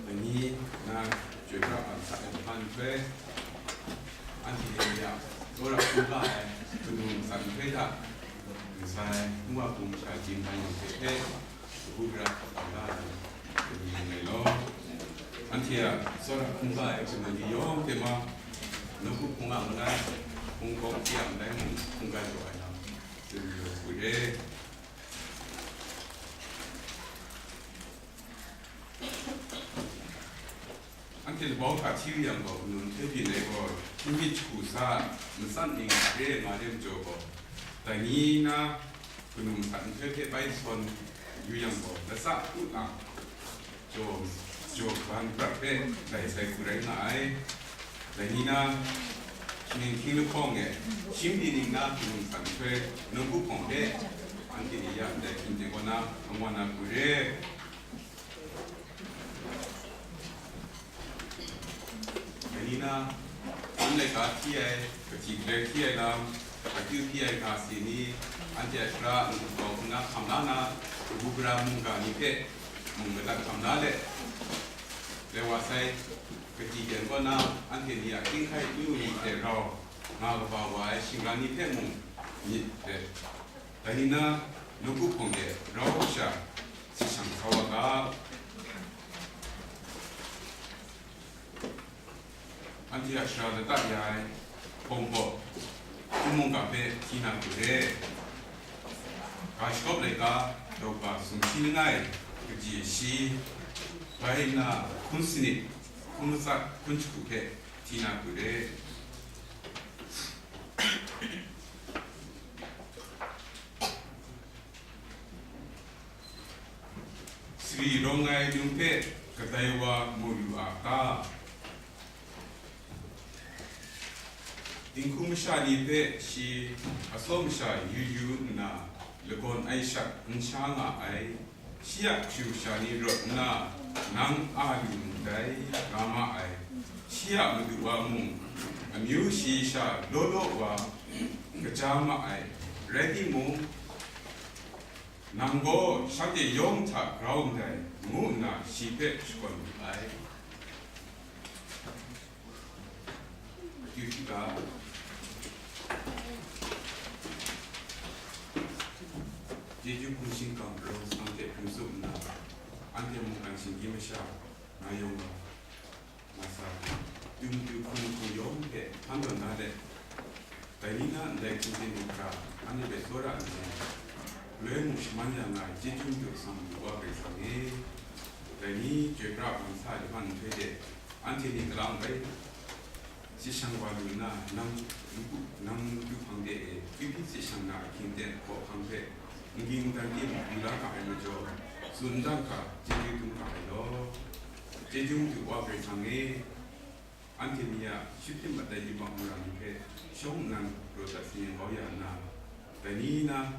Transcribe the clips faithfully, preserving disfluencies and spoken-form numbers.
Ani na joi pra bang sa ai hpan hpe, anhte ya tsawra hkungga ai hpunung san hpe hta, masai nwa bum sha jin dan yawng hte hpe, kabu gara hkawm la ai ni rai law. Anhte a tsawra hkungga ai hpunung ni yawng hte ma, nawku hpung a mangai, hpung kawng hte a mangai mung hkungga jaw ai lam, tsun yu u re. Anhte labau hta hti yu yang gaw, hpunung hte byin ai gaw, hkying myit jahku sa, matsat ning re ai nga re majaw gaw, dai ni na hpunung san nhtoi hpe bai sawn yu yang gaw, latsa u lang, jaw, jaw ban prat hpe dai sai hku rai nga ai. Dai ni na, shaning hkying lahkawng e, shim di ning na hpunung san nhtoi nawku hpawng hte, anhte ni ya ndai hkying hte kaw na, angwa na hku re. Dai ni na, n laika hti ai, kahti galoi hti ai lam, akyu hti ai ga si ni, anhte a shara n-, nkau n-, na hkam la na, kabu gara mungga ni hpe mung madat hkam la let, rai wa sai, kahti ten kaw na, anhte ni a hkying hkai akyu ni hte rau nga kaba wa ai shingran ni hpe mung myit let, dai ni na, nawku hpawng de rau sha, si shang sa wa ga. Anhte a shara lata ya ai hpawng gaw, hpung mungga hpe hti na hku re. Ga shagawp laika, dauga sumshi langai, kaji shi, bai nna hkun sanit, hkun matsat, hkun jahku hpe hti na hku re. Sari rawng ai num hpe kadai wa mu lu a ta? Dinghku masha ni hpe shi asaw masha yu yu nna, lagawn ai shat n sha nga ai. Shi a kashu kasha ni rawt nna, nang a lu ndai, nga ma ai. Shi a madu wa mung, amyu shayi sha law law wa, kaja ma ai. Rai timung, nang gaw shanhte yawng hta grau ndai, ngu nna shi hpe shakawn wu ai. Akyu hkika, chyeju hpung shingkang rau sanhte hpung tsup nna, anhte mungkan shinggyim masha, nga yawng nga, nga sa, akyu matu hpung hpung yawng hpe hpan tawn na let, dai ni na ndai hpung hte mung hkra, anhte hpe tsawra n seng, galoi mung shaman ya nga ai chyeju matu atsam madu wa Karai Kasang e, dai ni chyoi pra bang sa ai lahpan nhtoi de, Anhte ni kalang bai, si shang wa lu nna, nang, nang du hpang de e, kyu hpyi si shang na ahkying ten hkawhkam hpe, n ging dan tim yu la ga ai majaw, tsun dang hkra chyeju dum ga ai law. Chyeju madu Wa Karai Kasang e, anhte ni a shut tim mat ai yubak mara ni hpe shawng nnan raw dat sharin kau ya nna, dai ni na,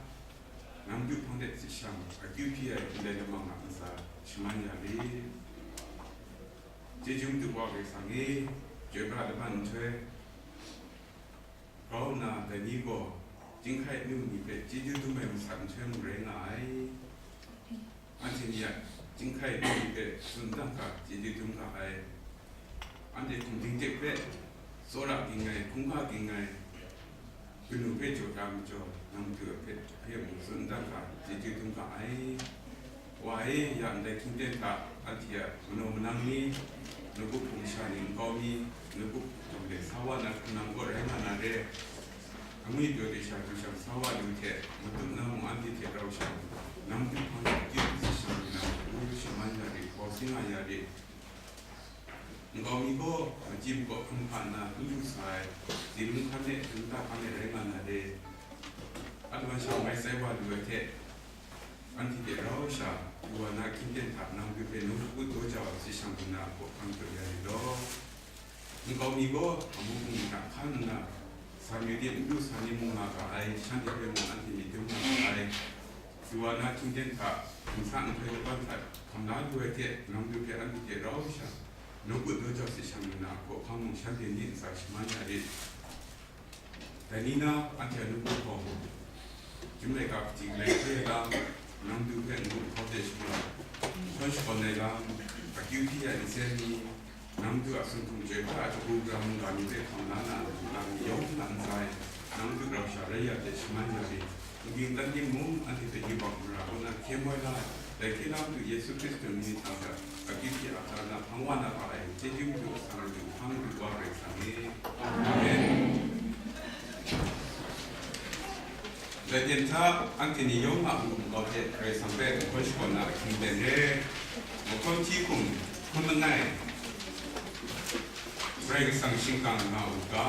nang du hpang de si shang akyu hpyi ai ndai lamang a ntsa shaman ya rit. Chyeju madu Wa Karai Kasang e, chyoi pra laban nhtoi, grau nna dai ni gaw, chyinghkai nu ni hpe chyeju dum ai masat nhtoi mung rai nga ai. Anhte ni a chyinghkai nu ni hpe tsun dang hkra chyeju dum ga ai. Anhte hkum dingdek hpe, tsawra ging ai, hkungga ging ai, kanu hpe jaw da majaw, nang madu hpe hpe mung tsun dang hkra chyeju dum ga ai. Wa e, ya ndai hkying ten hta, anhte a manaw manang ni, nawku hpung sha ni nkau mi, nawku hpung de sa wa na hkrung nang kaw rai nga na re. Angwi pyaw de sha du shang sa wa lu hte, matup na mung anhte hte rau shang, nang du hpang de akyu si shang lu na, ngu shaman ya rit, hkau si nga ya rit. Nkau mi gaw, machyi makaw hkrum hkra nna n lu sa ai, tsin lung hkan e, tsin lung hta hkan e rai nga na re. Adaman sha mai sai wa lu ai hte, anhte hte rau sha, du wa na hkying ten hta nang madu hpe nawku daw jau ai si shang lu na hkawhkam jaw ya rit law. Nkau mi gaw, amu hpung ni hta hkan nna, sa mi de n lu sa ni mung nga ga ai, shanhte hpe mung anhte myit dum nga ga ai. Du wa na hkying ten hta, hkum sa nhtoi laban hta hkam la lu ai hte, nang madu hpe anhte hte rau sha, nawku daw jau si shang lu na hkawhkam mung shanhte ni ntsa shaman ya rit. Dai ni na, anhte a nawku hpawng, chyum laika kaji galai hkoi ai lam, nang madu hpe n-gun hkau de shapra, hkawn shakawn ai lam, akyu hpyi ai nsen ni, nang madu a sumhkung chyoi pra ai kabu gara mungga ni hpe hkam la na, lam yawng na ntsa e, nang madu rau sha rai ya de shaman ya rit. N ging dan tim mung anhte hpe yubak mara kaw na hkye moi la ai, dai hkye la Madu Yesu Hkristu myit htang hta, akyu hpyi a hta na hpang wa na ga ai, chyeju madu, asak madu, hpang madu Wa Karai Kasang e. Amen. Dai ten hta, anhte ni yawng a n-gun nkau hte Karai Kasang hpe n-, hkawn shakawn na ahkying ten re, mahkawn hti hkum hkun langai, Karai Kasang shingkang nga u ga.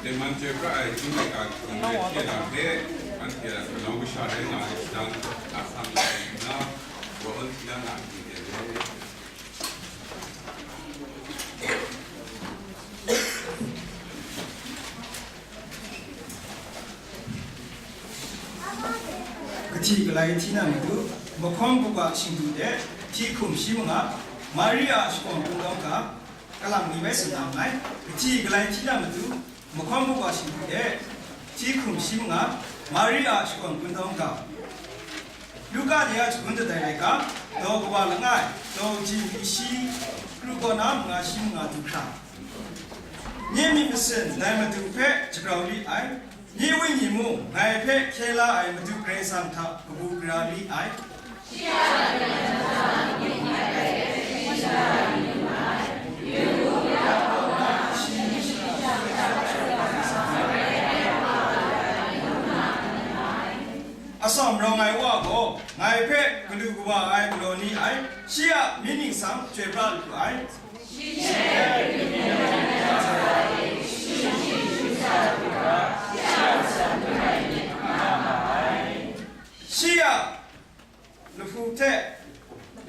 Tengman chyoi pra ai hpung laika hkying hte hte na hpe, anhte a kanau kasha rai nga ai shadang, a sang lai nna, wa awn hti na nga hpyi de ai. Kahti galai hti na matu, mahkawn kawa shingdu de, hti hkum shi manga, Mari a shakawn kungdawn ga, kalang ni bai tsun na nngai. Kahti galai hti na matu, mahkawn kawa shingdu de, hti hkum shi manga, Mari a shakawn kungdawn ga. Luka ni a shagun kadai laika, daw kawa langai, daw ji myi shi, kru kaw na manga shi manga du hkra. Nye myit masin dai Madu hpe jagrau li ai, nye wenyi mung ngai hpe hkye la ai Madu Karai Kasang hta kabu gara li ai. Atsawm rawng ai Wa gaw ngai hpe galu kawa ai galaw ni ai, shi a myit ningsang chyoi pra lu ai. Shi a lahpu hte,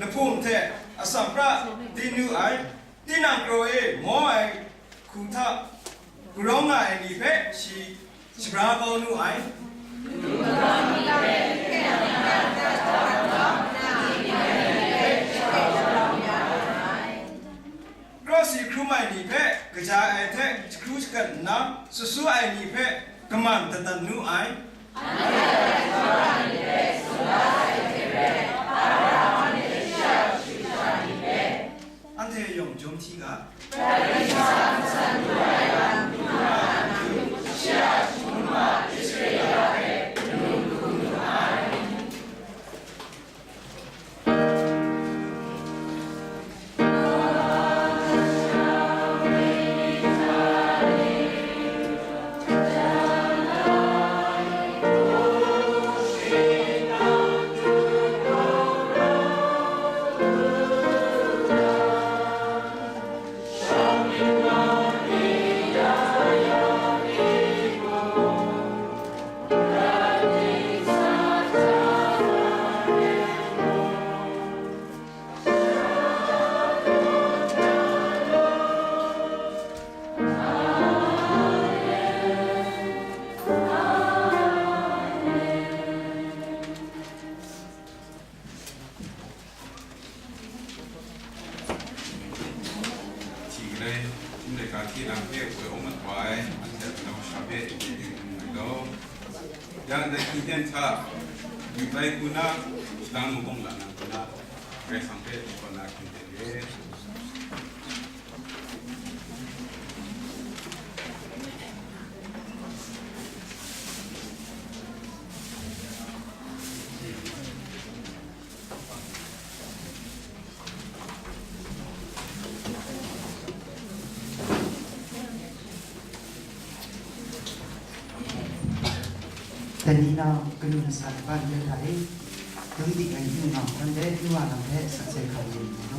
lahpum hte atsam pra di nu ai, tinang kraw e maw ai hku hta galaw nga ai ni hpe shi shabra kau nu ai. Krawsi hkrum ai ni hpe kaja ai hte jahkru shagan nna, sut su ai ni hpe kaman dadan nu ai. Anhte yawng jawm hti ga. Hti galai, hpung laika hte na hpe woi awng mat wa ai, anhte a kanau sha hpe, yu n rai law. Ya ndai hpung ten hta, yu bai hku na, shadang magawng la na hku na, Karai Kasang hpe shakawn na hkying ten re. Dai ni nau, kanu nasa kaba n rai hta e, dum dik ai n-, nau hkran hpe, nu wa lam hpe sakse hkam yu yu mu.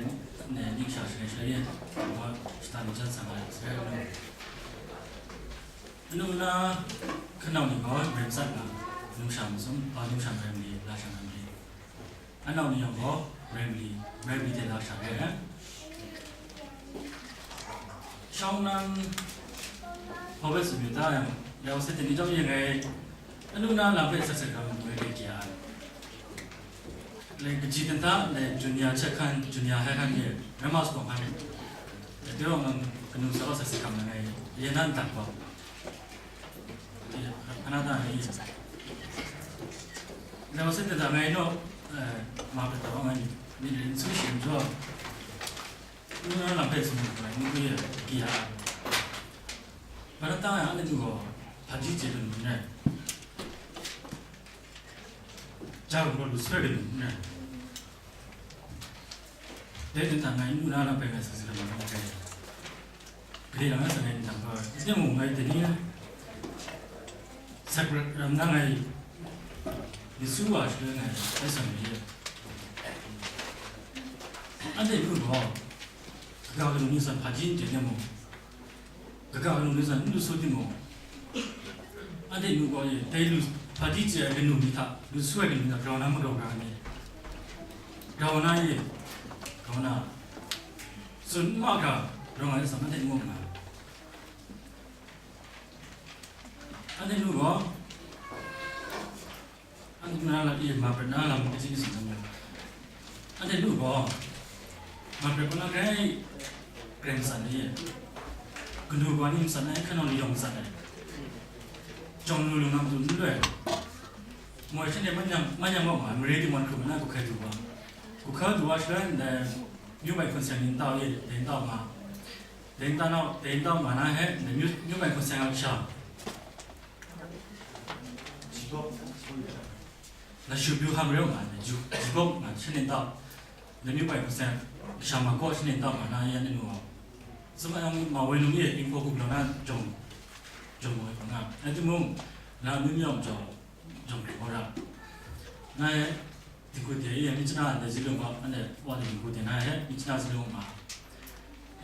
ne, ning sha shaloi shaloi yen, wa shata ning sha tsang ai, sarai anu. Anu na, kanau ni gaw rem tsat nga, nu sha masum, ba nu sha rem li, la sha rem li. Anau ni yang gaw, rem li, rem li de la sha re. Shawng nang, hpa bai tsun myit ta yang, yau se teng ni jawng yen rai, anu na lam hpe sat sat hkam ngu ai de kya ai. Lai kaji dan ta, lai junior hte hkan, junior hai hkan ye, grammar school hkan. Lai teng nang kanu sa gaw sat sat hkam nang ai, ye nan dat gaw. Ye, hkan na ta ni. Lai wa se teng ta ngai naw, eh, ma hpe taw ngai ni, ni rin su shin jaw. Anu na lam hpe tsun ai, ngu ye, kya. Ba na ta ya, anu gaw, hpaji chye lu nu n rai. Ja gaw lu swe lu nu n rai. Dai ntang ngai anu na lam hpe ngai sa sa lam ngai. Gade lang na sa ngai ntang gaw, ide mung ngai teng ni, sakrat ram na ngai, ni su wa shi ngai, dai sa ngai ye. Anhte nu gaw, kaga kanu ni sa hpaji n chye ne mung, kaga kanu ni sa n lu su timung, anhte nu gaw ye, dai lu hpaji chye ai kanu ni hta, lu su ai kanu ni hta, grau na magrau ga ai ni? Grau na ye, grau na, tsun n ma ga, grau nga ai sa, anhte nu nga. Anhte nu gaw, Anhte na lam e, ma prat na lam kaji ni tsun nang. Anhte nu gaw, ma prat kaw na grai, grai matsan ni? Kanu wa ni matsat ai, hkran nau ni yawng matsat ai. Jawng lu lu na matu n loi. Moi hte ne manyang, manyang wa ma, mare di wan hkrum na, ku hkai du wa. Ku hkai du wa shara, ndai, myu bai hpun seng ni ntau ye, dai ntau nga. Dai ntau nau, dai ntau nga na he, ndai myu, myu bai hpun seng a kasha. Na shu byu ham reu nga, na ju, jibok nga, shane ntau. Na myu bai hpun seng, kasha ma kaw shane ntau nga na, ya ni nu wa. Zama yang ma woi nung ye, ing ko kup lo na, jawng, jawng mo nga. Ai timung, na myu myawng jawng, jawng kri ko ra. Na ye, dinghku de ye, mi chana, na zi lung wa, ane, wa de dinghku de na ye, mi chana zi lung ma.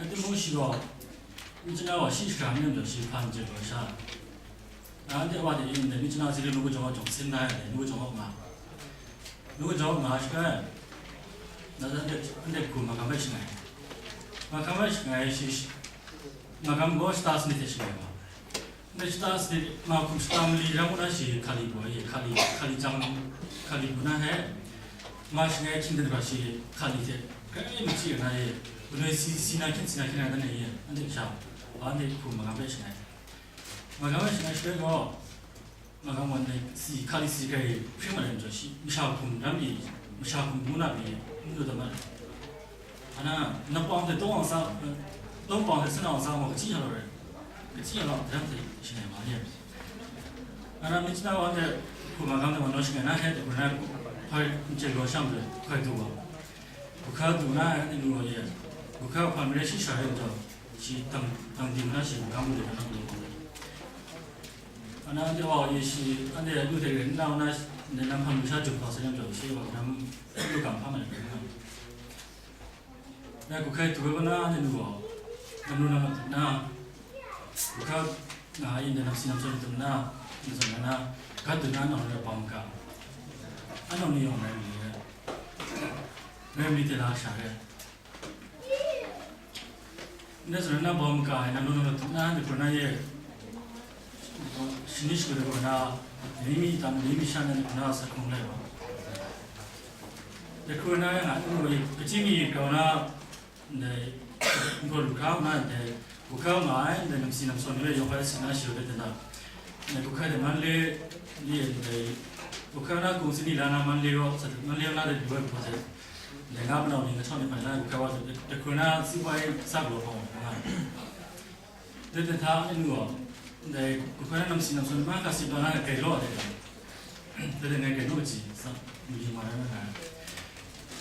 Ai timung shi gaw, mi chana wa shi shara mi lam jaw shi hpan je lo sha. Anhte wa de yin de, mi chana zi lung nu jawng wa jawng sin na ye, nu jawng wa ma. Nu jawng wa ma shi ga, na, na, na, na, ku ma kam bai shi ngai. Ma kam bai shi ngai shi, shi, ma kam gaw shata sanit hte shi ngai ma. Ndai shata sanit, ma hkum shata mali rang u na shi hkali gaw ye, hkali, hkali jang, hkali bu na he, ma shi ngai hkying dan hkra shi hkali hte, grai machyi na ye, gunoi si, si na hkyen, si na hkyen na dan e ye, anhte sha, wa anhte hkum magam rai shi ngai. Magam rai shi ngai shi rai gaw, magam wan dai si, hkali si grai hpring ma rai majaw shi, masha hkum ram pyi, masha hkum ngu na pyi, n lu dat ma ai. Ana, na pawng hte tawng awng sa, tawng pawng hte sanawng sa gaw kachyi ya law rai, kachyi ya law, daram hte shangai ma ye. Ana, mi chana wa hte hku magam hte wa naw shangai na hte, hku na hpai n chye law sham hte hpai du wa. Hku hka du na, anhte nu wa ye, hku hka hpan mare shi sha rai jaw, shi tang, tang di na shi magam lu de na lu. Ana, anhte wa ye shi, anhte lu de rai, na, na, na, na hpan lu sha jum hpa sa yang jaw, shi wa nam lu gam hpa ma rai na. Dai hku hkai du ai kaw na, anhte nu gaw, nam lu nam mat na, hku hka nga yin dai nam si nam sawn du na, na zawn na, gat du na, anau ni rai bawng ga, anau ni yawng rai mi, rai mi de la sha re. Ndai zawn na, bawng ga ai nam lu nam mat na, anhte hku na ye, Shani shagu de kaw na, ni mi tam, ni mi sha na, ni na sa hkrung lai wa. De hkru na yang a, ngu i, kachyi mi grau na, ndai, ngu lu hkra na, ndai, gu hkra nga ai, ndai, nam si nam sawn ni we yawng hpai si na shi de tana. Ndai, gu hkra de man le, ni, ndai, gu hkra na, kung si ni la na, man le wa, sa, man le na de, du ai, bu se. Ndai, nga, ma nau ni, nga, chau ni, hpai na, gu hkra wa, de, de hkru na, si wai, sa, gu, hpa, nga. Dai hta, anu gaw, ndai, hkoi na namsi namsawn ni mahkra sip la na, grai law ai hte, dai hte ngai grai naw kaji, sa, mali ma rai nga ai.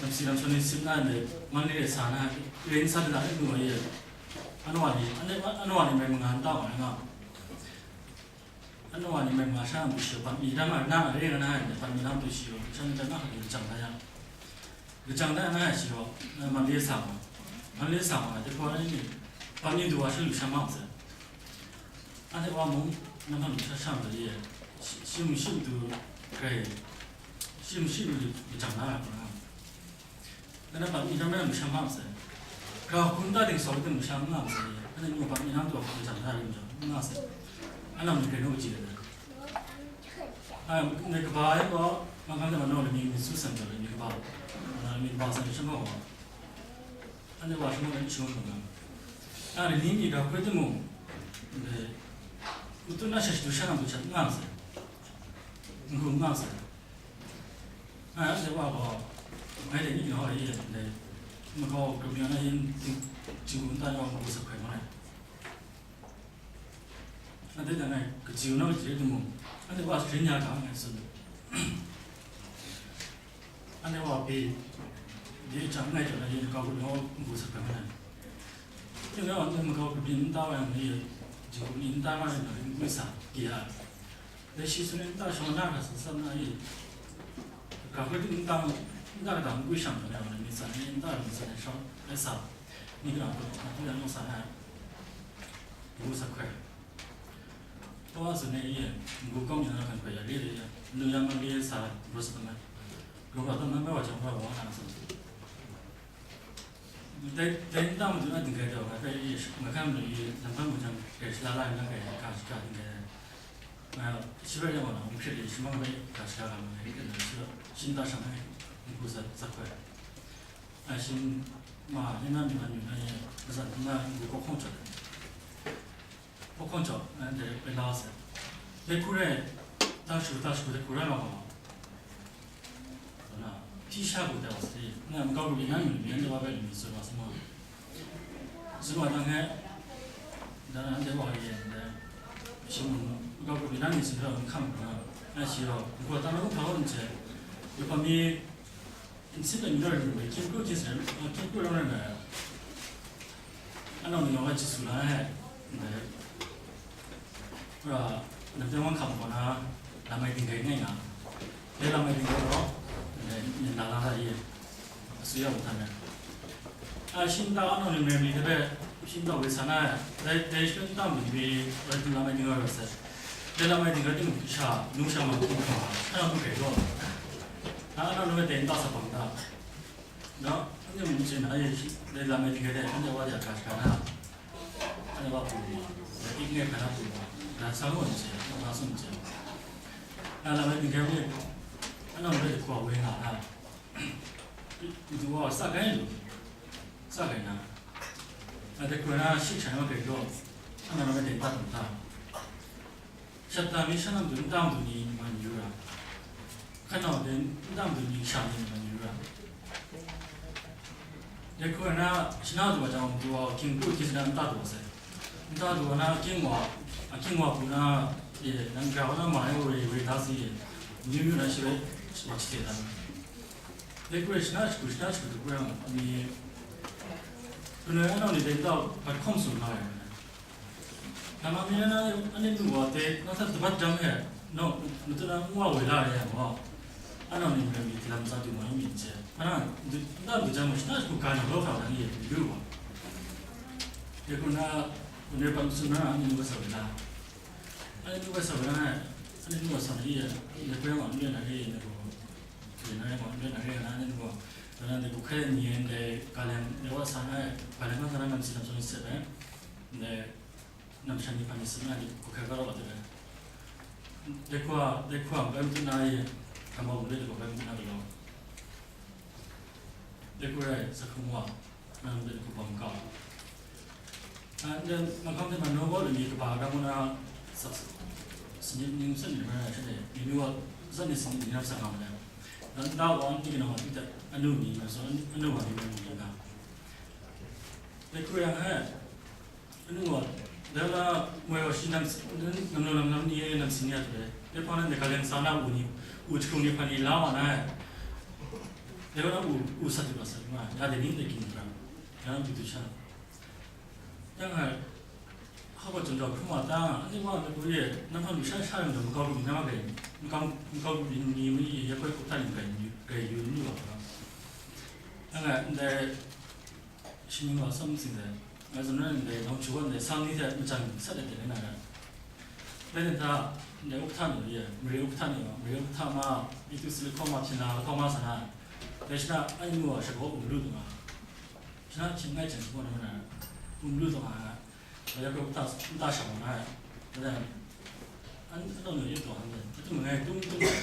Namsi namsawn ni sip na, ndai, man ni rai sa na, rai n sa de na, anu gaw ye, anu wa ni, anu, anu wa ni mai manga n ta wa na nga. Anu wa ni mai manga sha na matu shi, pat mi dang a na, re nga na, ndai, pat mi dang tu shi, sha ni dang a, hkra ni jang na yang. Lachyang dan ai shi gaw, eh, Mandalay sa wa, Mandalay sa wa, de hpaw ai ni, hpa ni du wa shi lu sha ma sai. Anhte wa mung, na hpa lu sha sha ma ye, shi, shi mu shi matu grai, shi mu shi matu lachyang na ai hpa na. Na hpa ni dan ai lu sha ma sai. Ga hkun ta ding sa wa ding lu sha nga ma sai. Anhte nu hpa ni dan tu wa lachyang na ai lu sha nga sai. Anhte nu grai nu ji le. Ai, ni kaba ai gaw, mangkang de manu ni mi su san jaw ni kaba. Na mi kaba san shang gaw. Ane wa shang gaw ni shang gaw na. Ai, ni mi ga kwe tu mu. De, utu na sha shi tu sha na tu sha nga sai. Ngu nga sai. Ai, ane wa gaw, ngai de ni gaw ai, de, ma gaw, ka mi na yin, ting, ting ta gaw, ngu sa kai ma ai. Anhte dang ngai kaji u na matu re timung, anhte wa sharin ya ga ngai tsun. Anhte wa pyi, dai hta ngai jaw na, yin kau hkrup nawng n-gu sa hkra nga ai. Ning rai wa, ngai makau hkrup ni n ta wa yang, ni, ji hkrup ni n ta nga rai na, n-gu sa, gye ai. Dai shi tsun ai nta shawng na hkra tsun tsap na i, ga hkrup ni n ta, n ta kata n-gu shang jaw na, ni tsan ni n ta, ni tsan shawng ai sa, ni kata hkrup, na hkrup ya nawng sa na ai. Ngu sa hkoi. Kawa tsun ai ye, ngu kawng jan na hkan hkoi ya, re re ya, nu ya ma re sa, ngu sa tamai. Ngu ga tam na bai wa jang bai wa na sa. Dai, dai nta matu na ding kai taw, nga kai ye, nga kai matu ye, lam hkan mu jang, kai shi la la na kai, ka shi ka ding kai. Nga, shi bai ya wa na, ngu hkrit ye, shi ma bai, ka shi ka la ma, ngai kai na, shi, shi nta shang ai, ngu sa, sa hkoi. Ai, shi ma, ni na mi na mi na ye, ngu sa, na, ngu kawng hkawng chawt ai. Hpawk hkawn jaw, anhte bai la sai. Dai hku rai, ta shu, ta shu, dai hku rai ma ma. Na, hpyi sha hku tai wa sai. Na, makau grup yin na mi, mi anhte wa bai lu mi tsun wa sai ma. Tsun wa tang he, dan anhte wa ye, dan, shi mu, makau grup yin na mi tsun ra, hkam na. Na shi rau, hku ta na lu hpa wa n che. Yu pa mi, N C P N R G K P, King Kru King Sen, King Kru Rong Ren Rai. Anau ni yawng a Jisu la hai. Ndai. Ra, nam teng wang hkam kaw na, lam ai ding gai ngai nga. Dai lam ai ding gai gaw, ndai, nyan da la la ye. Asuya wu tan rai. A, shin ta anau ni meng mi hpe, shin ta wai sa na, dai, dai shin ta mi mi, rai tu lam ai ding gai ra sai. Dai lam ai ding gai ting sha, nu sha ma hkrum hkrum, hkra nu gai gaw. Na, anau ni meng dai n ta sa bang ta. Na, anhte mung chyen na, ye shi, dai lam e ding rai, anhte wa de a ga shaga na, anhte wa hpung ma, dai ik ngai hkra na hpung ma, na sang gaw n chye, na sung n chye. Na lam e ding rai mi, anhte mung de hkwa woi nga na, du wa sa gai lu, sa gai na, na dai hkra na shi sha na gai gaw, anhte mung de dai n ta dum ta. Shat da mi sha nam du, n ta madu ni man yu ra. Hkanau de n ta madu ni sha ni man yu ra. Dai hku na, shana du wa jang, du wa king du, king shana n ta du wa sai. N ta du wa na, king wa, a king wa hku na, ye, nang ga wa na ma, ye, woi, woi, da si, ye, yu yu na, shi bai, shi wa chi te dan. Dai hku shana, shi hku, shana, shi hku du hku yang, ni, hku na, anau ni dai n ta, bat hkawm sung na, ye. Hkam mi na, anhte nu wa te, na hta dabat dam e, no, matu na nwa woi la ai yang gaw, anau ni mara mi hte lam tsa du ma mi n chye. Hpa na, nta du jang ma, shana shagu ga na law hkra na ni e, yu wa. Dai hku na, wunre pam sun na, anhte nu wa sa woi la. Anhte nu wa sa woi la, anhte nu wa sa na i e, dai hpe wa n ren na re, dai hku, ren na re, wa n ren na re, na anhte nu wa, na, na, dai hku hkai ni e, dai ga leng, dai wa sa na, ga leng na sa na, nam si nam sa ni se ai. Dai, Nam shan ni hpa ni sin na ni, hku hkai ga raw wa dai. Dai hku a, dai hku a, bai matu na ye, hkam wa wu le dai hku bai matu na galaw. Dai hku rai, sa hkrum wa, nang dai hku bam kau. A, dan, mahkam dai ma naw gaw lani kaba ga mu na, sak, sinip ning san ni ma na sha dai, mi mi wa, zan ni sin ni na sa nga ma dai. Dan da wa, ni kina wa, tu dai, anu ni ma so, anu wa ni ma ni na. Dai hku yang hai, Anu wa, dai wa, moi wa shi nam, nam, nam, nam, nam ni, nam si ni a tu dai. Dai hpang na, dai ga leng sa na u ni, u jahkrung ni hpa ni la wa na ai. Dai wa na u, u sat yu wa sat yu wa, ya dai ni dai ging ra. Ya na du du sha. Yang ai, ha wa chun dau hkrum wa ta, anhte wa na bu ye, nam hpa lu sha sha yang dau, makau lu ni na ma gai, makau, makau lu ni, ni, ni, ya koi kup ta ni gai, gai yu ni wa. Yang ai, ndai, Shi mying wa sam sing dai, ngai zawn rai ndai, nawng hkru wa ndai, sang ni hte majan sat ai teng rai na rai. Rai nna, ndai uphta ni re, mare uphta ni wa, mare uphta ma, Bitu si lahkawng ma, hpyen na lahkawng ma sa na, dai shi na, a yin wa, shagaw um lu tu nga, shi na, hpyen ngai jan shabaw na ma na, um lu tu nga, dai ya hpe uphta, nta sha wa na, dai, an, an taw ni yet taw han dai, a tum ngai tum tum, dai,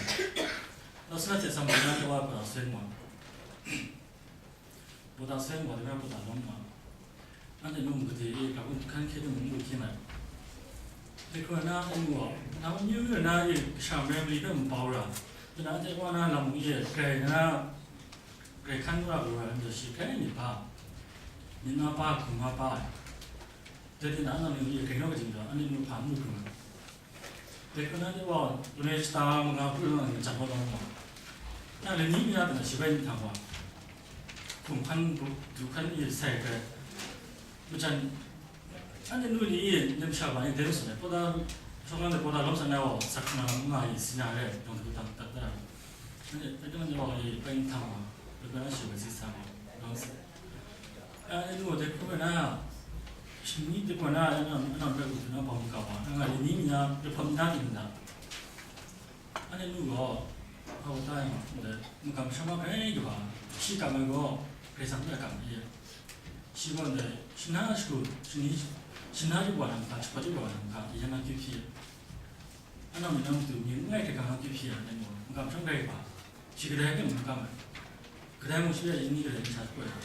dai shi na hte sam na, dai wa hpa seng wa. Boda sai wa, dai na boda lawm nga. Anhte mung gade e, ga kun hkan hkye de mung lu hkye na. Dai hku na, anhte mung gaw, na mung yu yu na e, kasha memory hpe mabau ra. Dai na anhte wa na lam mung e, grai na, grai hkan ra lu ra, anhte shi grai myit ba. Myit na ba, hkum na ba ai. Dai hte na, anhte mung e, grai naw kaji majaw, anhte mung hpa n lu hkrum ai. Dai hku na ni wa, lungai shata manga hku na ni jan kau tawn wa. Na lani mi na, dai na shi bai ni htang wa. Hkum hkan bu, du hkan ni sai hkrai. Majan, anhte nu ni e nem sha ba ni dai tsun ai. Pawda, shawng lang de pawda lawm sa na wa, sak na nga yi si na re, dawng du dang dat da. Anhte, anhte wa e bai ni htang wa. Dai hku na shi bai si sa wa. Dawng si. A, anhte nu dai hku na, shi ni dai hku na, anhte, anhte bai hku na bawng kau wa. Nga lani mi na, dai hpam na ting da. Anhte nu gaw, hpa wa ta yang, ndai, makam sha ma grai kaba, shi kam ai gaw, Karai Kasang hpe a kam ai. Shi gaw ndai, shana shagu, shani, shana yawp wa na mahka, shakawt yawp wa na mahka, ya na akyu hpyi ai. Anhte mung nang matu, myi n ngai hkrai hkang akyu hpyi ai, ndai gaw, makam sha ma grai kaba, shi kadai hpe mung kam ai. Kadai mung shi hpe ya ni kadai ni sha shapoi ai.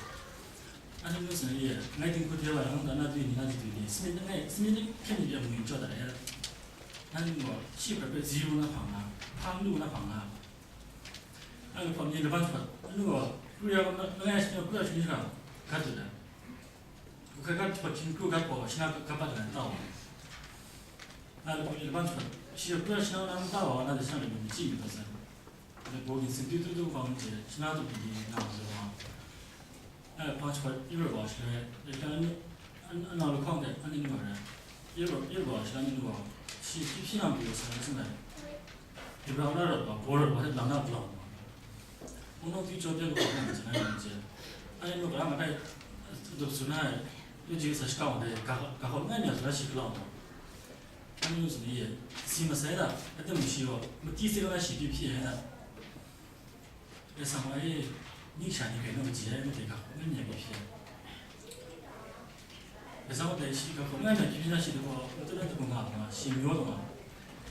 Anhte nu sa ni, ngai dinghku de wa yang, da na dwi ni, na dwi ni, sini ngai, sini ni hkyen ni bya mu yin jaw da ya. Anhte nu gaw, shi hpe hpe zi ru na hpang na, hpang lu na hpang na. Anhte hpang ni laban hpang, anhte nu gaw, kru ya na, na ngai shi na kru ya shi ni hkra, gat du da. Ku hkai gat hpang hpang kru gat gaw, shi na gat pat da na ta wa. Anhte hpang ni laban hpang, shi kru ya shi na na ta wa, na de shi na le mi chi mi ta sa. Bo yin sin tu tu tu bang je, shi na tu bi na zo ma. Eh, pa chwa, i ro ba shi le, le kan, an, an na lo khong de, an ni ma re. I ro, i ro ba shi le, ni ro. Shi, shi, shi na bi sa na sin dai. Di bra na ro ba, bo ro ba, la na bla. Mo no ti cho de lo ba na je na je. Ai no ba ma dai, do su na, yo ji sa shi ka de, ka, ka ho na nya sa shi ka lo. Anhte nu sa ni, si masai da, atam shi wa, mati se na shi pi pi ya da. Bai sang wa e, ning sha ni bai nu kaji ai mate ga hkawk ngai mi ai bai hpyi ai. Bai sang wa dai shi ga hkawk ngai mi ai hpyi na shi de gaw, matu na de gaw nga nga, shi myaw de nga.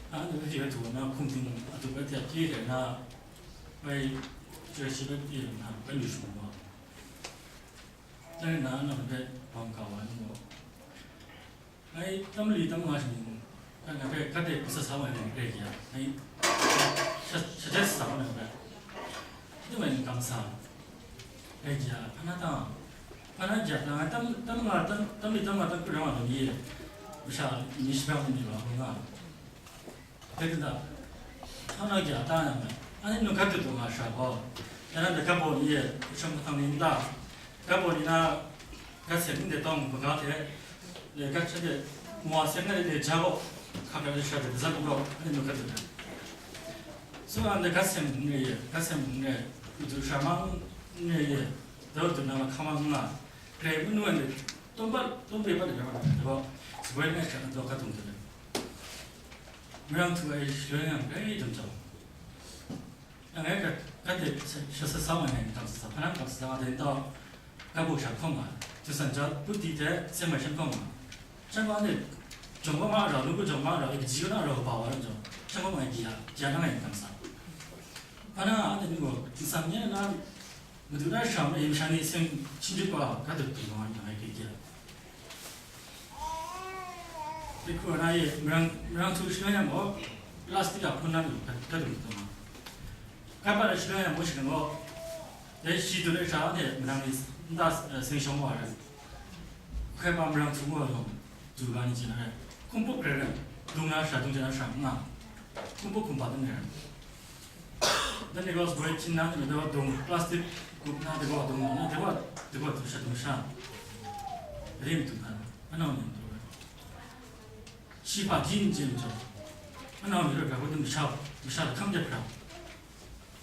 A, nu de ga tu na hkum ting a tu bai tia pyi de na, bai, joi shi bai pyi na, bai lu shu ma. Dai na, na bai bang ka wa ni gaw. Ngai tam li tam nga shi ni, ngai hpe kat de hpe sa sa wa ai ni rai ya. Ngai sha, sha jet sa wa ai ni rai. Ni wa ni kam sa. Rai ya, hpa na ta. Hpa na ya, ngai tam, tam nga, tam, tam li tam nga, tam kru wa ni. Masha ni shi ba ni wa nga. Dai hta, hpa na ja ta yang, anhte nu gat dut nga sha gaw, ya na de gat baw ni e, sham hkang ni nta, gat baw ni na, gat sem ni de tawng hpaga hte, le gat sha de, mwa sem na de le ja gaw, hkap ya de sha de, zat gaw, anhte nu gat dut ai. So, anhte gat sem ni e, gat sem ni e, matu sha mang ni e, daw dut na ma hka mang nga, grai manu anhte, tawng bat, tawng bai bat de ma, de gaw, sugoi na sha na daw gat dung de. Marang htu ai shaloi yang grai dum jau. Yang ngai kat, kat de sha, sha sa sa wa ngai kam sa sa, hpa na kam sa sa wa de tau, ka bu sha hkawng ma, tu san ja, pu ti de, se mai sha hkawng ma. Chan wa ne, jong wa ma rau, lu bu jong ma rau, i ji na rau ba wa jong, chan wa ma di ya, ja na ngai kam sa. Hpa na, a de ni wo, ti san ye na, Madu na sham e, masha ni seng, shingjut wa, ka dut tu ma, yang ai kri kya. Dai hku na ye, marang, marang htu shaloi yang gaw, plastic a hpun na lu, ka, ka dut tu ma. Ka pa na shaloi yang gaw, shi gaw, dai shi dut ai sha de, marang ni, nta, eh, seng shawng wa rai. Hkai pa marang htu wa yawng, du ga ni chyen ai. Hkum pup rai rai, dung na sha, dung chyen na sha, nga. Hkum pup hkum pa dung rai. Dan de gaw sugoi hpyin na, dan de gaw dung, plastic gup na, de gaw dung na, de gaw, de gaw dung sha, dung sha. Rim dung na, anau ni dung. Shi hpa ji n chye majaw, anau ni rai ga gaw dung sha, dung sha hkam de hkra.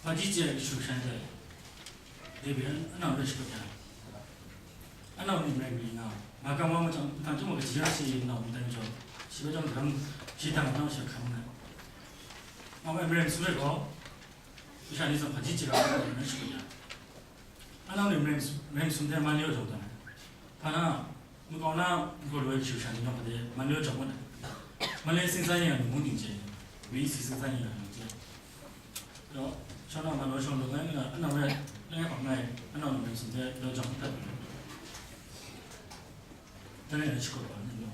Hpa ji chye shu shan de. De be, anau rai shi hkam ya. Anau ni marai mi nga, nga kam wa ma chyawm, ntang chyawm wa kaji ya shi nau ni dan jaw, shi bai chyawm daram, shi dang nau shi hkam na. Nga wa marai mi su rai gaw, masha ni zang hpaji chye ga nau ni shi bai ya. Anau ni marai mi su, marai mi sum de ma ni wa jaw dan. Hpa na, mu kau na, mu kau lu ai shu sha ni nau hpa de, ma ni wa jaw ngut. Ma le sing sa yin ya ni mung ding chye, wi si sing sa yin ya ni chye. Yaw, shawng na ma law shawng law ngai nga, anau rai, ngai hkawk ngai, anau ni bai sin de, yaw jang htat. Tane na shikot wa ni yaw.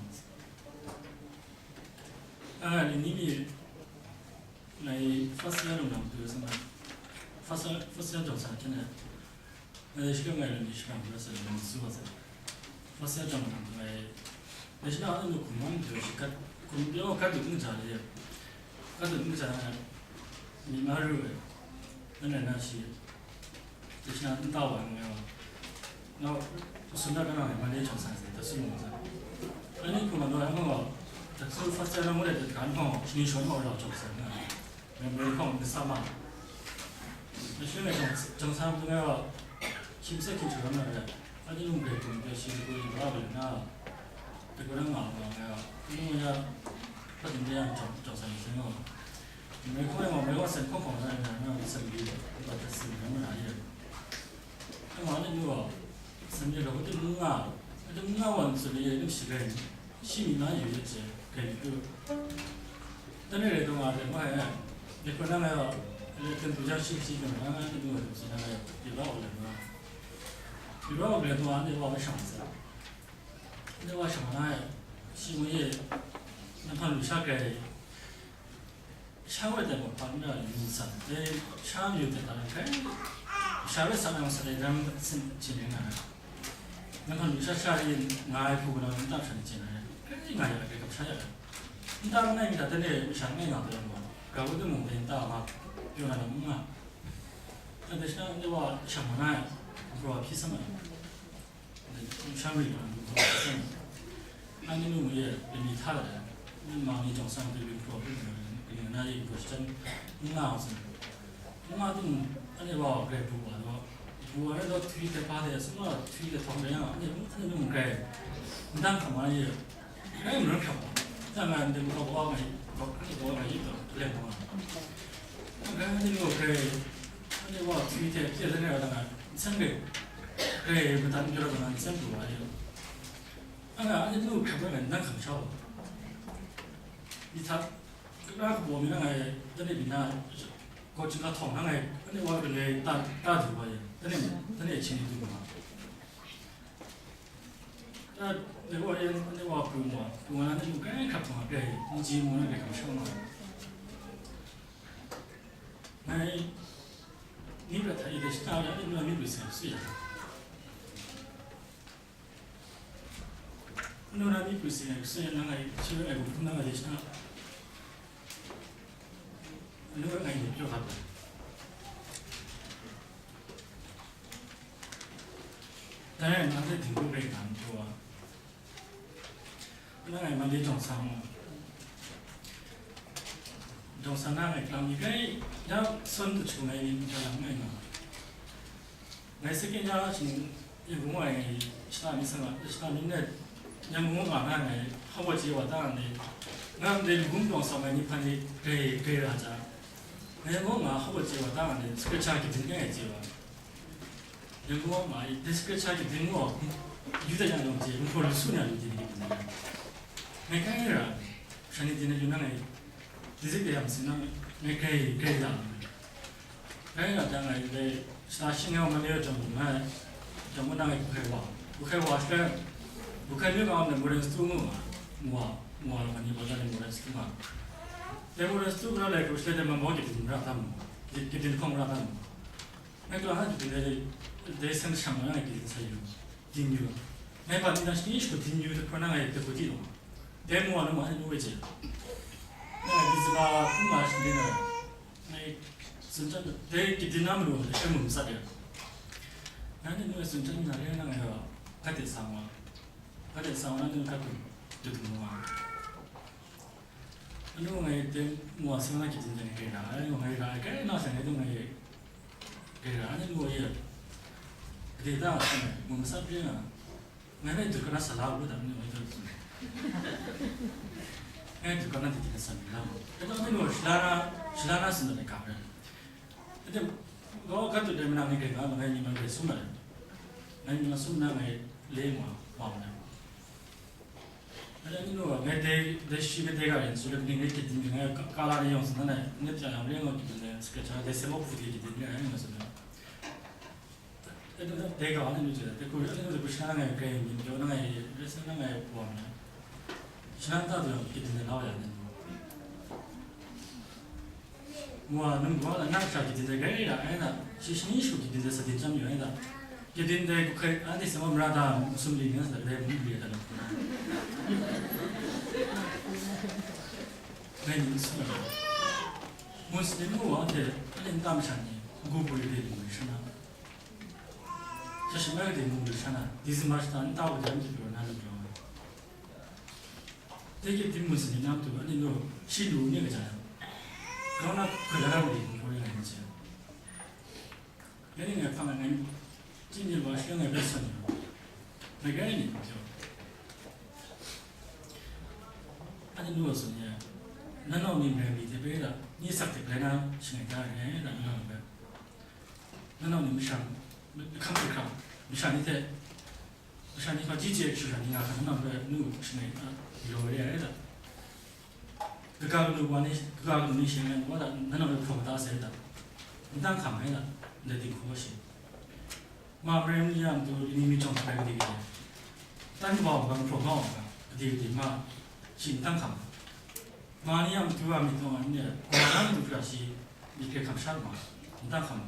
A, ni ni mi, ngai first year lung nang tu sa ma. First year, first year jong sa kene. Ngai shikang ngai lung ni shikang tu sa, ngai su wa sa. First year jong nang tu ngai. Ngai shikang anu kumang tu shikat, kum yaw kat tu ngai ja le. Kat tu ngai ja na. Ni ma ru. Ngai na shi. Krishna nta wa ngai wa. Nau, sunda kana ngai Malay chong sa se, ta su mo sa. Ani kuma no ama wa, ta su first year na mo le ta kan phong, ni shon ma ra chong sa na. Ngai mo phong ni sa ma. Na shi ngai chong, chong sa mo ngai wa. Kim se kim chong na re. Ani lung bre kum de shi ko ni ba le na. Te ko na ma ma ngai wa. Ni mo ya, pa din de yang chong, chong sa ni se no. Mai hkawm ai gaw, mai gaw sen hkawm hkawm ai, na, na, sen li, ba ta sin, na, na, ye. Ai ma, ni gaw, sen li gaw, hkum nga, hkum nga wan tsun li, ning shi rai, shi mi na yu ye che, kai li tu. Tane rai tu nga, rai ma, ya. Ni ko na, na, ya, le, ten tu jang shi, shi, na, na, na, ni gaw, si na, na, ya, ye ba, wa, le, na. Yu rau grai hta wa, anhte wa shang sa. Anhte wa shang na, shi mu ye, na hpa lu sha grai, sha wai tai ma hpa n ra ni san, dai sha mayu tai hta grai, sha rai sa na sa dai dang sin chin ring na. Na hpa lu sha sha yin nga ai hku na, n tam sha ni chin na, grai nga ya, grai kam sha ya. N tam ngai mi hta, tane sha ngai nga tai ma, ga wu tu mung dai n ta ma, pyo na na mung nga. Anhte shana, anhte wa shang ma na, hkra hpyi sa ma, shang ri ma, hkra hpyi sa ma. Anhte nu ye, lami hta la, ni ma ni jawng sang de, hkra hpyi ma, kaning na ye, hkra shachyang n nga sa ma. N nga tu, anhte wa grai bu wa lo, bu wa lo, htwi hte hpa de, sum la htwi de htawng de yang, anhte, anhte nu grai, ndang hkam ma ye, Rai mung hkam, tang nga ndai mung kaw kaw nga, kaw kaw nga yip taw, kaleng kaw nga. Rai ndai mung kaw rai, ndai wa htwi hte pyi la na, tang nga, nsen rai, rai matan pyi la, tang nga, nsen pru wa yu. Anga, ndai mung hkam rai, nang hkam shau. Ni hta, kara kabaw mi na ngai, ndai ni bina, kaw ching ka htawng na ngai, ndai wa rai, ta, ta du wa yu. Ndai ni, ndai ni chin ni du ma. Na, de wa yan, de wa pru ma, pru ma na, de lu kai hkrap ma, bai, n ji mu na, de kam shang ma. Ngai, ni pra tha i de shita ya, de lu na, ni pru seng su ya. Lu na, ni pru seng su ya, na ngai, shi ai bu na ngai de shita. Lu ngai ni pru hap. Dai na de ting ku bai kan pru wa. Nang ngai Mande jawng sa mu. Jawng sa na ngai klang mi kai, ya son tu chu ngai ni ja lang ngai na. Ngai second ya shi Yangon wa ngai shita mi sa ma, shita mi ne Yangon wa nga ngai, ha wa ji wa ta ne. Ngai de lu gum jawng sa ngai ni hpan ni grai, grai ra ja. Ngai Yangon nga ha wa ji wa ta ne, scripture ki din ngai ji wa. Yangon ma, i, de scripture ki din gaw, Yuda yang yawng hte, nhtoi lu su na lu din ni din. Ngai kai ra, sha ni din na yu na ngai, di zik de yang sin na, ngai kai, kai da. Kai ra jang ngai, dai, shita shing yawng ma le yawng jang bu ngai, jang bu na ngai bu kai wa. Bu kai wa shi, bu kai ni ga ne, Moren Stu mu ma, mu wa, mu wa ma ni ba da ne, Moren Stu ma. Dai Moren Stu ga lai ku shi, dai ma ma ki din ra ta mu, ki, ki din hkawng ra ta mu. Ngai kaw na jahtum dai, dai san shang na ngai din sa yu, din yu. Ngai pa ni na shani shagu din yu, hkra na ngai de hku di lung. Dai mu wa nu ma nu we je. Ngai di zama kum ma shi din na. Ngai sun chan dai ki din na mu lu, dai shan mu sa de. Ngai ni nu sun chan na re na ngai wa. Ka de sa ma. Ka de sa ma na nu ka tu. Tu tu ma. Anu ngai teng ngwa sing na ki din teng kai ra ai, ngai ra ai, kai na sa ngai tu ngai kai ra ai, anu ngai ya. Gade da sa ngai, ngu masat rin na. Ngai ngai dur kana sa la u da, anu ngai dur. Ngai dur kana di di na sa mi la. Kata anu shila na, shila na sin na ka ra. Ade, gaw ka tu dai ma na ngai kai nga, ngai ni man kai sum na. Ngai ni man sum na ngai le ma, ma na. Ade, ni nu, ngai dai, dai shi ngai dai ga yin, su le ning ngai kit din ngai ka, ka la de yawng sin na, ngai pya yang le ngai kit din ngai, scripture dai se mo pu di kit din ngai, ngai sin na. Ade, dai ga ni nu je, dai ku, ade, nu ku shana ngai kai yin, yo na ngai, re sa na ngai wa na. Shana ta du yang kit din ngai la wa ya ni. Wa, nang gaw na, nang sha kidin dai grai ra ai na, shi shani shu kidin dai sa din chyam yu ai na. Kidin dai ku hkai, anhte sama mara da, masum li ngan sa dai, mu li da na. Ngai ni sum na. Muslim mu wa te, anhte nta masha ni, gu buri de mu shana. Sha shi mai de mu shana, December shata nta wa de anhte pyo na lu pyo. Dai kidin mu sin ni nam tu, anhte nu, shi lu ni kaja yang. Grau na hkoi la ra wu di, hkoi la yin che. Ngai ni ngai hpang ngai, jin jin wa shi ngai bai san ni. Ngai grai ni, jo. Anhte nu wa sun ye. Na nau ni ngai mi te bai la, ni sak te bai na, shi ngai ta ngai, na nau ni bai. Na nau ni masha, hkam hkam, masha ni te, Masha ni hpa ji chye shu sha ni nga hkan nang hpe nu shangai, a, yu re ai da. Kaga kanu wa ni, kaga kanu ni shangai wa da, na nang hpe hprawng da sai da. N dang hkam ai da, ndai dinghku wa shi. Ma marai ni a matu lani mi jawng hkrai gade gade, tan wa u ga, mahpraw ma u ga, gade gade ma shi n tang hkam. Ma ni a matu a myit taw ni, ma na matu hkra shi myit hkrai hkam sha ma, n tang hkam.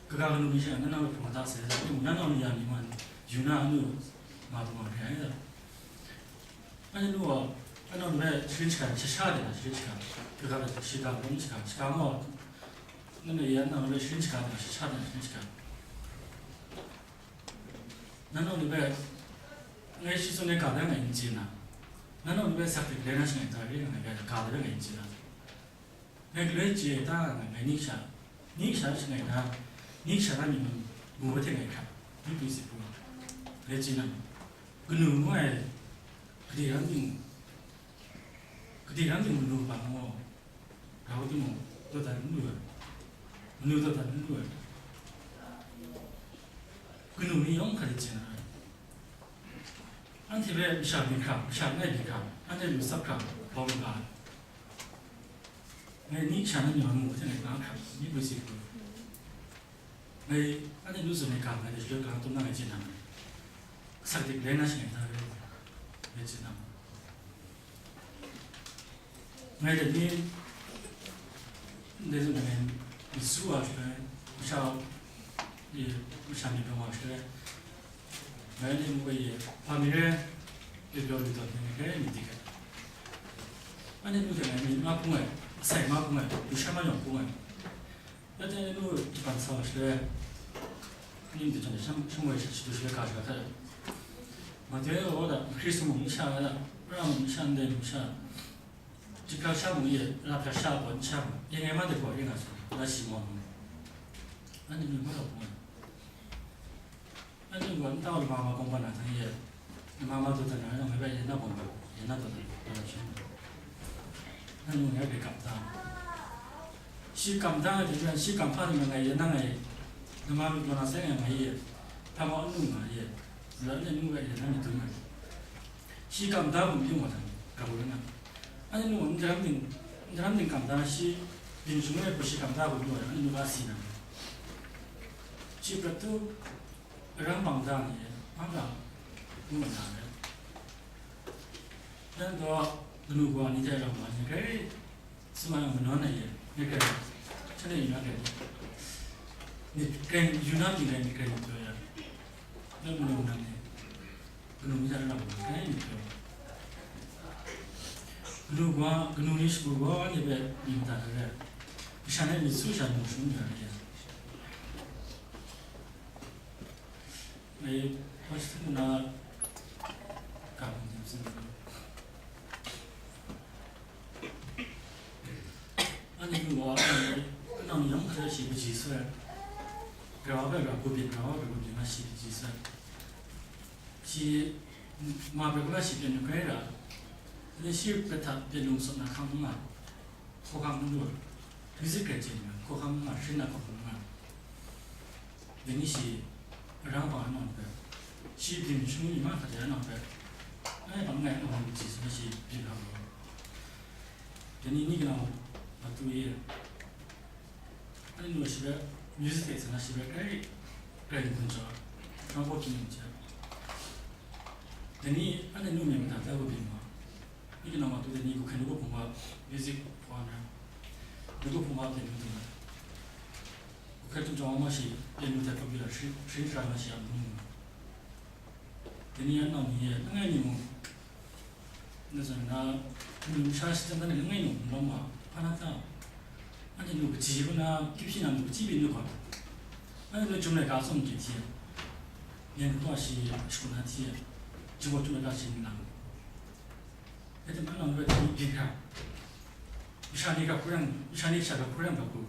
Kaga kanu ni sha, nan nau hpe hpung da sai, timung nan nau ni a myit man yu na anu, ma du ma hkrai ai da. Anhte nu gaw, anhte nu hpe sharin shaga sha sha de na, sharin shaga, kaga hpe shiga lawm shaga, shaga gaw, nanhte ya anhte nu hpe sharin shaga de na, sha sha de na, sharin shaga. Nanhte nu hpe ngai shi tsun ai ga de ngai n chye na, nanhte nu hpe sak hte galoi na shangai hta re ngai ga de ngai n chye na. Ngai galoi chye ai ta nga, ngai ning sha, ning sha shangai na, ning sha na myit man mu hte ngai hkrat, myi pwi si pru, ngai chye na, kanu ngu ai, gade rang ting, gade rang ting manu hpa ngu, rau timung, dawdan n lu ai, manu dawdan n lu ai, kanu ni yawng hkra chye na ai. Anhte hpe masha byin hkra, masha langai byin hkra, anhte lu tsap hkra, bau lu ga ai. Ngai ni kasha na myit man mu hte ngai nga hkra, myi pwi si pru. Ngai anhte nu tsun ai ga, ngai hte shaloi ga tum na ngai chye na, asak dik rai na shangai hta rai, ngai chye na. Ngai dai ni, ndai zawn ngai myit su wa shaloi, masha, e, masha myit bang wa shaloi, ngai ni mu bai ye, hpa mi rai, pyaw pyaw lu tawn ni, ngai myit dik ai. Anhte nu hte ngai myit ma hpung ai, asai ma hpung ai, lusha ma yawng hpung ai. Ya teng nu japan sa wa shaloi, ning de jan sham, sham woi sha, shadu shaloi ga sha hta. Ma de o da, Hkristu mung sha da, ra mung sha, ndai mung sha. Jahpra sha mung ye, ra hpra sha gaw n sha mung, ye ngai ma de gaw ye nga su, la shi mung. Anhte myit ma rau hpung ai. Anhte gaw nta wa lama ma kawng ban na hta ye, lama ma dawdan na, ngai bai ye na bawng ga, ye na dawdan, dawdan sha. Anhte ngai bai kam ta. Shi kam ta de, shi kam hpa de ngai ye na ngai, lama mi dawdan na sai ngai ngai ye, hpa ma nu nga ye, la ne nu bai ye na mi dun ngai. Shi kam da bum yung wa dan, ga bu na. Anhte nu, n daram ding, n daram ding kam da shi, byin shung ai hku shi kam da bum yung wa dan, anhte nu a si na. Shi prat tu, rang bang da ni, ma ga, nu wa na re. Yan daw, kanu kawa ni hte rau wa ni, grai, sumai manawn ai ye, ni grai, shanhte yu na grai, ni grai, yu na ting grai, ni grai, ni pyaw ya. Dai majaw nang e, kanu mi hta rau ai ni pyaw. Kanu wa, kanu ni shagu wa ni hpe myit mada ai re. Kasha ni myit su sha nu shangun ya re. Ngai, hpa shi hta na, ga hpung tim sin. Anhte nu wa, anhte nang yawng hkra shi kaji soi ai. Grau hpe grau, gubin grau hpe gubin na shi kaji soi ai. Shi, ma hpe gula shi byin nu grai ra, anhte shi hpe hta byin lung sawt na hkang n nga, hkawhkam n lu ai. Music grai chye n nga, hkawhkam n nga, sharin na hkawhkam n nga. Dai ni shi arang hpa anawng hpe, shi byin shangun mi mahkra de anawng hpe, ngai bang ngai anawng hpe kaji sum shi byin hkam ai. Dai ni, ni kanau matu e, anhte nu shi hpe, music hte sa na shi hpe grai, grai n hpun jaw ai, shawng hpaw hkying n chye ai. Dai ni, anhte nu myit mada hta gaw byin wa, ni kanau matu dai ni, Guhkhen Lagu Hpung wa, music wa na, Lagu Hpung wa byin n dun ai. Guhkhen Htum Chyawm Wa Maw shi, byin nu hte popular, sharin, sharin shara na shi a mung. Dai ni anawng ni e, langai mi mung, na zawn na, mung sha shi dan dan ni langai mi mung lawm wa, hpa na ta? Anhte nu kaji hku na, kip shi na nu kaji byin nu gaw, anhte nu Chyum laika tsawm gyi hti ai, myen hku a shi, shi hku na hti ai, Chyum gaw Chyum laika shi n lang. Rai timung, anawng rai timung, byin hkra. Masha ni ga hku rai, masha ni sha ga hku rai ga hku.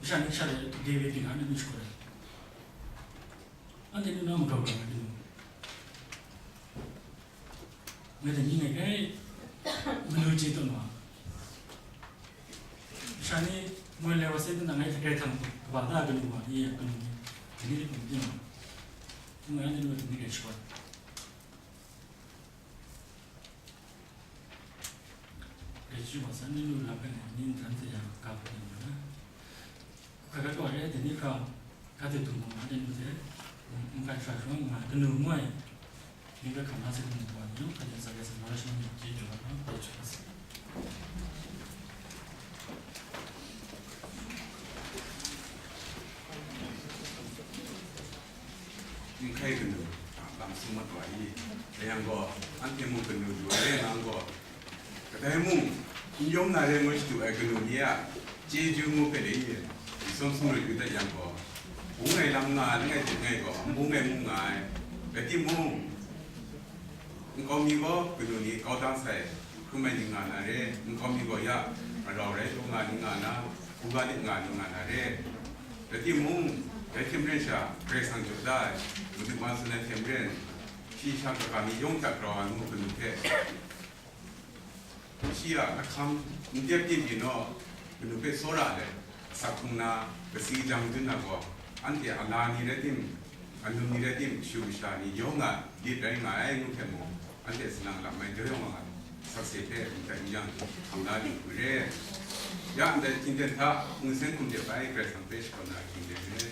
Masha ni sha de, de we byin hkra, anhte nu shakawn ai. Anhte nu na magau ga nga timung, ngai hte ni ngai grai manu chye tawn wa. Masha ni moi lai wa sai, nang ngai hte grai htang kaba da kanu wa, ni kanu ni, ni hte hpung byin wa. Ngai anhte nu hte ni grai shakawn. Dai chyu wa san, ni lu la hpe ni n dan hte ya ga hpe ni na. Hkra hkra taw e, dai ni hkra, Ade dung bang ade nu de, mungkai hkra hkra nga kanu ngu ai, ni hpe hkam na se kanu wa ni, hkra jan sa rai sa, wa rai shangun ni, chye jaw ai, hkra chye sa. Ning hkai kanu, a, lam sum mat wa i, dai yang gaw, anhte mung kanu du ai rai nga gaw, kadai mung, n yawm na re ngu shadu ai kanu ni a chyeju ngu hpe de i, n sawm sumru yu dat yang gaw, bung ai lam nga langai hte ngai gaw, n bung ai mung nga ai. Rai timung, nkau mi gaw kanu ni kau dang sai, hkrum ai ni nga na re, nkau mi gaw ya, marau rai taw nga ni nga na, hkungga lit nga ni nga na re. Rai timung, dai hkyem ren sha, Karai Kasang jaw da ai, Madu wa tsun ai hkyem ren, shi sha kaga mi yawng hta grau ai ngu kanu hte, shi a ahkang n tep tim pyi naw, kanu hpe tsawra let, asak hkung na, kasi jang dun na gaw, anhte a la ni rai tim, anum ni rai tim, kashu kasha ni yawng a lit rai nga ai ngu hte mung, anhte sinang lam mai jaw yawng a sakse hpe nta n yang, hkam la lu ai re. Ya ndai hkying ten hta, nsen hkum dep ai Karai Kasang hpe shakawn na ahkying ten re.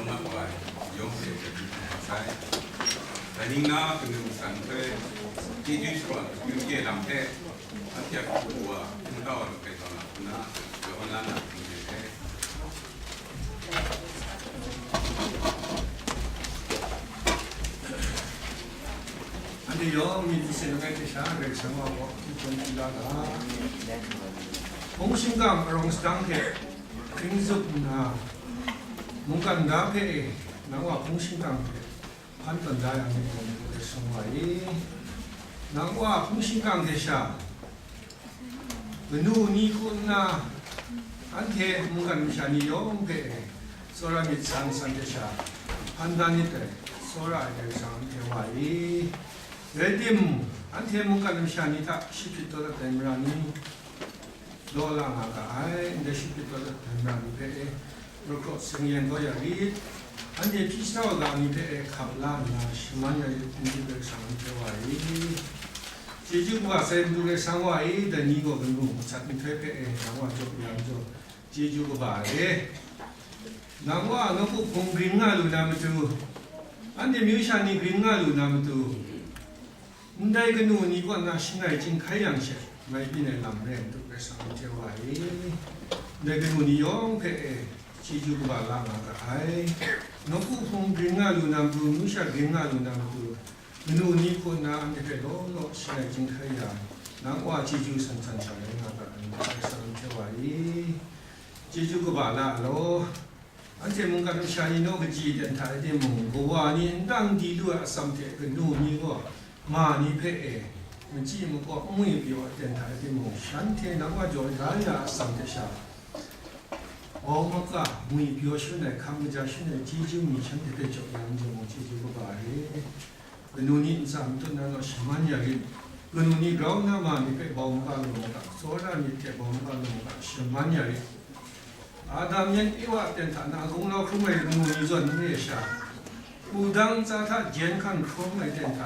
Nga wa yawng hpe hpe hpe sai. Dai ning na kanu san hpe chyeju shawa akyu chye lam hte, anhte a hku wa hkungga wa hpe taw na hku na, yaw na na hku hpe hpe. Anhte yawng myit masin langai hte sha Karai Kasang wa gaw hpyi hpyi la ga. Hpung shingkang arawng sadang hte hkring zup nna, mungkan da hpe e, nang wa hpung shingkang hte hpan tawn da yang ni gaw, Karai Kasang wa e, nang wa hpung shingkang hte sha, kanu ni hku nna, anhte mungkan masha ni yawng hpe e, tsawra myit san san hte sha, hpan da myit dai, tsawra ai Karai Kasang anhte wa e. Rai timung, anhte mungkan masha ni hta shi hpyit taw dat ai mara ni, law la nga ga ai, ndai shi hpyit taw dat ai mara ni hpe e, rahkraw seng yen kau ya rit, anhte hpyi shada wa ga ai ni hpe e, hkap la nna, shaman ya rit, Madu Karai Kasang anhte wa e. Chyeju kaba sai Madu Karai Kasang wa e, dai ni gaw kanu, matsat nhtoi hpe e, nang wa jaw ya majaw, chyeju kaba e. Nang wa nawku hpung grin nga lu na matu, anhte myu sha ni grin nga lu na matu, ndai kanu ni kaw na shangai chyinghkai yang she, mai byin ai lam rai Madu Karai Kasang anhte wa e. Ndai kanu ni yawng hpe e, chyeju kaba la nga ga ai. Nawku hpung grin nga lu na matu, myu sha grin nga lu na matu, kanu ni hku nna anhte hpe law law shangai chyinghkai ya, nang wa chyeju san san sha rai nga ga ai, Madu Karai Kasang anhte wa e. Chyeju kaba la law. Anhte mungkan masha ni naw kaji aten hta e timung, kawa ni n dang di lu ai atsam hte kanu ni gaw ma ni hpe e, machyi makaw n ngwi pyaw aten hta e timung, shanhte nang wa jaw da ya atsam hte sha, bau maka ngwi pyaw shangun ai, hkam kaja shangun ai chyeju mi shanhte hpe jaw ya n jaw mung, chyeju kaba re. Kanu ni ntsa matut na naw shaman ya rit. Kanu ni grau nna ma myit hpe bau maka lu mu ga, tsawra myit hte bau maka lu mu ga, shaman ya rit. Adam yan Ewa aten hta na gunglau hkrum ai kanu ni zawn n re ai sha, wudang ntsa hta jen hkan hkrum ai aten hta,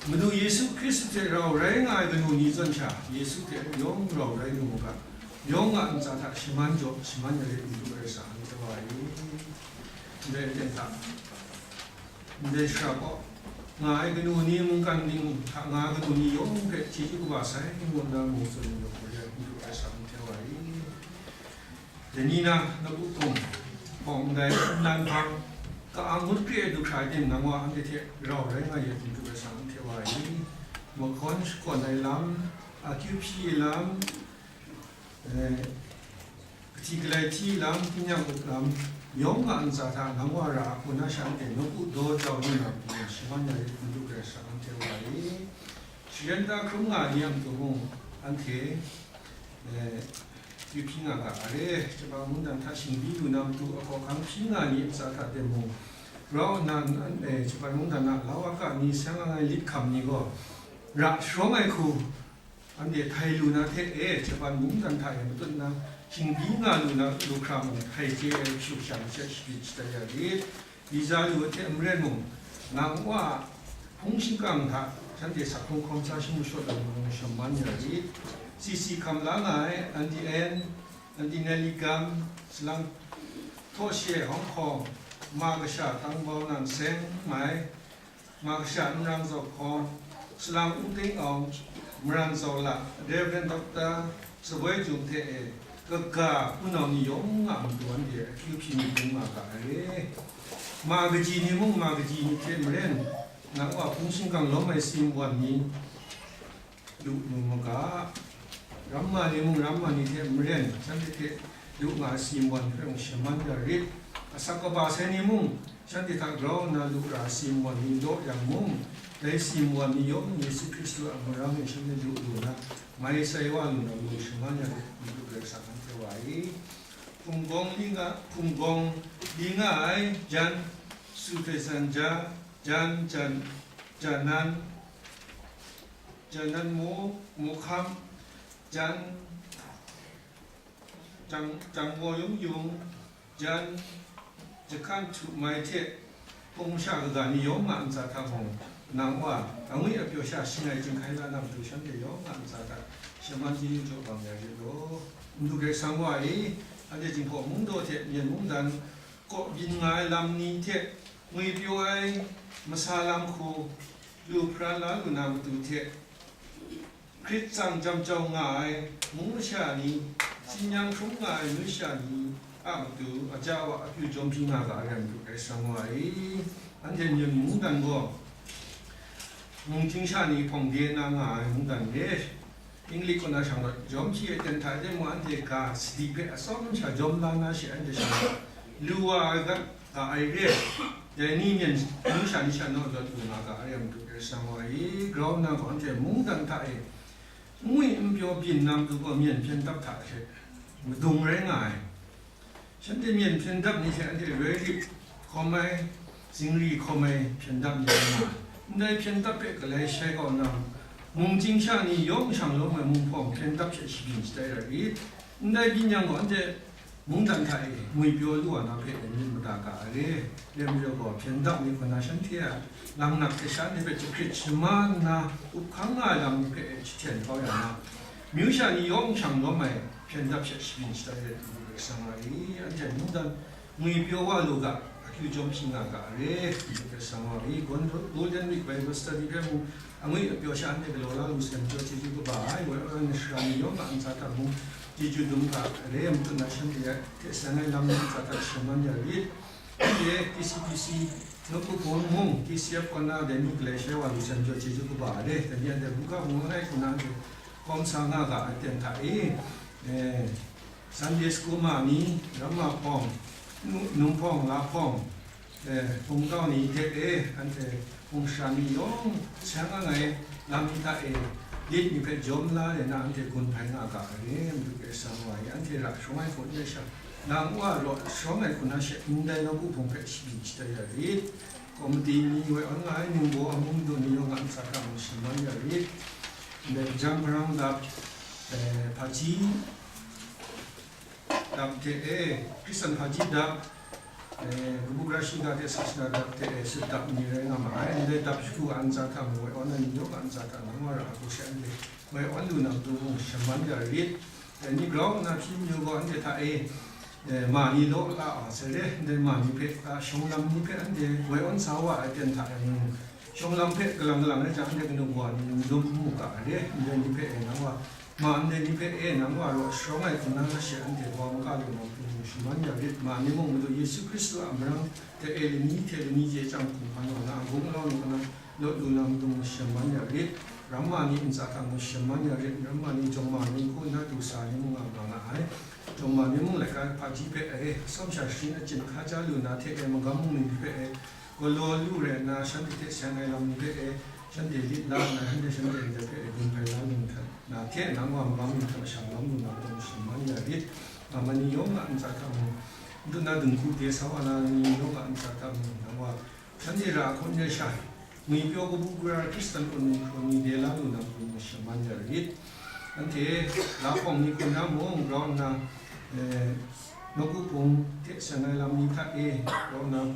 Madu Yesu Hkristu hte rau rai nga ai kanu ni zawn sha, Yesu hte yawng rau rai lu mu ga, yawng a ntsa hta shaman jaw, shaman ya rit, Madu Karai Kasang anhte wa e. Ndai aten hta, ndai shara kaw nga ai kanu ni, mungkan ning hta nga ai kanu ni yawng hpe chyeju kaba sai ngu nna mu tsun yu hku re, Madu Karai Kasang anhte wa e. Dai ni na, nawku hpung hpawng ndai nnan hpang, ka-ang ngut kre ai du hkra ai tim nang wa anhte hte rau rai nga yu, Madu Karai Kasang anhte wa e. Mahkawn shakawn ai lam, akyu hpyi ai lam, eh, kahti galai hti lam, tingnyang up lam, yawng a ntsa hta nang wa ra a hku na sha anhte nawku daw jau lu na hku shaman ya rit, Madu Karai Kasang anhte wa e. Sharen da hkrum nga ai ni a matu mung, anhte, eh, akyu hpyi nga ga, are, Japan mungdan hta shingbyi lu na matu, ahkaw ahkang hpyi nga ai ni a ntsa hta timung, rau nna, eh, Japan mungdan a lau a ka ni, seng lang ai lit hkam ni gaw, ra sharawng ai hku, anhte htai lu na hte e, Japan mungdan hta e matut nna, shingbyi nga lu na lu hkra mung, htai chye ai hpyu sha masha shapyit shatai ya rit. Visa lu ai hte maren mung, nang wa a hpung shingkang hta shanhte sak hkrung hkawm sa shamu shawt ai mung shaman ya rit. C C hkam la nga ai Aunty Ann, Aunty Nelly Gam, salang Htaw She Hawng Hkawng, ma kasha Tang Bau Nan Seng Mai, ma kasha N Rang Zaw Hkawng, salang U Teng Awng, Maran Zaw La, Reverend Doctor Saboi Jung hte e, kaga hpunau ni yawng a matu anhte akyu hpyi myit dum nga ga ai. Ma kaji ni mung ma kaji ni hte maren, nang wa hpung shingkang lawm ai si nwan ni, lu lu mu ga. Ramma ni mung ramma ni hte maren, shanhte hte lu nga ai si nwan hpe mung shaman ya rit. Asak kaba sai ni mung, shanhte hta grau nna lu ra ai si nwan ni law yang mung, dai si nwan ni yawng Yesu Hkristu a marang e shanhte lu lu na, mai sai wa lu na, lu shaman ya rit, Madu Karai Kasang anhte wa e. Hpung gawng li nga, hpung gawng li nga ai, jan, Su Hpe San Ja, jan, jan, Janan, Janan Mo, Mo Hkam, jan, Jang, Jang Mo Yung Yung, jan, Jahkan Htu Mai hte, hpung masha kaga ni yawng a ntsa hta mung, nang wa, angwi apyaw sha shangai chyinghkai la na matu shanhte yawng a ntsa hta, shaman chyeju jaw bang ya rit law. Madu Karai Kasang wa e, anhte Jinghpaw mungdaw hte Myen mungdan, kaw byin nga ai lam ni hte ngwipyaw ai masa lam hku lu hpra la lu na matu hte, hkrit tsang jam jau nga ai mung masha ni, tsin yang hkrum nga ai mung masha ni a matu, aja wa akyu jawm hpyi nga ga ai rai matu, Karai Kasang wa e, anhte Myen mungdan gaw mung ting sha ni hpawng de na nga ai mungdan re. Inglik kaw na shang rawt jawm hpyi ai ten hta e mung, anhte ga sadi hpe atsawm sha jawm la na she, anhte shang rawt lu wa ai ga, ga ai re. Dai ni myen mung sha ni sha naw rawt lu nga ga ai rai matu, Karai Kasang wa e, grau nna gaw anhte mungdan hta e n ngwi n pyaw byin na matu gaw myen hpyen dap hta hte madung rai nga ai. Shanhte myen hpyen dap ni hte anhte roi rit hkawm ai, zingri hkawm ai hpyen dap ni rai nga ai. Ndai hpyen dap hpe galai shai kau nna, mung ting sha ni yawng shang lawm ai mung hpawng hpyen dap hte shabyin shatai ra rit. Ndai byin yang gaw, anhte mungdan hta e ngwipyaw lu wa na hpe myit mada ga ai re. Rai majaw gaw, hpyen dap ni kaw na shanhte a langnat hte sha ni hpe jahkrit shama nna up hkang nga ai lam ni hpe e jahten kau ya na, myu sha ni yawng shang lawm ai hpyen dap hte shabyin shatai ai Karai Kasang wa e, anhte mungdan ngwipyaw wa lu ga, akyu jawm hpyi nga ga ai re, Karai Kasang wa e. Golden Week Bible Study hpe mung, angwi apyaw sha anhte galaw la lu sai majaw chyeju kaba ai, woi awn ai sara ni yawng a ntsa hta mung, chyeju dum ga ai re, matu na shanhte hte seng ai lam ni ntsa hta shaman ya rit. Anhte T C P C, nawku hpung mung, T C F kaw na dai ni galai shai wa lu sai majaw chyeju kaba ai re, dai ni anhte buga hpung langai hku na anhte kawm sa nga ga ai ten hta e, eh, Sunday school ma ni, ramma hpawng, nu-, num hpawng, la hpawng, eh, hpung kau ni hte e, anhte hpung sara ni yawng seng ang ai lam ni hta e, lit ni hpe jawm la ai na anhte gun hpai nga ga ai re, Madu Karai Kasang wa e, anhte ra sharawng ai hku n rai sha, nang Wa raw sharawng ai hku na she ndai nawku hpung hpe shabyin shatai ya rit. Komiti ni woi awn nga ai ningbaw a mung du ni yawng a ntsa hta mung shaman ya rit. Ndai hpajang hparang dap, eh, hpaji dap hte e, Hkristan hpaji dap, eh, kabu gara shiga hte sasana dap hte e, sut dap ni rai nga ma ai. Ndai dap shagu a ntsa hta mung woi awn ai ni yawng a ntsa hta nang Wa ra hku she anhte woi awn lu na matu mung shaman ya rit. Dai ni grau nna hpyi mayu gaw, anhte hta e, eh, ma ni law la ai sai re, ndai ma ni hpe, a, shawng lam ni hpe anhte woi awn sa wa ai ten hta e mung, shawng lam hpe kalang kalang rai jang, anhte kanu kawa ni n dum mu ga ai re, ndai ni hpe e nang Wa, ma ndai ni hpe e nang Wa raw sharawng ai hku na she anhte wa maka lu na matu mung shaman ya rit, ma ni mung Madu Yesu Hkristu a marang hte e lani hte lani chye chyang hkum hkan wa na, gung alau ni hku na, lawt lu na matu mung shaman ya rit, ramma ni ntsa hta mung shaman ya rit, ramma ni jawng ma ni hku nna du sa ni mung nga ma nga ai. Jawng ma ni mung laika hpaji hpe e, atsawm sha sharin achyin hkaja lu na hte e, magam bungli ni hpe e, galaw lu rai nna, shanhte hte seng ai lam ni hpe e, shanhte lit la nna, shanhte shanhte ndai hpe e, gun hpai la lu hta na hte, nang Wa magam ni hta shang lam lu na matu mung shaman ya rit, ma ni yawng a ntsa hta mung, n dun na dingku de sa wa na ni yawng a ntsa hta mung, nang Wa shanhte ra hku n rai sha, ngwipyaw kabu gara Hkristan awn ni hkrum ni de la lu na matu mung shaman ya rit. Anhte la hpawng ni hku na mung grau nna, eh, nawku hpung hte seng ai lam ni hta e, grau nna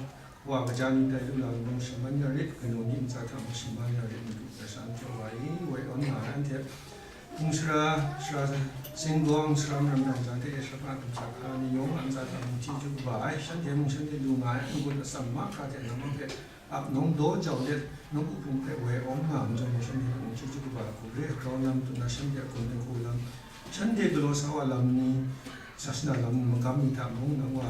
wa kaja ni tai lu na matu mung shaman ya rit, kanu ni ntsa hta mung shaman ya rit, Madu Karai Kasang anhte wa e, woi awn nga ai anhte hpung sara, sara singgawng, sara maram dawn jan hte e, sara hpa dum sa hka ni yawng a ntsa hta mung chyeju kaba ai, shanhte mung shanhte lu nga ai n-gun atsam mahkra hte namang hpe ap nawng daw jau let, nawku hpung hpe woi awn nga ai majaw, shanhte hpe mung chyeju kaba hku re, grau nna matu na shanhte a hkum hpe hku lam, shanhte galaw sa wa lam ni, sasana lam ni, magam ni hta mung nang Wa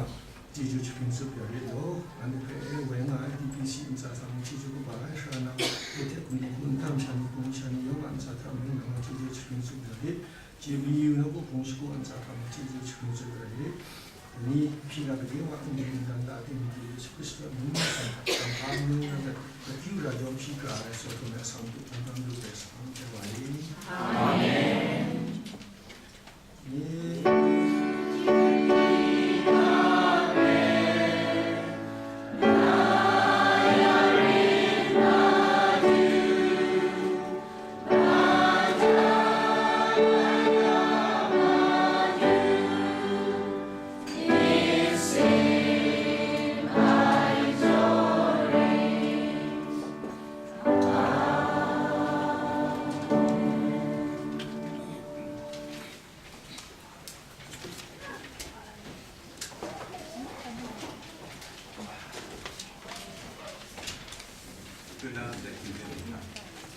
chyeju jahpring tsup ya rit law, anhte hpe e woi nga ai T P C ntsa hta mung chyeju kaba ai, sara na, hte hte hkum hku n tam sha ni, hpung sha ni yawng a ntsa hta mung nang Wa chyeju jahpring tsup ya rit. J B U nawku hpung shagu a ntsa hta mung chyeju jahpring tsup ya rit. Dai ni hpyi na gade wa n-gun n dan da ting ni hte Yesu Hkristu a mying nsang hta kamhpa amyu na dat, akyu ra jawm hpyi kra ai Sodom ai asak madu hkungga madu hpe sa hkam hte wa e. Amen.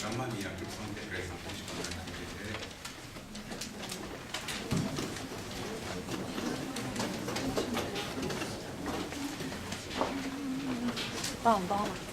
Ramani a group song hte Karai Kasang hpe shakawn ai hte hte. 帮我帮忙。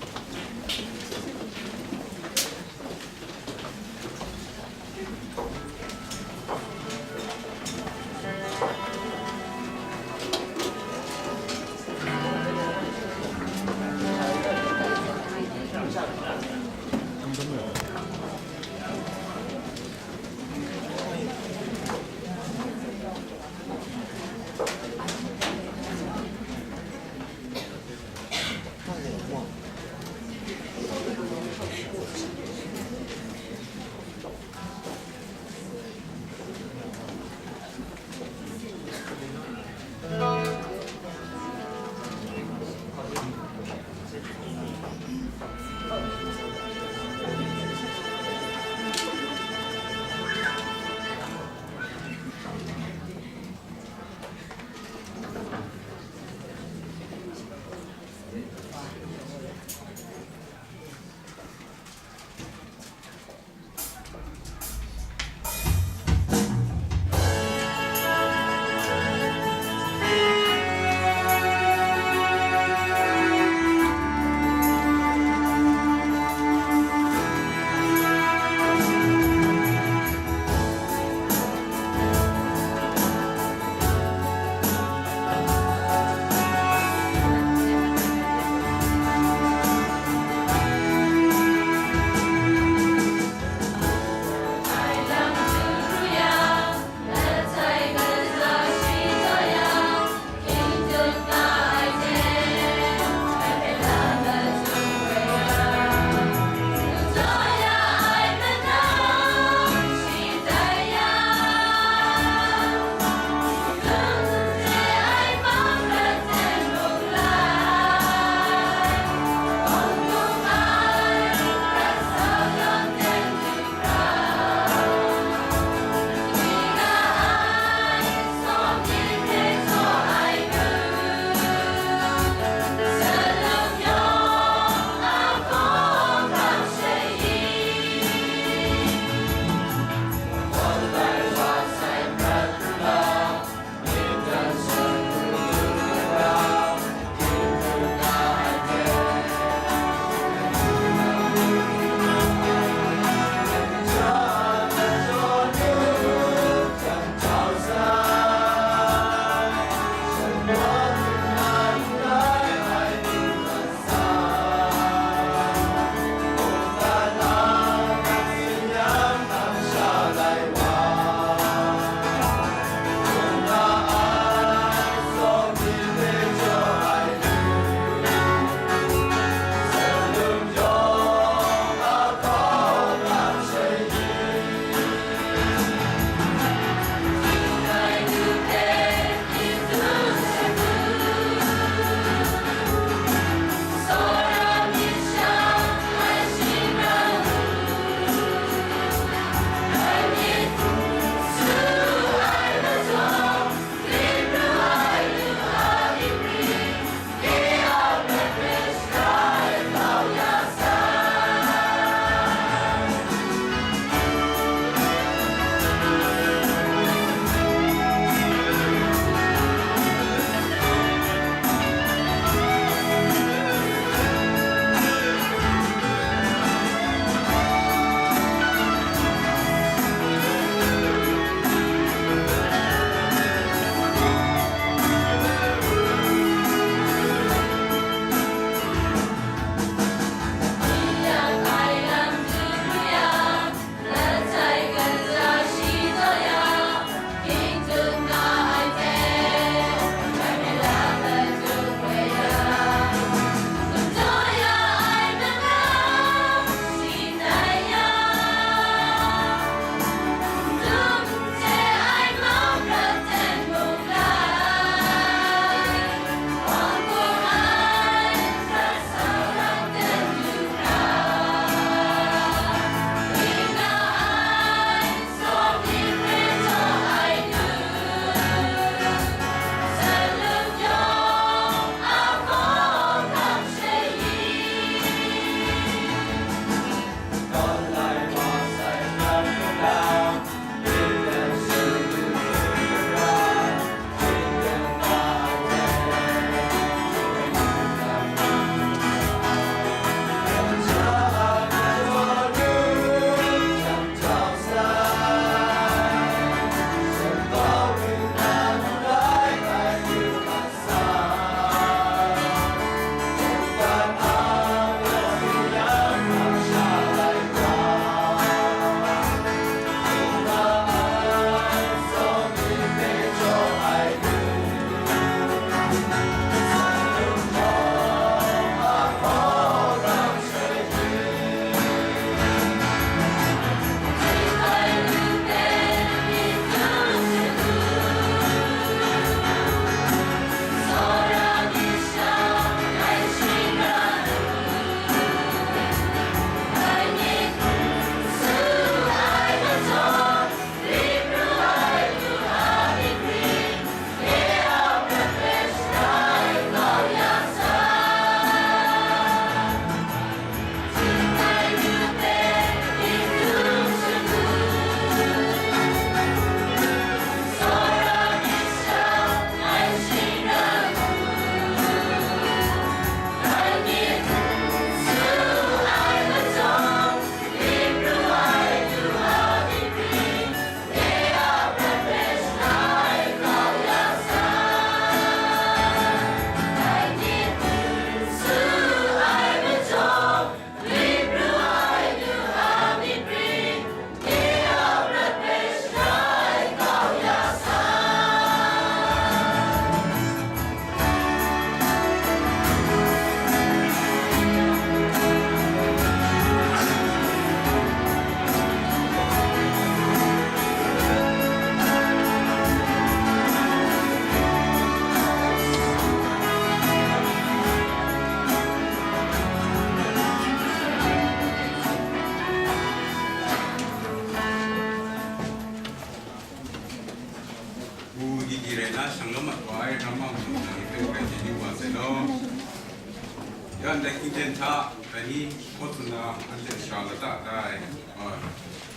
Dai hkying ten hta, dai ni hkawt tsun na anhte shara lata da ai, a,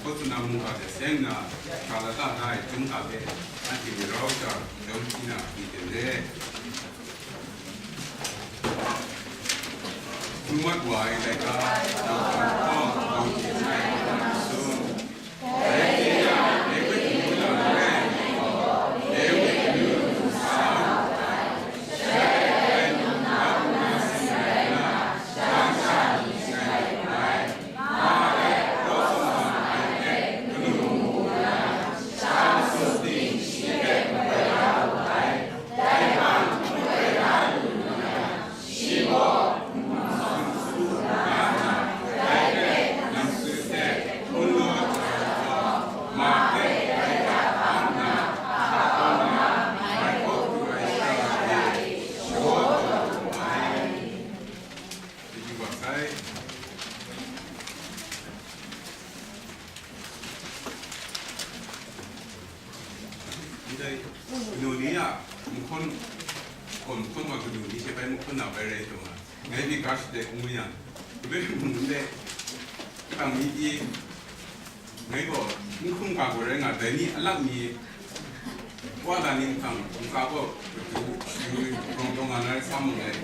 hkawt tsun na mungga hte seng nna shara lata da ai chyum hta hpe anhte ni rau sha, yawng hpyi na hkying ten re. Hkrum mat wa ai laika, yawng hkawng, yawng hte sai, sum. Ndai, kanu ni a, nhkawn, hkawn, nhkawn wa kanu ni hte bai nhkawn na bai rai taw nga, ngai myit ga shadai n mu yang, ndai mung ndai, hkang mi pyi, ngai gaw n hkrum ga gaw rai nga, dai ni a lak mi, wa da ni nhkang, nka gaw, kadu, shayu, grau grau nga na rai sa mu ai.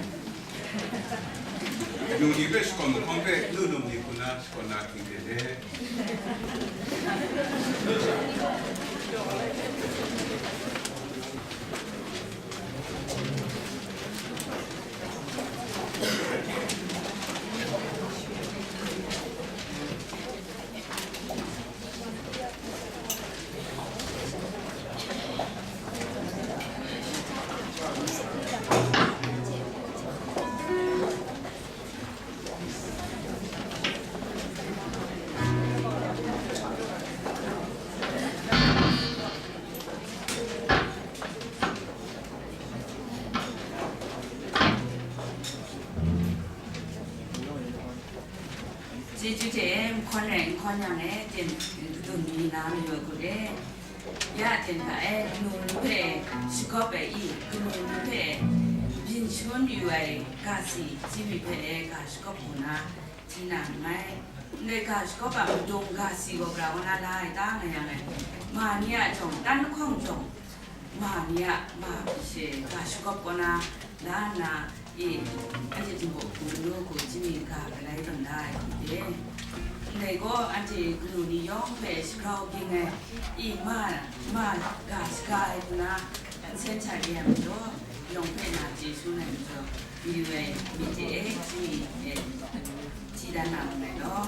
Kanu ni hpe shakawn mahkawng hpe, nu num ni hku na shakawn na hkying ten de. Chyeju hte nhkawn rai nhkawn yang e, ten kadun mi na mayu ai hku re. Ya ten hta e, kanu ni hpe shagawp ai i, kanu ni hpe byin shangun yu ai ga si, Jimmy hpe e ga shagawp hku na, hti na nngai. Ndai ga shagawp a madung ga si gaw gara kaw na la ai ta nga yang e, ma ni a jawng, tan lahkawng jawng, ma ni a ma pyi she ga shagawp kaw na la nna, i, anhte Jinghpaw Hpung manu hku Jimmy ga galai tawn da ai hku de. Ndai gaw anhte kanu ni yawng hpe shagrau ging ai, i, ma, ma ga shaga ai hku na, nsen hta re ai majaw, yawng hpe na chyeju ai majaw, mayu ai myit de e, Jimmy e, hti dan na nngai law.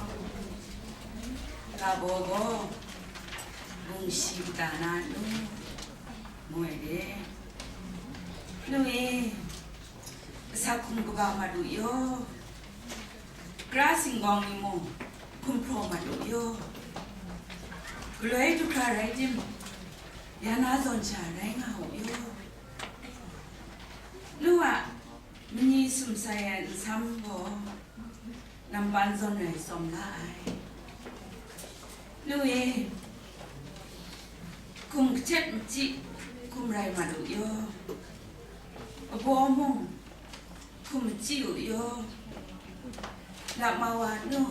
Ga baw gaw, bungshi kata na nu, ngu ai de. Nu e, asak hkum kaba mat u yaw, kra singgawng ni mung hkum hpraw mat u yaw, galoi du hkra rai tim, ya na zawn sha rai nga u yaw. Nu a mani sumsai ai nsam gaw, nampan zawn rai tsawm la ai. Nu e, hkum kahtet machyi hkum rai mat u yaw, abaw mung hkum machyi u yaw, lakmau a nu,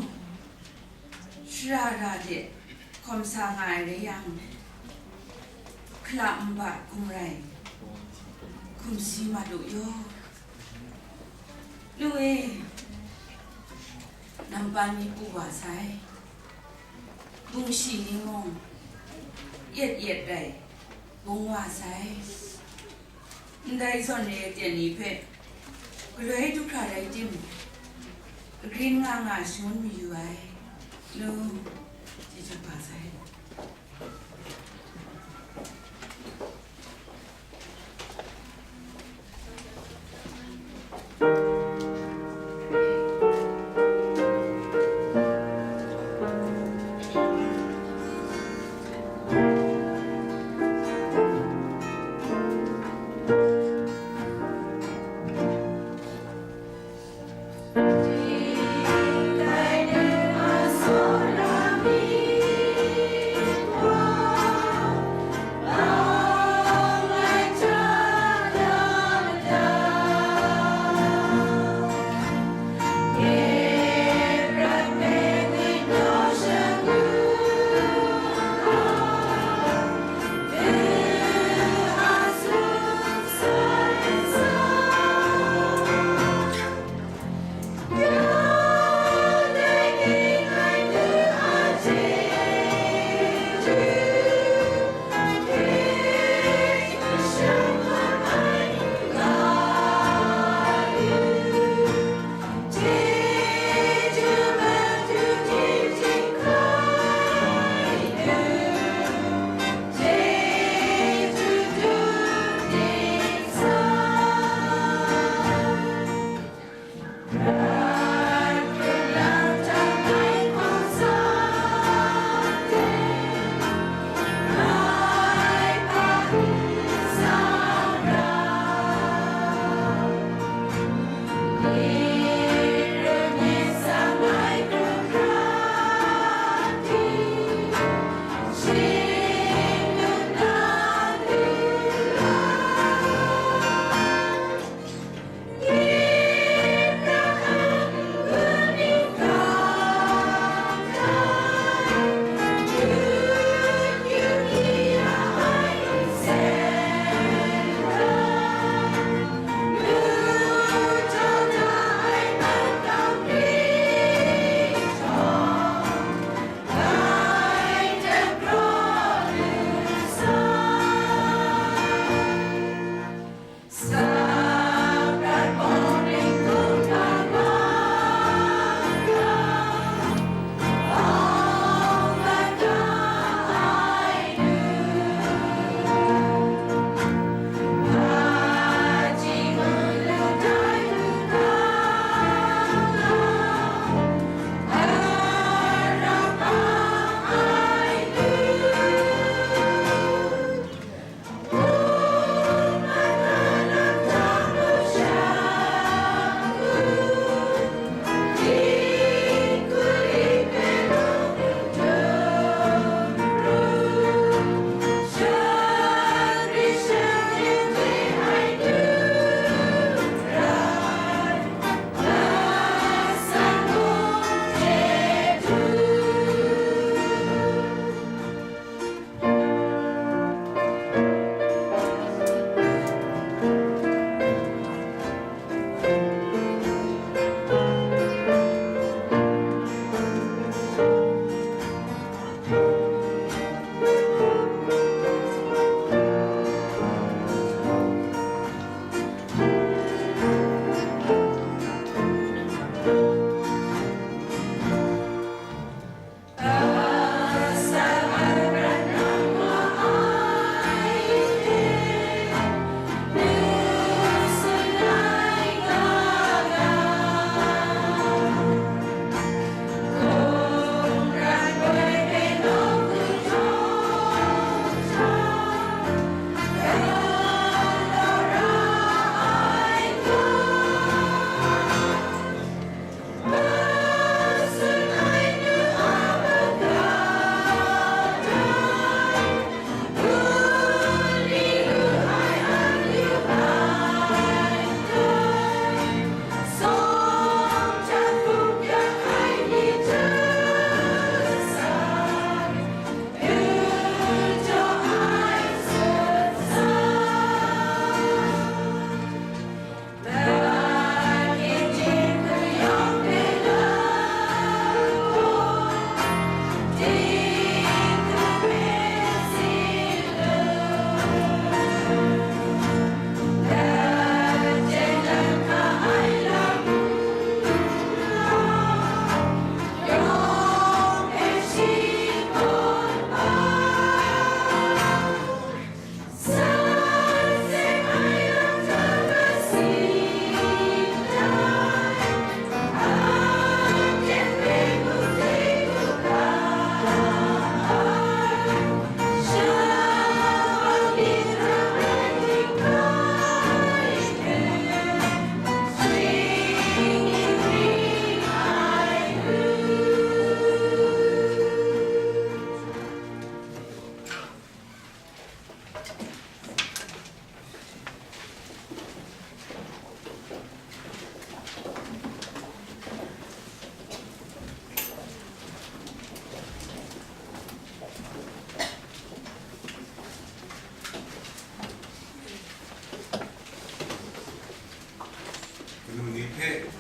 shara ra de hkawm sa nga ai rai yang, hkala nba hkum rai hkum si mat u yaw. Nu e, nampan ni pu wa sai, bungshi ni mung yet yet rai bung wa sai. Ndai zawn re ai ten ni hpe galoi du hkra rai tim, agrin nga nga shangun mayu ai. Nu, chyeju kaba sai.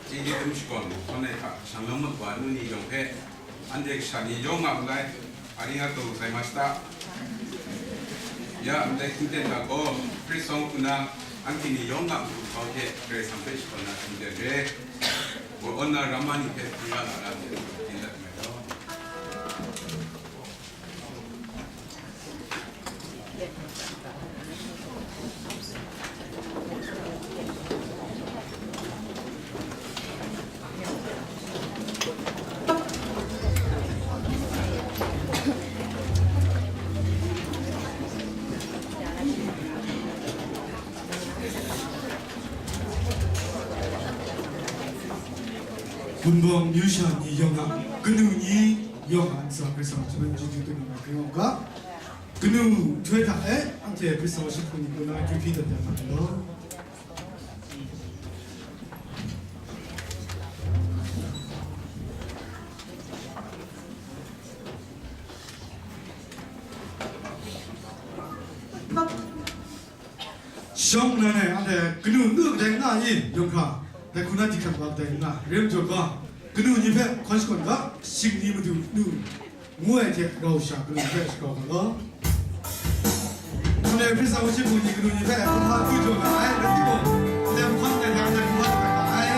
Chyeju dum shakawn hkawn ai hta, shanglawm mat wa nu ni yawng hpe, anhte kasha ni yawng nga wu lai, arigato gozaimashita. Ya ndai hpungten hta gaw, Hkristu hku na anhte ni yawng a matu hkau hte Karai Kasang hpe shakawn na hpungten re. Wa awn na ramma ni hpe hpung ya la ra hte, tin dat mai law. Bunbawng myu sha ni yawng a, kanu ni yawng a ntsa Karai Kasang hpe chyeju kanu nga hkring u ga, kanu nhtoi hta e, anhte Karai Kasang shahpung ni kaw na akyu hpyi dat dat ma ai law. Shawng nnan e, anhte kanu nu kadai nga i, yawng hkra, dai hku na di hkrat wa kadai nga, rem jaw ga, kanu ni hpe hkawn shakawn ga, shing ni madu nu, ngu ai hte rau sha kanu ni hpe shakau ga law. Nang dai Hkristu a shahpung ni kanu ni hpe hkun hpa du jaw ga ai, rai timung, lem hkawm dai hte anhte hkun hpa du ai.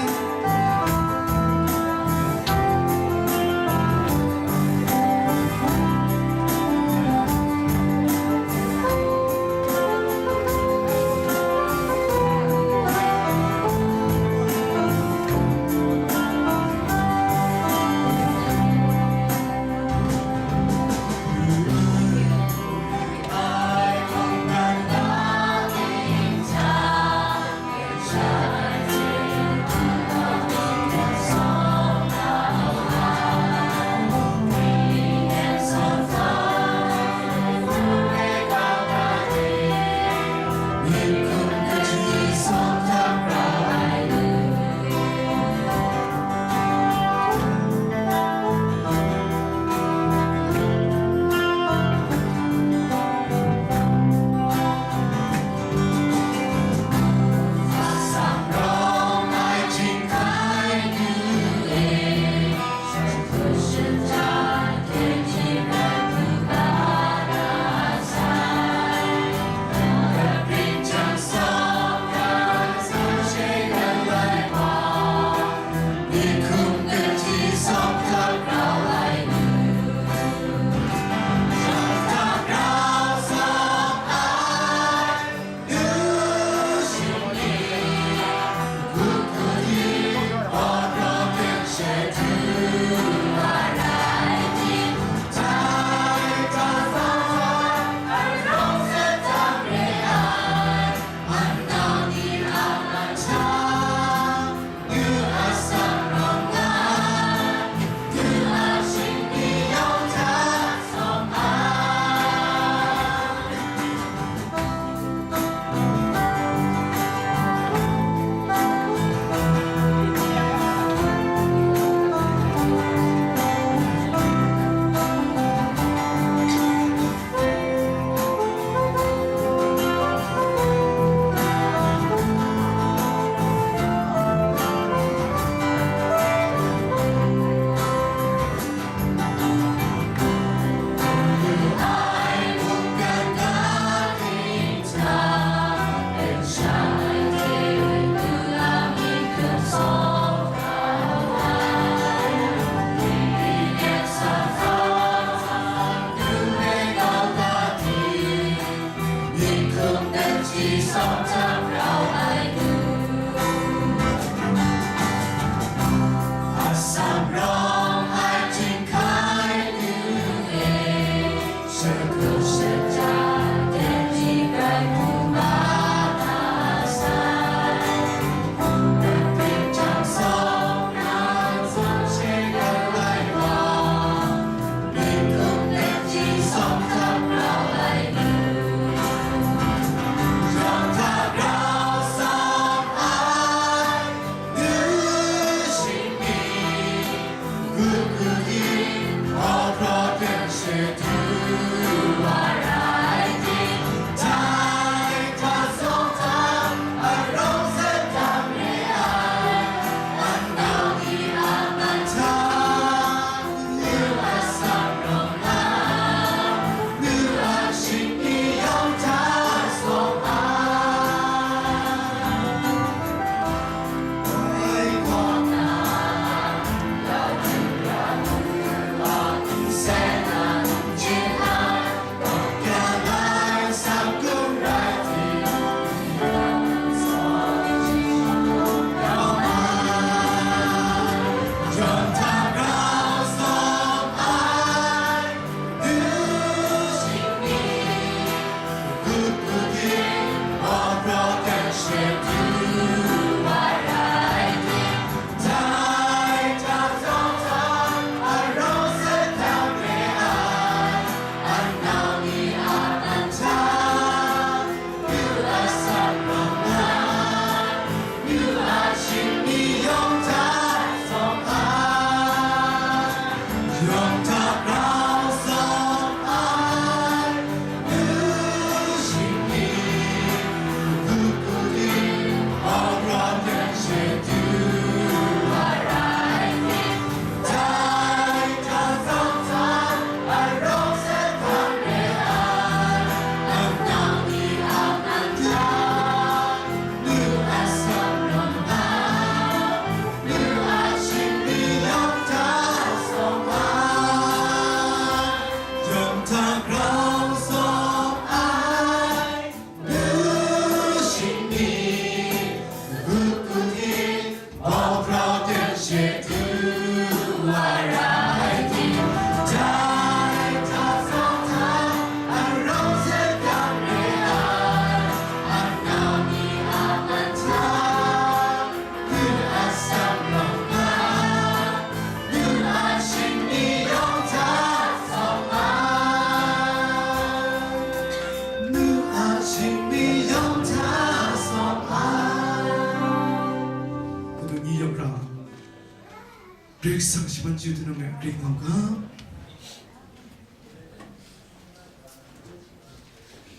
Karai Kasang shaman chyu hte nawng e agring nga u ga.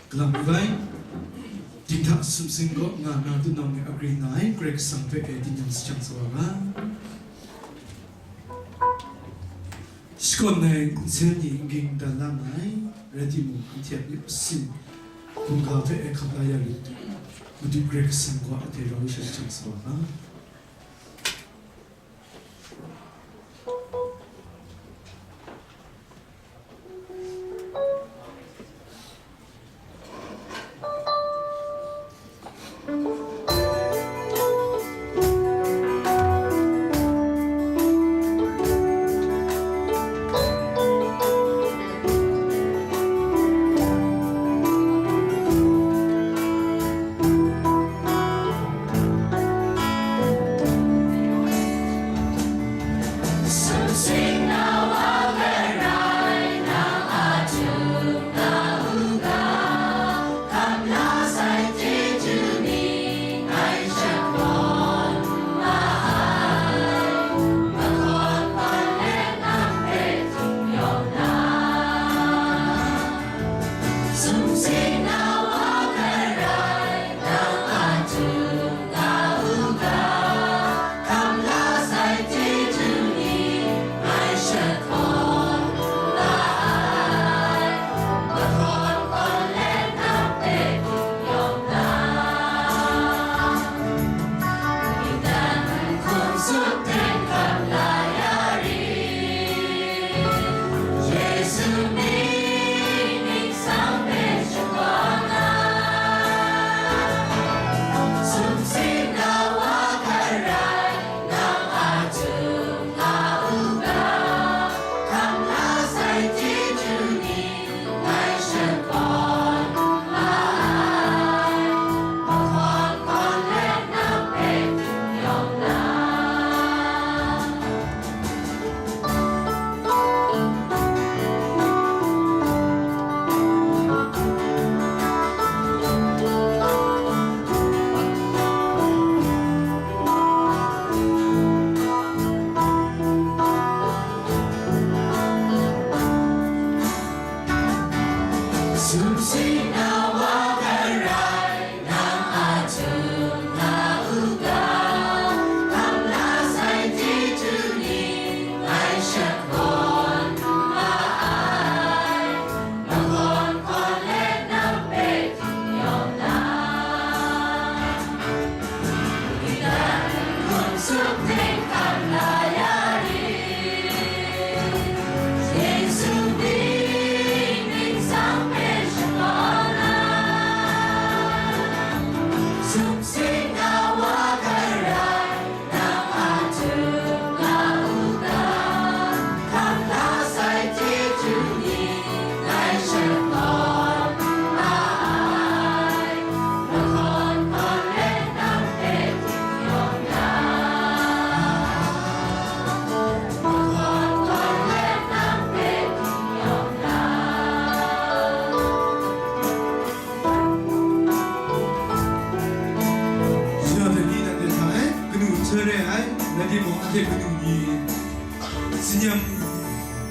Galang bai, dinghta sumsing kaw nga na hte nawng e agring nga ai Karai Kasang hpe e tingnyang sa jang sa wa ga. Shakawn ai nsen ni n ging dan la ai, rai timung, anhte a myit masin hkungga hpe e hkap la ya rit, Madu Karai Kasang gaw anhte rau sha jang sa wa ga. Shalom, nanhte hta e kanu nhtoi re ai, rai timung, anhte kanu ni tsin-yam,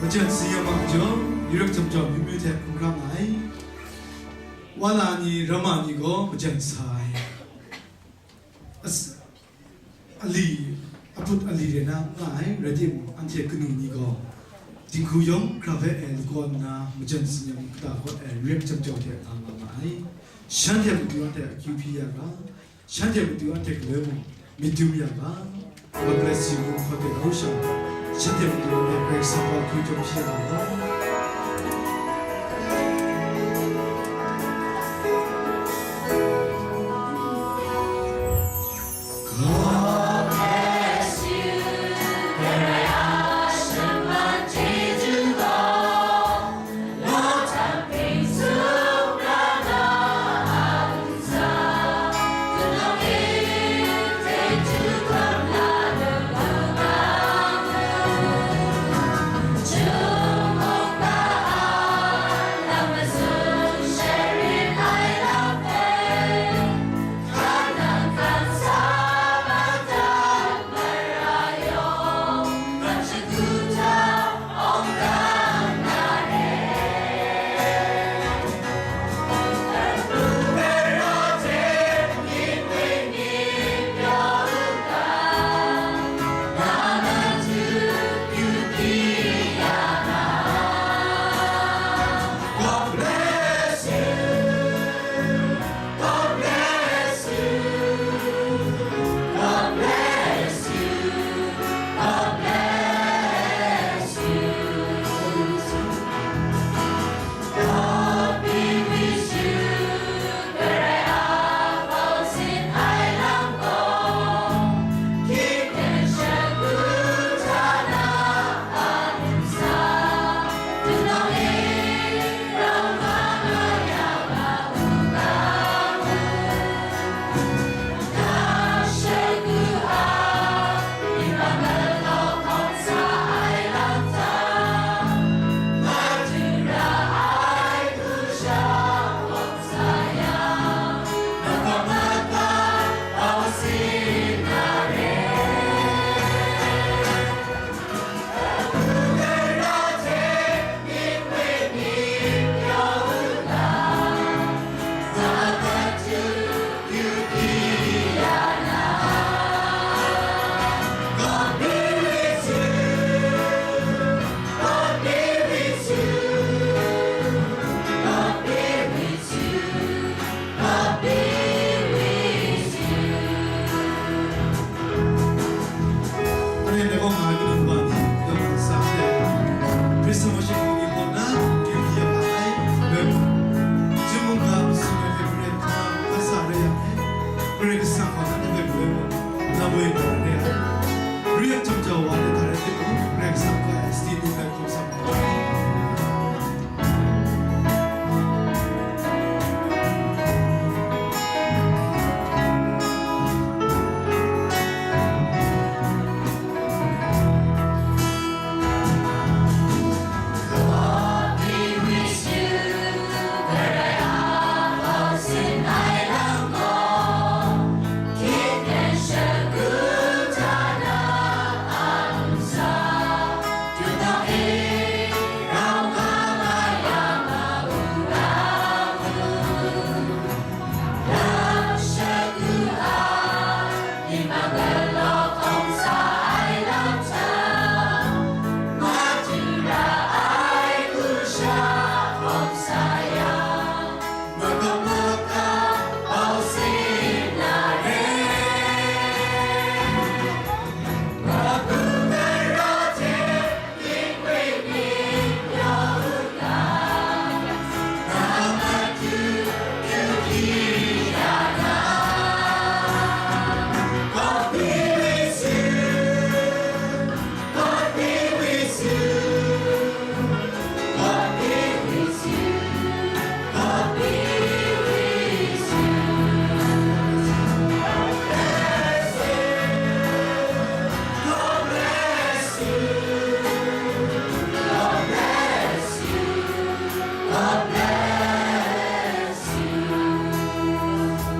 majan tsin-yam a majaw, yaret jam jau, myu myu hte hkungga nga ai. Wa la ni, ram ma ni gaw majan sa ai. As-, ali, aput ali re na n nga ai, rai timung, anhte kanu ni gaw dinghku yawng hkra hpe e lagaw nna, majan tsin-yam kata kaw e yaret jam jau hte nga nga ma ai. Shanhte matu anhte akyu hpyi ya ga, shanhte matu anhte galoi mung myit dum ya ga. God bless you, God bless you. Shanhte matu anhte Karai Kasang gaw akyu jawm hpyi ya ga. Dai gaw nga ai manu wa ni, yawng a sa hte, Praise and Worship ni kaw na, yu hpyi ya ga ai, bai, Chyum mungga masum ai hpe maren hkam na, kasa rai yang e, Karai Kasang gaw nanhte hpe bai mung, lam woi na re ai. Re ai chyum jau wa ai hta rai timung, Karai Kasang hpe sadi lu ai hkawm sa ma ai.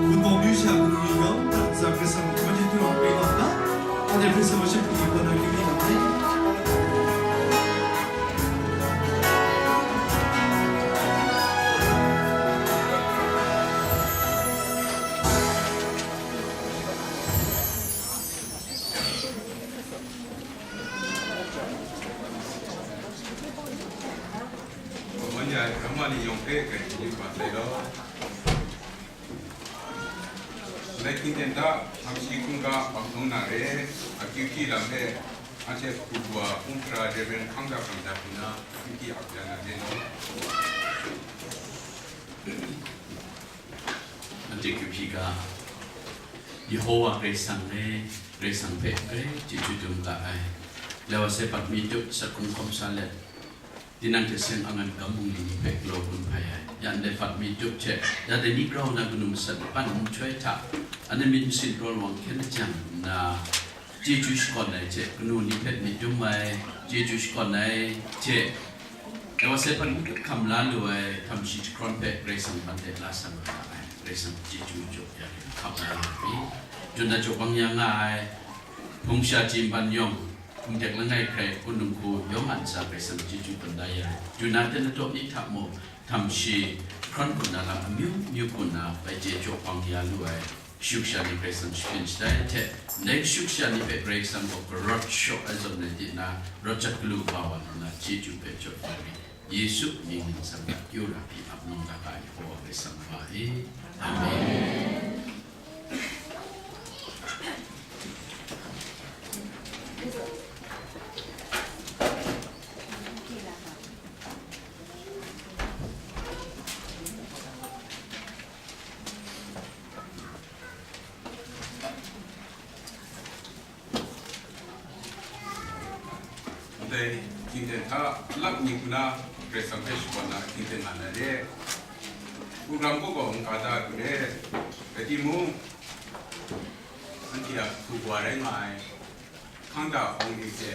Wunpawng myu sha kanu ni yawng hta ntsa Karai Kasang hkawm ai hte du wa, bai wa hta, anhte hpe sa wa shim pyi wa na kyu mi nga ai. Kawan ya, ramma ni yawng hpe grai hpyi wa sai law. Ndai hkying ten hta, htam shi hkungga bang hkung na re, akyu hpyi lam hpe, anhte hku wa hpung tara Reverend Hkang Da Hkang Da hku na, akyu hpyi ap ya na re law. Anhte kyu hpyi ga, Yehowa Karai Kasang e, Karai Kasang hpe grai chyeju dum ga ai. Lai wa sai, pat mi tup, sak hkrung hkawm sa let, tinang hte seng angan gam bungli ni hpe galaw gun hpai ai. Ya ndai pat mi tup hte, ya dai ni grau na kanu masat pan nhtoi hta, anhte myit masin raw lawang hkyen jang nna, chyeju shakawn ai hte, kanu ni hpe myit dum ai, chyeju shakawn ai hte, Dai wa sai, hpan n-, hkam la lu ai htam shi jahkrawn hpe Karai Kasang ban de la sang nga ai, Karai Kasang chyeju jaw ya ai, hkam la lu ai. Jun na jaw bang ya nga ai, hpung sha chyi ban yawng, hpung dek langai hkrai hpun nung hku yawng a ntsa Karai Kasang chyeju ban da ya ai. Jun na ten na taw ni hta mung, htam shi jahkrawn hku na lam amyu myu hku na bai chye jaw bang ya lu ai. Shuk sha ni Karai Kasang shapyin shatai ai hte, ndai shuk sha ni hpe Karai Kasang gaw karawt shaw ai zawn rai di nna, rawt jat galu kaba wa nna, chyeju hpe jawt ai, Yesu mying ningsang hta kyu ra hpyi ap nang ga ai Yehowa Karai Kasang Wa e. Amen. Ndai hkying ten hta lap ni hku na Karai Kasang hpe shakawn na hkying ten nga na re. Program kaw gaw n-ga da ai hku re, rai timung, anhte a hku wa rai nga ai, Hkang Da Hkawng ni hte,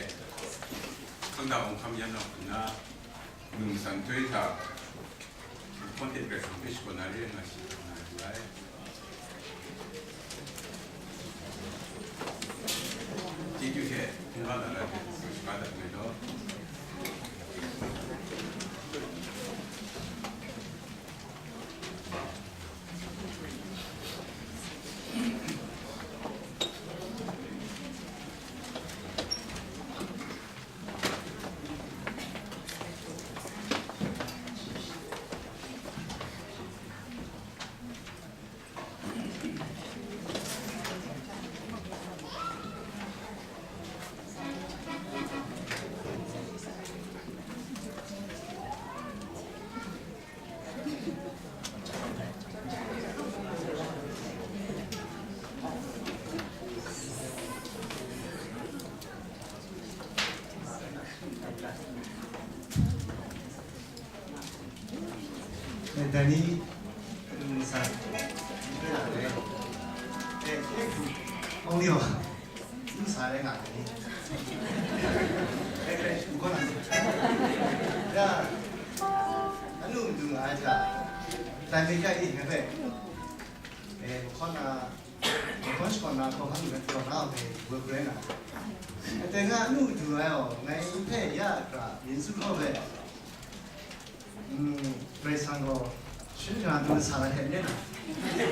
Hkang Da Hkawng hkam yan na hku na, num san htoi hta, Hkawng hte Karai Kasang hpe shakawn na re nga shi nga ai. Chyeju hte hkungga na ra hte, shaka dat mai law. Dai ni, mm, sa, eh, eh, only one. N sa rai nga ai ni? Hkrai hkrai, n hkawn na. Ya, anu madu nga ai hta, tai mi kai i, ngai hpe, eh, n hkawn na, n hkawn shakawn na, hkawhkam rai taw na, hpe woi pru ai nga. Aten nga anu madu nga ai gaw, ngai hpe ya a hkra, yin su hkau hpe, mm, Karai Kasang gaw, shing nga du sa na hte n rai na?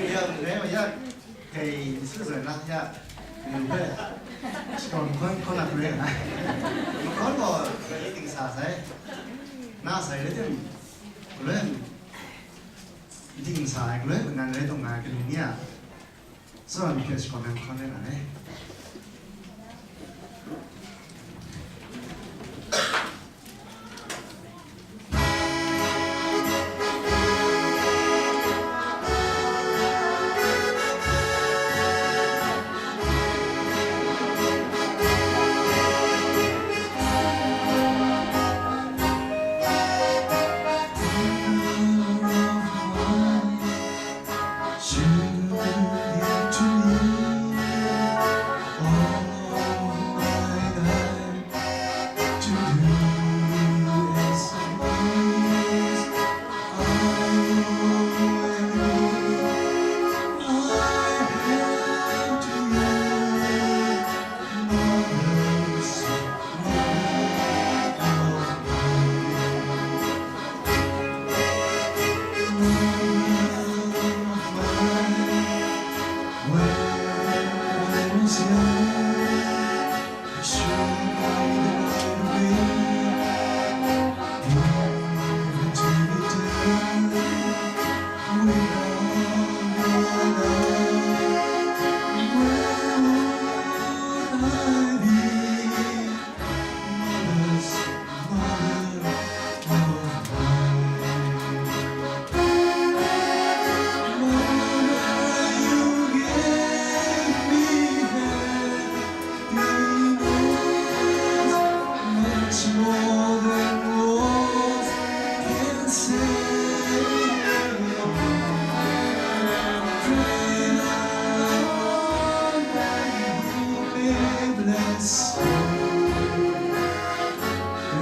Ya, ngai wa ya, kai n su zawn na, ya, mm, hpe, shakawn hkawn hkawn na hpe rai na. Mahkawn gaw, ngai dingsa sai, na sai rai tim, galoi, dingsa ai, galoi kanan rai taw nga ai, kaning ni a, Tsawra myit hpe shakawn ai mahkawn rai nga ai.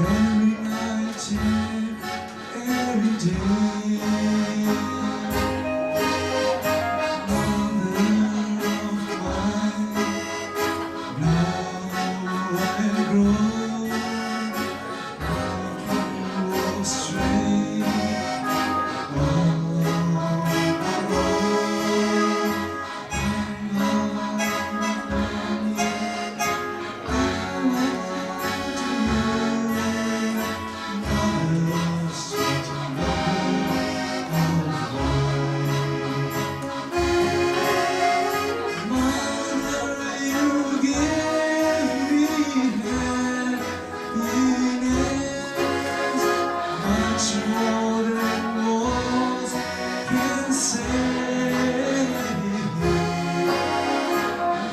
Every night and every day, mother of mine, now I grow, I can walk straight. Oh, oh, oh. Much more than words can say.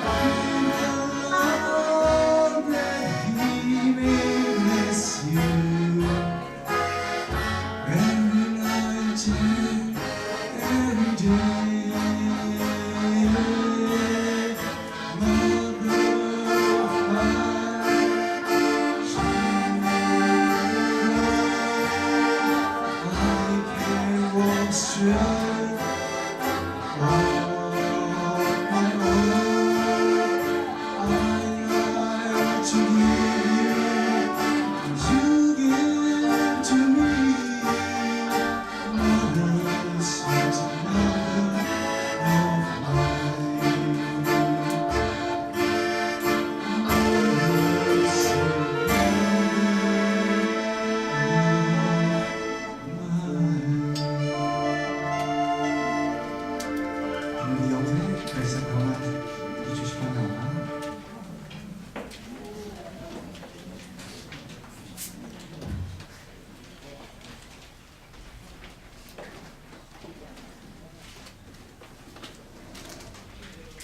Pray the Lord that He may bless you every night and every day.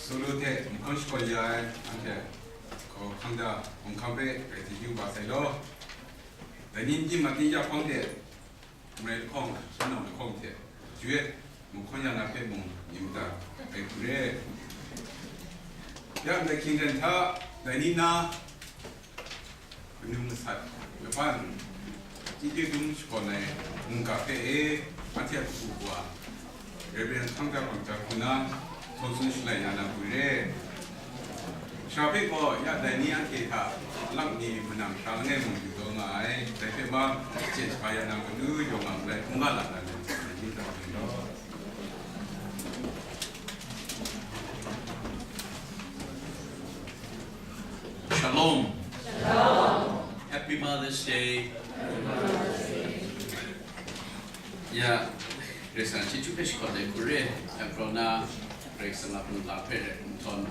Solo hte n hkawn shakawn ya ai anhte hkawhkam da, hkawhkam hpe grai chyeju ba sai law. Dai ni n-, ning matin ya hpang de, marai lahkawng, shanau lahkawng hte, ju e, mung hkawn ya na hpe mung, myit mada, rai hku re. Ya ndai hkying dan hta, dai ni na, kanu masat, laban, chyeju dum shakawn ai mungga hpe e, anhte a hku wa, Reverend Hkangda Bangja hku na, hkaw tsun shalai ya na hku re. Sha hpe gaw, ya dai ni anhte hta, lak ni manam hkra langai mung yu taw nga ai, dai hpe ma, chyen shaga ya na matu, yawng a malai hkungga la na len, dai ni hta hpring gaw. Shalom. Shalom. Happy Mother's Day. Ya, Karai Kasang chyeju hpe shakawn ai hku re, ya grau na, Karai Kasang a mungga hpe rai nhtawm,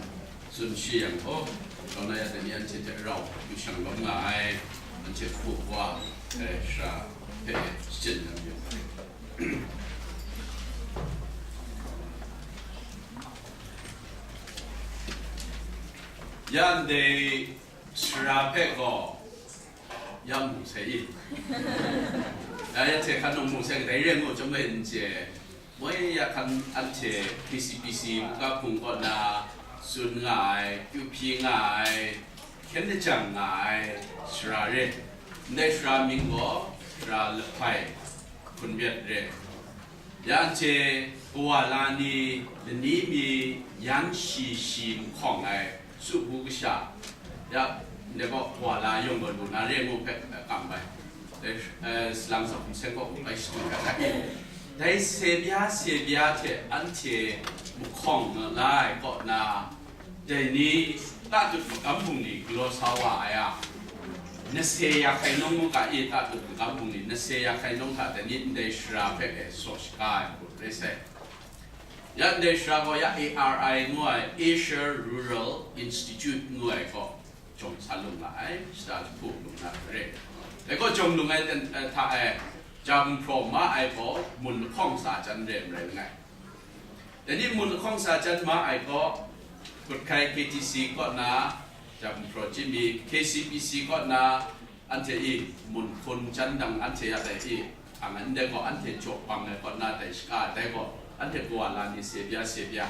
tsun shi yang gaw, grau na ya dai ni anhte hte rau, yu shang lawm nga ai, anhte hku wa, eh, sara hpe shachyen yang yu ai. Ya ndai sara hpe gaw, ya mu sai i. Ya, ya hte hkan nang mu sai, kadai re ngu chyawm ai n chye. Moi ya hkan anhte K C P C buga hpung kaw na tsun nga ai, kyu hpyi nga ai, hkyen lajang nga ai sara re. Ndai sara mying gaw, sara lahpai hkun myat re. Ya anhte kawa la ni, lani mi, yan shi shi mahkawng ai, su bu kasha, ya, ndai gaw kawa la yawng gaw lu na re ngu hpe, eh, kam bai. Dai, eh, salang sa hkum seng gaw bai shadu ai hta e. Dai se bya, se bya hte anhte mahkawng la ai kaw na, dai ni tatut magam bungli galaw sa wa ai a, nase ya hkai nung mungga e tatut magam bungli nase ya hkai nung hta dai ni ndai sara hpe e saw shaga ai hku rai sai. Ya ndai sara gaw ya A R I ngu ai, Asia Rural Institute ngu ai gaw, jawng sa lung nga ai, shata jahku lung na re. Dai gaw jawng lung ai ten, eh, hta e, ja gumhpraw ma ai gaw, mun lahkawng sa jan re n rai langai. Dai ni mun lahkawng sa jan ma ai gaw, Kut Hkai K T C kaw na, ja gumhpraw chyi mi, K C P C kaw na, anhte i mun hkun jan dang anhte ya dai i, ang ndai gaw anhte jaw bang ai kaw na dai shaka ai dai gaw, anhte kawa la ni se bya se bya,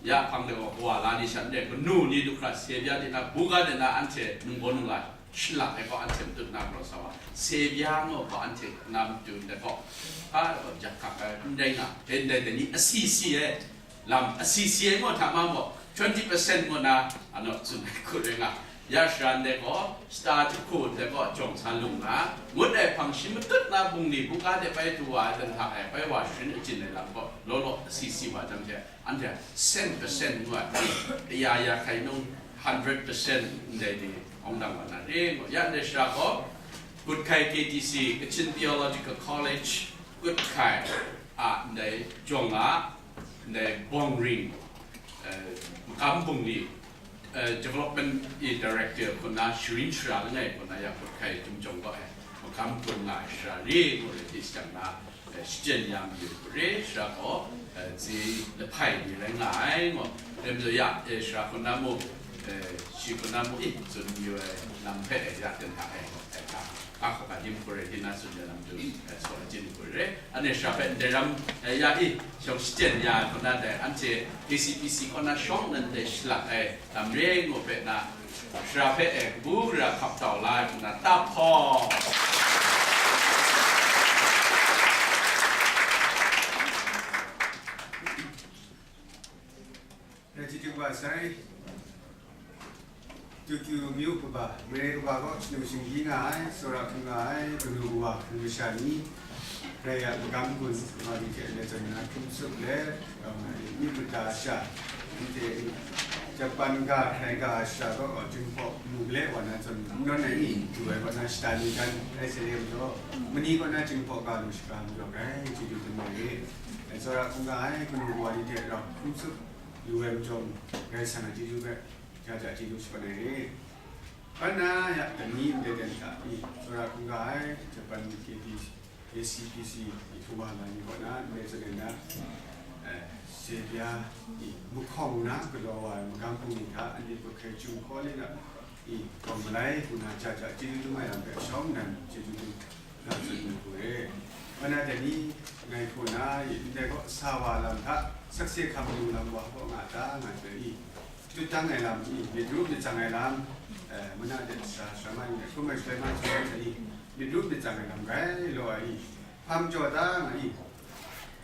ya hpang dai gaw kawa la ni shan de, kanu ni du hkra se bya de na, buga de na anhte nunggaw nungla shalak ai gaw anhte matut na galaw sa wa, se bya ngu gaw anhte na matu ndai gaw, hpa gaw jak hkak ai n rai nga, hpe ndai dai ni asi si ai, lam asi si ai ngu hta ma gaw, twenty percent ngu na, anawk tsun ai hku rai nga. Ya sara ndai gaw, shata jahku ndai gaw, jawng sa lung nga, ngut ai hpang shi matut na bungli buga de bai du wa ai dan hta e, bai wa sharin achyin ai lam gaw, law law asi si wa jang hte, anhte cent percent ngu ai, kaya ya hkai nung, hundred percent ndai ni, awng dang wa na re ngu. Ya ndai sara gaw, Kut Hkai K T C, Kachin Theological College, Kut Hkai, a ndai jawng a, ndai bawng ring, eh, magam bungli, eh, development i director hku na sharin shara langai hku na ya Kut Hkai Chyum Jawng gaw, eh, magam gun nga ai sara re ngu rai di shajang na, eh, shachyen ya mayu hku re, sara gaw, eh, tsi lahpai ni rai nga ai ngu, rai majaw ya, eh, sara hku na mu, eh, shi hku na mu i, tsun mayu ai lam hpe, eh, ya ten hta ai, eh, hta. Ka hkawk a dim hku rai di na tsun ya lam tu, eh, saw ai chyin hku rai. Anhte sara hpe ndai ram, eh, ya i, shawng shachyen ya ai hku na dai, anhte K C P C kaw na shawng nnan dai shalak ai lam re ngu hpe na, sara hpe, eh, kabu gara hkap tau la ai hku na, tahpawng. Rai chyeju kaba sai, Tukyu myu kaba, mare kaba gaw shanu shinggyim nga ai, tsawra hkrum nga ai, kanu kawa, kanu masha ni, rai a magam gun, wa ni hte lachyum na hkrum sup let, um, myit mada sha, anhte Japan ga, hkrai ga sha gaw, Jinghpaw mu gale wa na zawn, n nawn ai ni, du ai wa na shata ni dan, rai sa re majaw, mani kaw na Jinghpaw ga lu shaga majaw, grai chyeju kaba e, tsawra hkrum nga ai, kanu kawa ni hte rau hkrum sup, yu ai majaw, Karai Kasang a chyeju hpe, ja ja chyeju shapan ai re. Ban na ya, dai ni ndai dan hta i, tsawra hkungga ai, Japan K T, K C P C, i hkungga na ni kaw na, ndai zawn e na, eh, se bya i, mahkawng na galaw wa ai magam hpung ni hta, anhte Kut Hkai Chyum hkaw le na, I, kawng malai hku na ja ja chyeju dum ai lam hpe shawng nnan chyeju dum na tsun mu hku e. Wana dai ni ngai hku na i ndai gaw sa wa lam hta sakse hkam lu lam wa gaw nga ta nga jai i, tut tang ai lam i, myit rup myit tsang ai lam, eh, mana de sa sa ma ni hkrum ai shaloi ma shaloi sa i, myit rup myit tsang ai lam rai law ai i, hpa majaw ta nga i,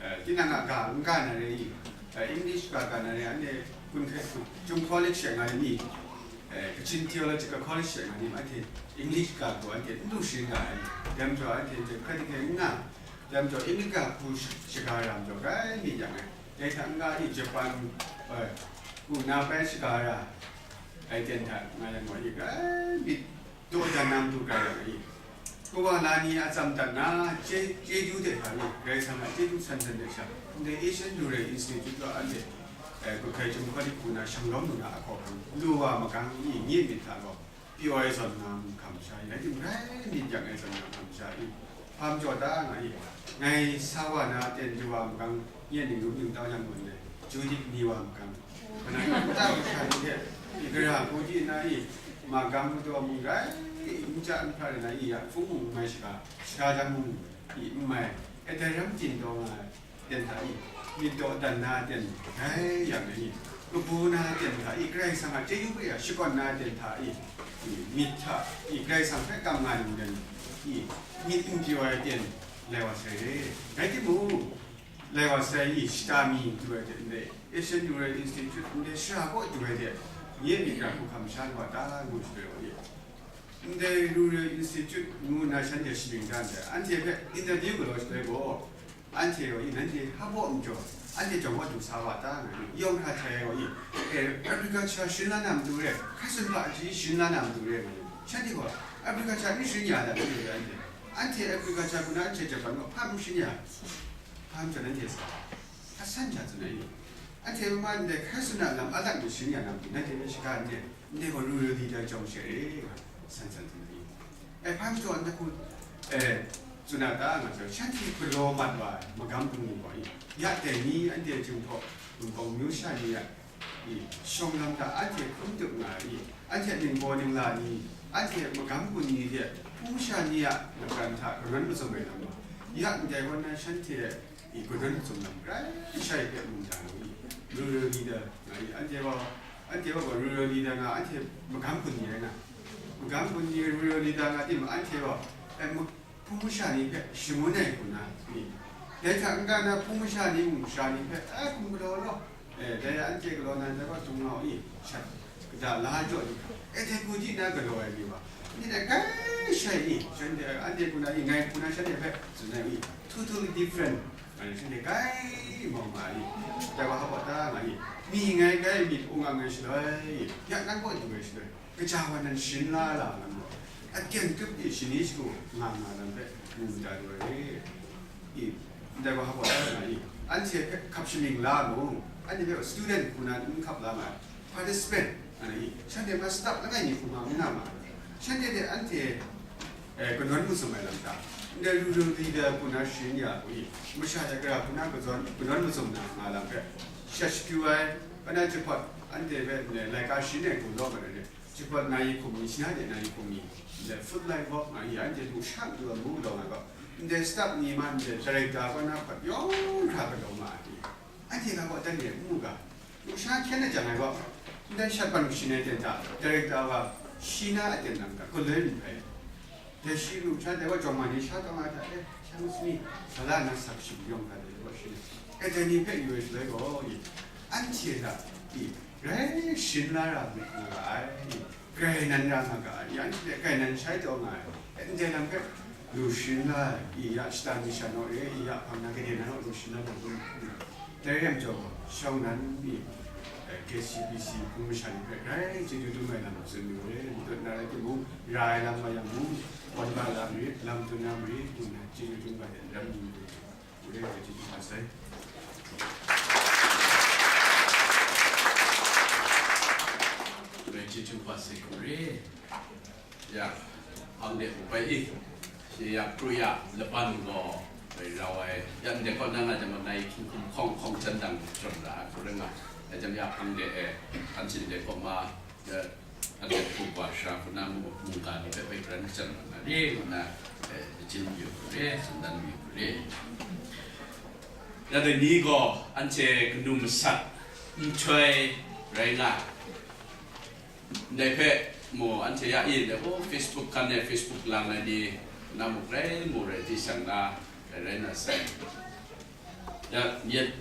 eh, tinang a ga n ga na re i, eh, English ga ga na re, anhte kun hkai hku, Chyum College she nga ai ni, eh, Kachin Theological College she nga ai ni, anhte English ga hku anhte n lu sharin ga ai, dai majaw anhte hte hkrai hkrai n nga, dai majaw English ga hku sh-, shaga ra majaw grai myit yang ai, dai hta n ga i, Japan, eh, hku na bai shaga ra ai ten hta nga yang gaw i, grai myit daw dan na matu grai yang i, kawa na ni a tsam dat na chye-, chyeju de hta e, Karai Kasang a chyeju san san de sha, ndai Asian Rural Institute gaw anhte, eh, Kut Hkai Chyum Hkawt Hkrit hku na shanglawm lu na a hkawhkam lu wa magang i, nye myit hta gaw pyaw ai zawn na mung hkam sha i, rai timung, grai myit yang ai zawn na hkam sha i, hpa majaw ta nga i, ngai sa wa na ten du wa magang, nye ningrum ningtau yang gaw ndai, ju dik ni wa magang, kanan kata kasha ni hte i, gara hku di na i, magam madaw mung rai, n ja n hpra rai na i, ya hpung mung n mai shaga, shaga jang mung i n mai, e dai ram tin taw nga ai ten hta i, myit daw dan na ten rai yang ai i, kabu na ten hta i, Karai Kasang a chyeju hpe ya shakawn na ten hta i, i myit hta i, Karai Kasang hpe kam nga ning ten i, myit n pyaw ai ten lai wa sai re. Rai timung, lai wa sai i, shata mi du ai hte ndai Asian Rural Institute ndai shara kaw du ai hte, nye myit hkra hku hkam sha lu wa ta ngu shaloi wa i, ndai Rural Institute ngu nna shanhte shamying dan ai, anhte hpe interview galaw shaloi gaw, anhte gaw i, nanhte hpa baw majaw, anhte jawng wa du sa wa ta nga i, yawng hkra htai ai gaw i, eh, agriculture sharin la na matu re, hkrai sunhpa aji sharin la na matu re nga i, shanhte gaw agriculture n sharin ya da, anhte, anhte agriculture hku na anhte Japan gaw hpa n sharin ya, hpa majaw nanhte sa, hpa san sha tsun ai ni? Anhte mama ndai hkrai sun a lam a lat mi sharin ya na matu, nanhte hpe shaga n re, ndai gaw rural leader jawng she re, nga san san tsun ai ni? E, hpa majaw ndai hku, e, tsun a ta nga jang, shanhte galaw mat wa ai magam bungli gaw i, ya dai ni anhte Chyum htaw, Wunpawng myu sha ni a i, shawng lam hta anhte hkrum tup nga ai i, anhte ningbaw ningla ni, anhte magam bungli hte hpung masha ni a lapran hta kanawn mazum ai lam gaw, ya ndai gaw na shanhte i, kanawn mazum lam grai shai hpe mung ja nga i, rural leader nga i, anhte gaw, anhte gaw rural leader nga, anhte magam bungli rai na, magam bungli rural leader nga timung, anhte gaw, e, ma-, hpung masha ni hpe shangun ai hku na ni, dai hta n-ga na hpung masha ni mung sha ni hpe, e, hkum galaw law, e, dai anhte galaw na dai gaw dung nga u i, shat kata la jaw di hkra, e, dai hku di na galaw ai ni wa, ni dai grai shai ni, shanhte, anhte hku na i, ngai hku na shanhte hpe tsun ai i, totally different, ngai shanhte grai mau nga ai i, dai wa hpa ta nga i, mi ngai grai myit ung ang ai shaloi, ya nang kaw du ai shaloi, kaja wa nan sharin la la nna maw, aten tup e shani shagu nga nga lam hpe mu mada lu ai re. I, ndai wa hpa wa nga i, anhte hpe hkap shamying la mung, anhte hpe student hku na n hkap la ma ai, participant nga i, shanhte ma stap langai ni hku nga n na ma ai, shanhte de anhte, eh, kanawn mazum ai lam hta, ndai rural leader hku na sharin ya hku i, masha hte gara hku na kanawn, kanawn mazum na nga lam hpe, shat shakyu ai, ana jahpawt anhte hpe ndai laika sharin ai hku law mat ai re. Jahpawt na yi hkum ni, shana de na yi hkum ni, ndai Food Light Walk nga i, anhte lu sha matu a mu law nga gaw, ndai stap ni ma, ndai director kaw na hpawt yawng hkra galaw ma ai. Anhte ga gaw dan e n mu ga, lu sha hkyen na jang ai gaw, ndai shat ban sharin ai ten hta, director wa shi na aten lam hta galoi n hpai. Dai shi lu sha dai gaw, jawng ma ni sha taw nga hta e, sha ngu sani, sa la na sak shi yawng hkra dai gaw shi na, e dai ni hpe yu ai shaloi gaw, i, anhte hta, i, grai sharin la ra nga ga ai, i, grai nan ra nga ga ai, i, anhte hpe grai nan shai taw nga ai, e ndai lam hpe lu sharin la ai, i, ya shata mi sha naw re, i, ya hpang na gade na naw lu sharin la na dum, i, Dai rai yang gaw, shawng nnan mi, eh, K C B C hpung masha ni hpe grai chyeju dum ai lam tsun yu re, n tut na rai timung, ra ai lam nga yang mung, wan ga la marit, lam tsun na marit, ngu nna chyeju dum ga hte n ram ni marit, ngu re, grai chyeju dum ga sai. Grai chyeju dum ga sai, ngu re. Ya, hpang de hku bai i, shi ya pru ya laban gaw bai rau ai, ya ndai kaw na nga jang gaw nai hkying hkum hkawng hkawng jan dang jaw ra ai hku rai nga, ya jang ya hpang de e, hkan sin de kaw ma, ya, Anhte hpung wa sha hku na mu-, mungga ni hpe bai kran shang na re ngu na, eh, lachyum yu hku re, tsun dan yu hku re. Ya dai ni gaw anhte kanu masat nhtoi rai nga ai. Ndai hpe mu anhte ya e, ndai, oh, Facebook hkan e, Facebook lang ai ni, na mu rai mu rai di shang na, rai rai na sai. Ya, yet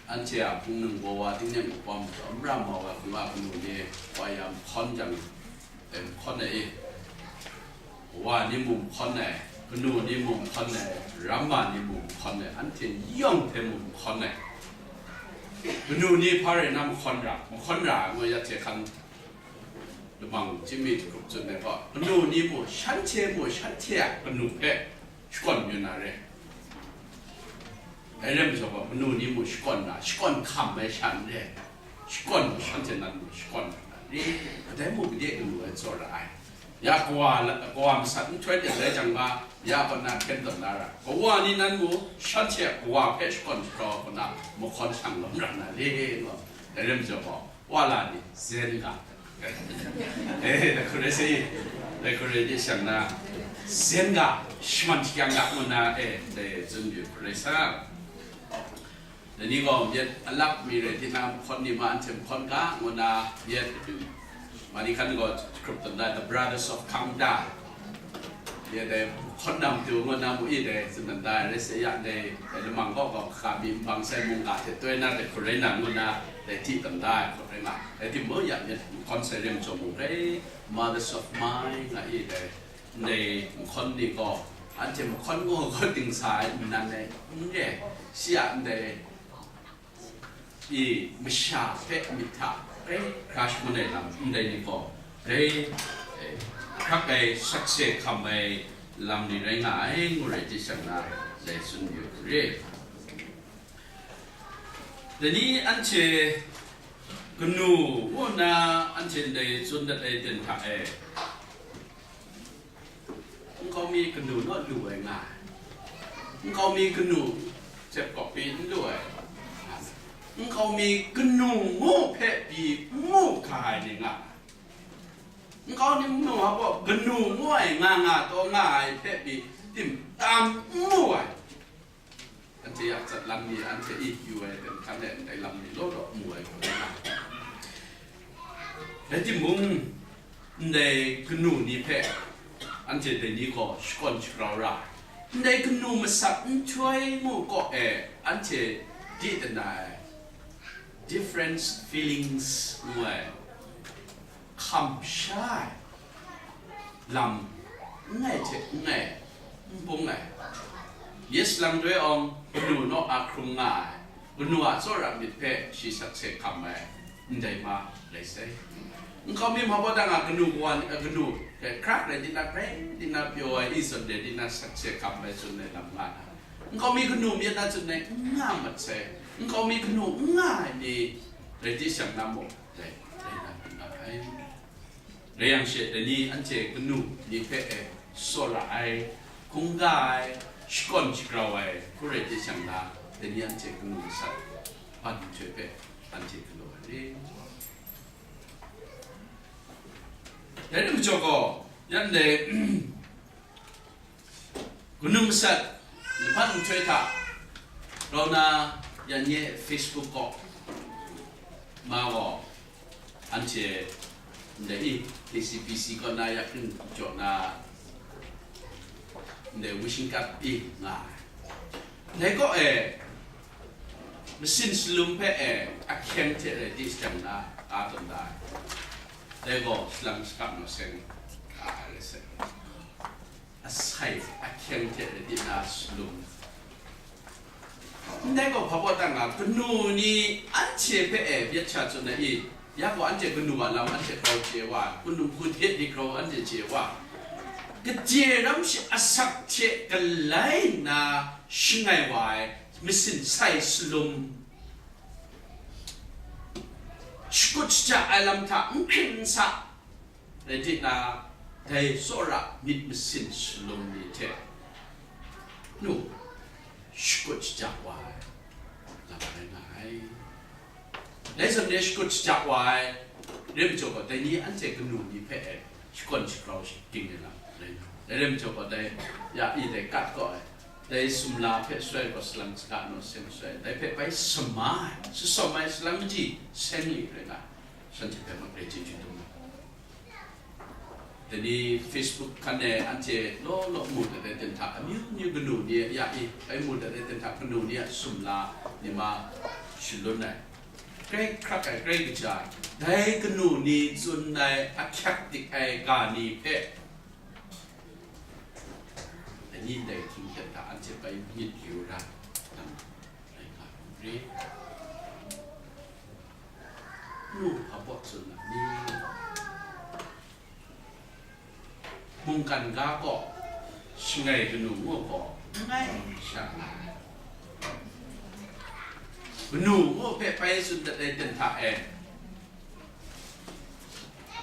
anhte a hpung nang gaw wa ting nyang hkawm, n ram mau ai hkungga kanu ni, wa ya nhkawn jang, e, nhkawn ai e. Wa ni mung hkawn ai, kanu ni mung hkawn ai, ramma ni mung hkawn ai, anhte yawng hte mung hkawn ai. Kanu ni hpa rai na mahkawn ra, mahkawn ra ai ngu ya hte hkan lamang chyinmi hkrup tsun ai gaw, kanu ni mung shanhte mung shanhte a kanu hpe shakawn yu na re. Dai rai majaw gaw, kanu ni mung shakawn na, shakawn hkam ai sha n re, shakawn shanhte nan mung shakawn na re, kadai mung gade kanu ai tsawra ai. Ya kawa la-, kawa masat nhtoi de rai jang ga, ya kaw na hkyen tawn na ra. Kawa ni nan mung shanhte a kawa hpe shakawn shagrau ai kaw na, mahkawn shang lawm ra na re, ngu. Dai rai majaw gaw, wa la ni, zen ga. Eh, dai hku rai sai, dai hku rai di shang na, zen ga, shaman shakyang ga ngu na, eh, dai tsun yu hku rai sa. Dai ni gaw myit alap mi rai tinang, mahkawn ni ma anhte mahkawn ga ngu na, myit, Mani hkan gaw hkrup tawn da, The Brothers of Kangda. Ya dai, hkawn na matu ngu na mu i dai, tsun dan da, rai sa ya dai, dai lamang gaw gaw hka mi nbang sai mungga hte toi na dai hku rai na ngu na, dai hti tawn da ai hku rai nga. Dai timung ya myit, hkawn sai rim jaw mung rai, Mothers of Mine nga i dai, ndai mahkawn ni gaw, anhte mahkawn gaw gaw ting sa ai nnan ai n re, shi a ndai i masha hpe myit hta rai hkra shangun ai lam ndai ni gaw, dai, eh, hkrak ai sakse hkam ai lam ni rai nga ai, ngu rai di shang na, dai tsun yu hku re. Dai ni anhte kanu ngu nna anhte ndai tsun dat ai ten hta e, nkau mi kanu naw lu ai nga ai. Nkau mi kanu cep kawk pyi n lu ai. Nkau mi kanu ngu hpe pyi n mu ga ai ni nga ai. Nkau mi kanu a gaw kanu ngu ai nga nga taw nga ai hpe pyi tim tam n mu ai. Anhte yak tsat lam ni, anhte i yu ai, dan hkan e ndai lam ni law law mu ai hku rai nga. Rai timung, ndai kanu ni hpe anhte dai ni gaw shakawn shagrau ra ai. Ndai kanu masat nhtoi mu kaw e anhte di dana ai, different feelings ngu ai, hkam sha ai lam n ngai hte n ngai, n bung ai. Yes, lang doi awng, kanu naw a hkrung nga ai, kanu a tsawra myit hpe shi sakse hkam ai, ndai ma rai sai. Nkau mi hpa baw dang a kanu kawa ni, a kanu hkrak rai di na, grai di na pyaw ai, i zawn rai di na sakse hkam ai tsun ai lam nga na, nkau mi kanu myit na tsun ai n nga mat sai. Nkau mi kanu n nga ai ni rai di shang na mung, dai, dai na n nga ai. Rai yang she, dai ni anhte kanu ni hpe e tsawra ai, hkungga ai, shakawn shagrau ai hku rai di shang na, dai ni anhte kanu masat ban nhtoi hpe anhte galaw ai re. Dai lam majaw gaw, yan dai, kanu masat, laban nhtoi hta rau na, yan nye Facebook kaw, ma gaw, anhte ndai i, K C B C kaw na yakring jaw na, ndai wishing card i nga ai. Ndai kaw e, masin salum hpe e, ahkyeng hte rai di shang na, a tawn da ai. Dai gaw, salang shakap naw seng, a rai sai. Asai ahkyeng hte rai di na salum. Ndai gaw hpa baw dang a, kanu ni anhte hpe e byet sha tsun ai i, ya gaw anhte kanu a lam anhte grau chye wa ai, kanu hku hte ni grau anhte chye wa ai. Kaje ram shi asak hte galai nna shangai wa ai masin sai salum, shakut shaja ai lam hta n hkring n sa, rai di na, dai tsawra myit masin shalum ni hte, nu, shakut shaja wa ai lam rai nga ai. Dai zawn e shakut shaja wa ai, Rai majaw gaw, dai ni anhte kanu ni hpe e shakawn shagrau shating ai lam rai nga. Dai rai majaw gaw, dai ya i dai kat gaw e, dai sumla hpe soi gaw salang saga naw seng soi, dai hpe bai sama ai, sasawm ai salang kaji seng li rai nga, shanhte hpe makre chyeju dum ai. Dai ni Facebook hkan e anhte law law mu dat ai ten hta, amyu myu kanu ni a ya i, bai mu dat ai ten hta kanu ni a sumla ni ma shalun ai. Grai hkrak ai, grai kaja ai, dai kanu ni tsun ai ahkyak dik ai ga ni hpe, dai ni ndai hkying hkyen hta anhte bai myit yu ra, nang rai nga n ri? Nu hpa baw tsun na ni? Mungkan ga gaw shangai kanu ngu gaw langai sha nga ai. Kanu ngu hpe bai tsun dat ai ten hta e,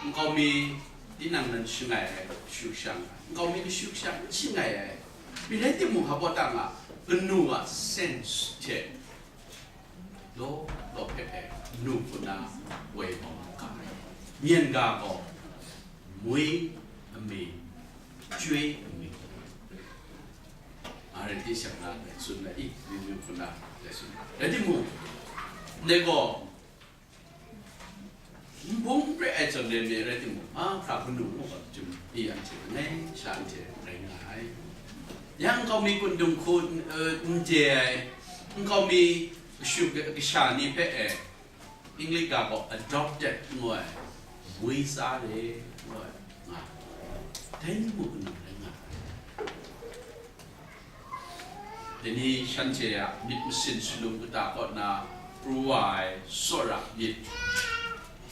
nkau mi tinang nan shangai ai, shu shang ai, nkau mi kashu kasha n shangai ai. Rai timung, hpa baw tang a, kanu a sense hte law law hpe hpe nu hpuna woi bawng ga ai. Myen ga gaw mui ami, chyoi ami, a rai di shang na dai tsun na i, mi nu hpuna dai tsun. Rai timung, ndai gaw n bung n pre ai zawn re mi rai timung, mahkra kanu ngu ga chyum i anhte langai sha anhte rai nga ai. Yang nkau mi kun dung hku n, eh, n de ai, nkau mi kashu kasha ni hpe e, English ga gaw adopted ngu ai, woi tsa re ngu ai, nga, dai ni muk kanu rai nga ai. Dai ni shanhte a myit masin shalum kata kaw na pru wa ai tsawra myit,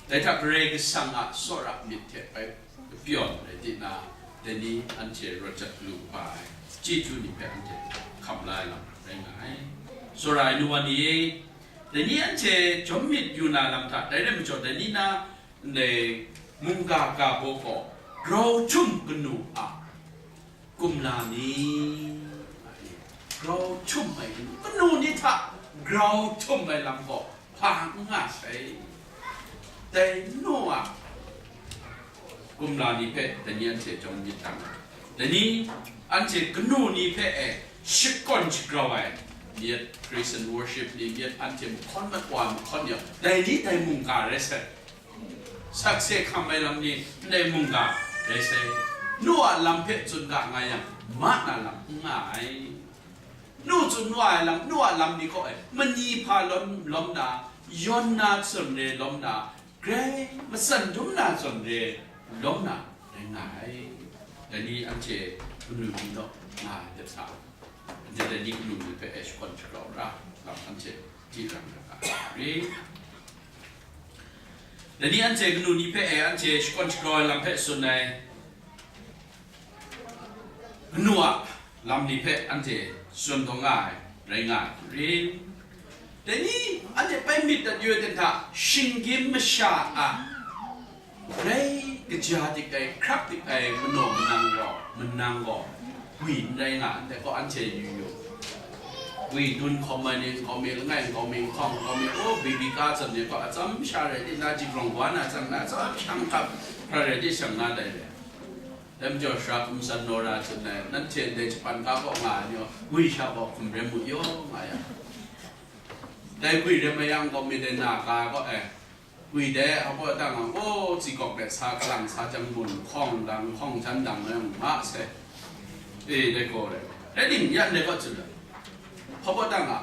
dai hta Karai Kasang a tsawra myit hte bai kapyawn rai di na, dai ni anhte rawt jat lu kaba ai chyeju ni hpe anhte hkam la ai lam rai nga ai. Tsawra ai nu wa ni e, dai ni anhte jawm myit yu na lam hta, dai rai majaw, dai ni na ndai mungga ga baw gaw grau htum kanu a kumla ni, grau htum ai kanu, kanu ni hta grau htum ai lam gaw hpa n nga sai. Dai nu a kumla ni hpe dai ni anhte jawm myit dang ai. Dai ni anhte kanu ni hpe e shakawn shagrau ai, yet praise and worship ni, yet anhte mahkawn mat wa ai mahkawn ni, dai ni dai mungga rai sai. Sakse hkam ai lam ni ndai mungga rai sai. Nu a lam hpe tsun ga nga yang, ma na lam n nga ai. Nu tsun wa ai lam, nu a lam ni kaw e, mani hpa lawm, lawm na, yawn na zawn re lawm na, grai matsan dum na zawn re lawm na rai nga ai. Dai ni anhte kanu ni naw nga ai dat sa, anhte dai ni kanu ni hpe e shakawn shagrau ra, lam anhte di rang ra ga ai. Dai ni anhte kanu ni hpe e anhte shakawn shagrau ai lam hpe tsun ai. Kanu a lam ni hpe anhte tsun taw nga ai, rai nga ai hku rin. Dai ni anhte bai myit dat yu ai ten hta, shinggyim masha a grai kaja dik ai, hkrak dik ai manaw manang gaw, manang gaw gwi n rai nga, ndai gaw anhte yu yu. Gwi dun hkawm ai ni, nkau mi langai, nkau mi nhkawng, nkau mi, o, bibika zawn ni gaw atsam sha rai di na, jingrawng wa na tsang na, atsam shang hkap hkra rai di shang na dai re. Dai majaw, sara hkum san naw ra hte nna, nanhte ndai Japan ga kaw nga ai ni gaw, gwi sha gaw hkum rem mu yaw nga yang, dai gwi rem a yang gaw, mi dai na ga gaw, e, gwi dai, a gaw dang a, gaw, tsi gawk let sa, kalang sa, jang bun, hkawng dang, hkawng jan dang, na yang ma se. E, dai gaw rai. Rai tim, yan dai gaw tsun ai. A gaw dang a,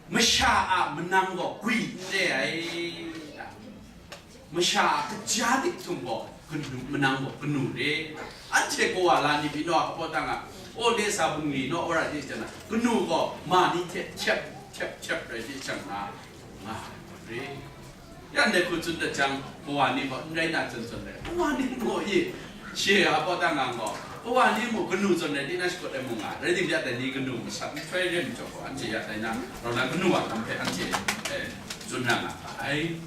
masha a manang gaw gwi n re ai. Masha a kaja dik htum gaw kanu, manang gaw kanu re. Anhte kawa la ni pyi naw a, hpa dang a, o, le sa bungli naw, o, ra di jang a, kanu gaw ma ni hte hkyep hkyep hkyep rai di jang na, nga ai gaw re. Yan dai hku tsun dat jang, kawa ni gaw n rai na zawn zawn rai. Kawa ni gaw i, shi a hpa dang a gaw, kawa ni mung kanu zawn rai di na shakut ai mung nga, rai tim ya dai ni kanu masat nhtoi re majaw gaw, anhte ya dai na, rau na kanu a lam hpe anhte, eh, tsun ra nga ai.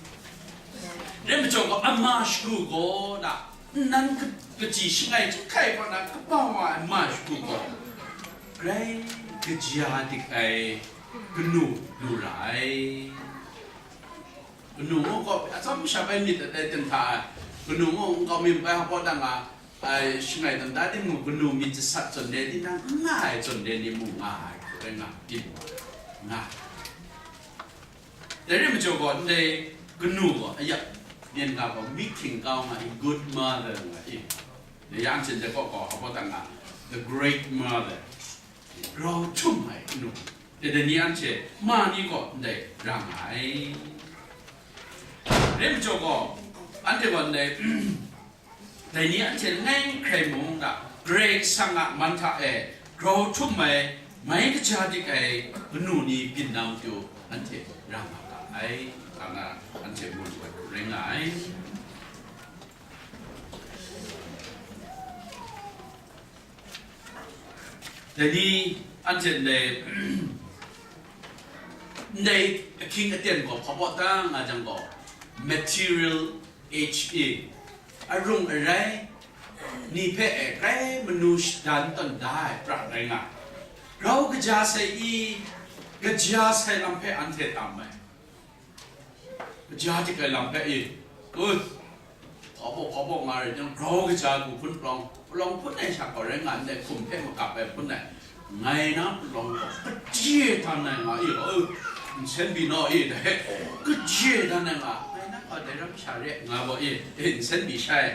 Rai majaw gaw, ama shagu gaw na, nnan ka-, kaji shangai chyahkai kaw na kaba wa ai ma shagu gaw, grai kaja dik ai kanu lu ra ai. Kanu ngu gaw atsawm sha bai myit ai ten hta ai, kanu ngu nkau mi bai hpaw dang a, ai, shangai dang da di mu, kanu myit jasat zawn re di nang n nga ai zawn re ni mu nga ai, hku rai nga, byin wa nga. Dai rai majaw gaw, ndai kanu gaw, ayak, byin ga gaw, mik hking kau nga i, good mother nga i. Dai ya anhte ndai kaw gaw, hpaw dang a, the great mother. Grau htum ai kanu. Dai ni anhte ma ni gaw ndai ra nga ai. Rai majaw gaw, anhte gaw ndai, dai ni anhte langai hkrai mung da, Karai Kasang a man hta e grau htum ai, mai kaja dik ai kanu ni byin na matu anhte ra nga ga ai, nga na anhte mu lu ai rai nga ai. Dai ni anhte ndai, ndai ahkying aten gaw hpabaw ta nga jang gaw, material age e, arung arai ni hpe e grai manu shadan tawn da ai pra rai nga ai. Grau kaja sai i, kaja sai lam hpe anhte tam ai. Kaja dik ai lam hpe i, ui, hpabaw hpabaw nga rai jang, grau kaja hku hpun palawng, palawng hpun ai sha gaw rai nga ndai, hkum hpe magap ai hpun ai, ngai na palawng gaw kaje dan ai nga i, ui, nsen byin naw i, dai, kaje dan ai nga, ngai na gaw dai ram sha re nga gaw i, e, nsen byin shai.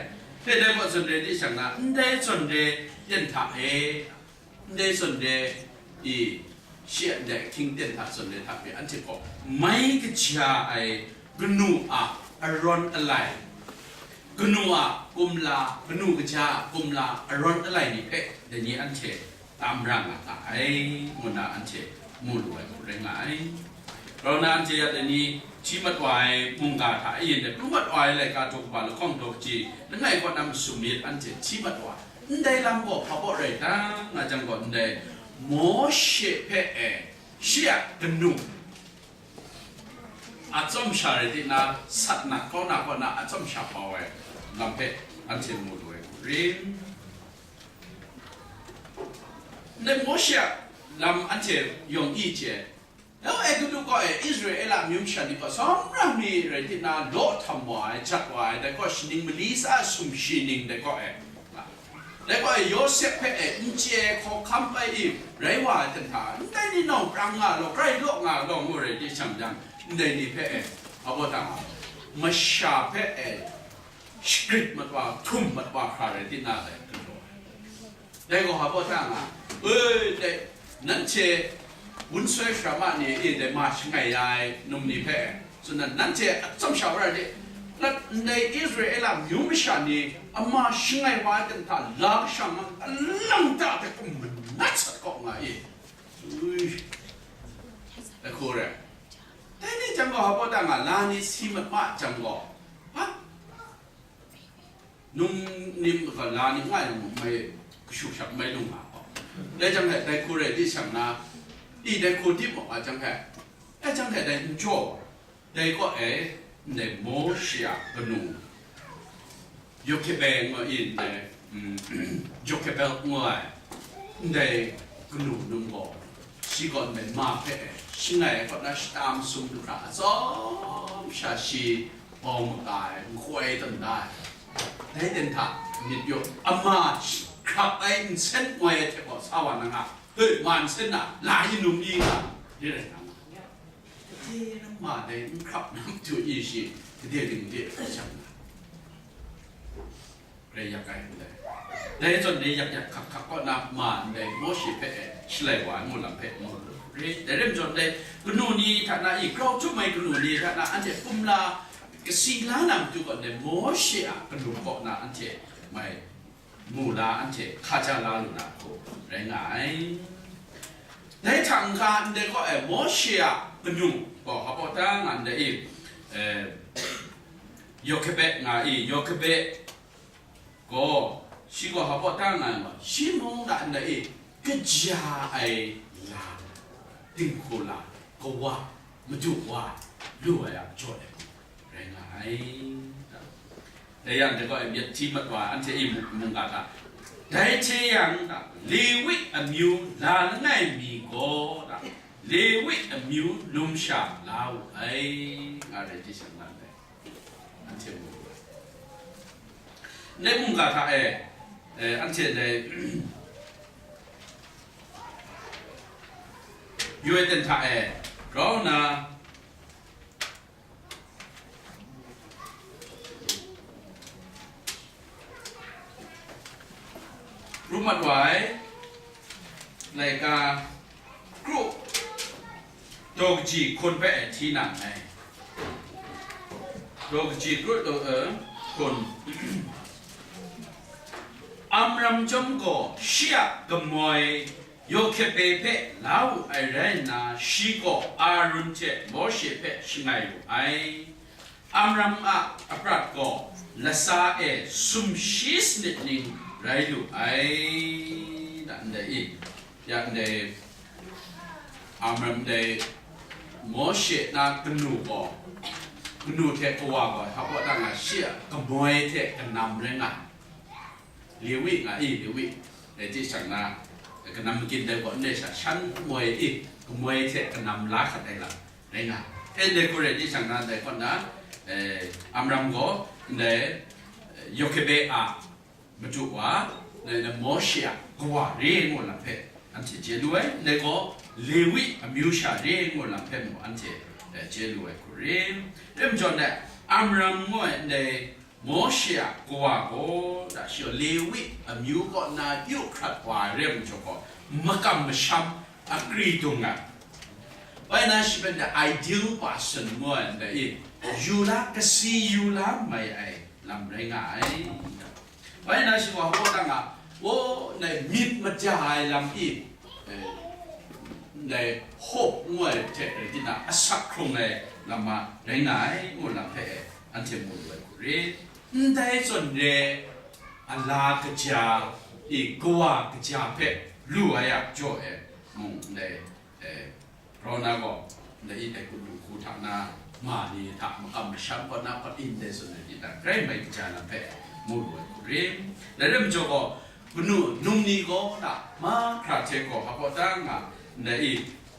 Hpe dai gaw zawn re di shang na, ndai zawn re ten hta e, Ndai zawn re i, shi a ndai ahkying ten hta zawn re hta hpe anhte gaw mai kaja ai kanu a arawn alai, kanu a kumla, kanu kaja a kumla arawn alai ni hpe dai ni anhte tam ra nga ga ai, ngu na anhte mu lu ai hku rai nga ai. Grau na anhte ya dai ni hti mat wa ai mungga hta e yin dai, pru mat wa ai laika daw kaba lahkawng daw kaji langai kaw na masum myit anhte hti mat wa ai. Ndai lam gaw hpa baw rai ta nga jang gaw, ndai Mawshe hpe e, shi a kanu a tsawm sha rai di na, sat na, kau na, kaw na a tsawm sha pau ai lam hpe anhte mu lu ai hku rin. Ndai Mawshe a lam anhte yawng i chye, Dai Egutu kaw e Israela amyu masha ni gaw, sawm ra mi rai di na, law htam wa ai, jat wa ai, dai gaw shaning mali sa sumshi ning dai gaw e, dai gaw e Yawsep hpe e n chye hkawhkam ai i rai wa ai ten hta, ndai ni nawng prang nga law, grai law nga law, ngu rai di shang jang, ndai ni hpe e, a baw ta nga, masha hpe e, shagrit mat wa, htum mat wa hkra rai di na dai, galaw ai. Dai gaw hpa baw ta nga, e, dai, nanhte wunsoi sara ma ni e, dai ma shangai ya ai num ni hpe, tsun na, nanhte a tsawm sha wa ra de, nat ndai Israela myu masha ni a ma shangai wa ai ten hta la kashang nang alang ta hte kum manat sat kaw nga i, ui, dai hku re. Dai ni jang gaw hpa baw ta nga, la ni si mat ma jang gaw, hpa, Nung nim ga la ni ngai nang mai kashu shak mai lung nga gaw. Dai jang hte dai hku rai di shang na, i dai hku dip mak wa jang hte, dai jang hte dai n jaw, dai kaw e, ndai Mawshe a kanu, Yokebe ngu i ndai, mm, Jokebed ngu ai, ndai kanu num gaw, shi gaw ndai ma hpe shangai ai kaw na shata masum du hkra atsawm sha shi bau maga ai, nkoi tawn da ai. Dai ten hta myit yaw, ama hkrap ai nsen ngoi ai hte gaw sa wa na nga, hoi, ma nsen na, la yin num i nga, re rai na nga. Gade ram ma dai n hkrap na matu i shi, gade ding de ai shang na. Rai yak ai ndai. Dai zawn dai yak yak hkak hkak kaw na ma ndai Mawshe hpe e shalai wa ai ngu lam hpe mu lu re. Dai rai majaw ndai kanu ni hta na i grau htum ai kanu ni hta na anhte kumla kasi la na matu kaw ndai Mawshe a kanu kaw na anhte mai mu la, anhte hkaja la lu na hku rai nga ai. Dai hta n-ga ndai kaw e Mawshe a kanu gaw hpa baw ta nga ndai i, eh, Yokebed nga i, Yokebed gaw, shi gaw hpa baw ta nga ai gaw, shi mung na ndai e, kaja ai la, dinghku la, kawa, madu wa, lu ai a jaw ai rai nga ai. Dai yang, dai gaw e myit hti mat wa anhte e mu-, mungga hta, dai hte yang, Lewi amyu la langai mi gaw, Lewi amyu lum sha la wu ai, nga rai di shang na ndai, anhte mu ai. Ndai mungga hta e, eh, anhte ndai, Yoetan hta e grau nna, Rumat wa ai laika kru daw kaji hkun hpe hti nang ai. Daw kaji kru daw, eh, hkun. Amram chyawm gaw shi a kamoi Yokebe hpe la wu ai rai nna, shi gaw Arun hte Mawshe hpe shangai wu ai. Amram a aprat gaw latsa e sumshi sanit ning rai lu ai, da ndai i, ya ndai Amram dai Mawshe na kanu gaw, kanu hte kawa gaw, hpa dang a shi a kamoi hte kanam rai nga ai. Lewi nga i, Lewi, rai di shang na, kanam makin dai gaw, ndai sha shan kamoi i, kamoi hte kanam la hkat ai lam rai nga. E ndai hku rai di shang na, dai kaw na, eh, Amram gaw, ndai, eh, Yokebe a madu wa, ndai na Mawshe a kawa re ngu lam hpe, anhte chye lu ai, ndai gaw Lewi amyu sha re ngu lam hpe mung anhte, eh, chye lu ai hku ri. Rai majaw, ndai Amram ngu ai ndai Mawshe a kawa gaw, da shi gaw Lewi amyu kaw na yu hkrat wa ai rai majaw gaw, makam masham akri dung ai. Bai na shi hpe the ideal person ngu ai ndai i, yu la, kasi yu la mai ai lam rai nga ai. Bai na shi wa hpaw dang a, o, ndai myit maja ai lam i, eh, ndai hope ngu ai hte rai di na, asak hkrung ai lam a rai nga ai ngu lam hpe, anhte mu lu ai hku ri. Ndai zawn re, a la kaja i, kawa kaja hpe lu ai a jaw e mung, ndai, eh, rau na gaw, ndai i dai hku du hku hta na, ma ni hta makam masham kaw na, hpa in dai zawn ai di na, grai mai kaja lam hpe mu lu ai hku ri. Dai rai majaw gaw, kanu num ni gaw na, mahkra hte gaw, hpa kaw ta nga, ndai i,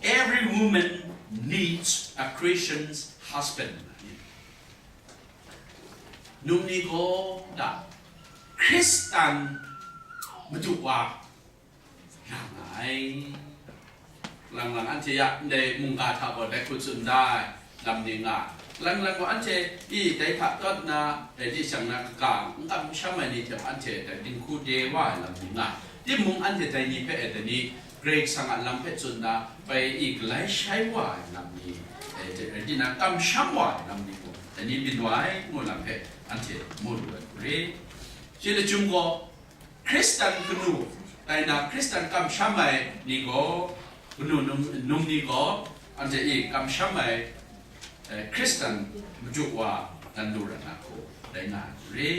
every woman needs a Christian's husband. Num ni gaw da, Hkristan madu wa ra nga ai. Lang lang anhte ya ndai mungga hta gaw dai hku tsun da ai lam ni nga. Lang lang gaw anhte i dai hta tawt na, dai di shang na kaga n kam sham ai ni hte anhte dai dinghku de wa ai lam ni nga. Timung anhte dai ni hpe e dai ni Karai Kasang a lam hpe tsun na, bai i galai shai wa ai lam ni, e, rai di na, kamsham wa ai lam ni gaw, dai ni byin wa ai ngu lam hpe anhte mu lu ai hku ri. Shi lachyum gaw, Hkristan kanu, tai na Hkristan kamsham ai ni gaw, kanu num, num ni gaw, anhte i kamsham ai, e, Hkristan madu wa dan lu ra na hku, rai nga ai hku ri.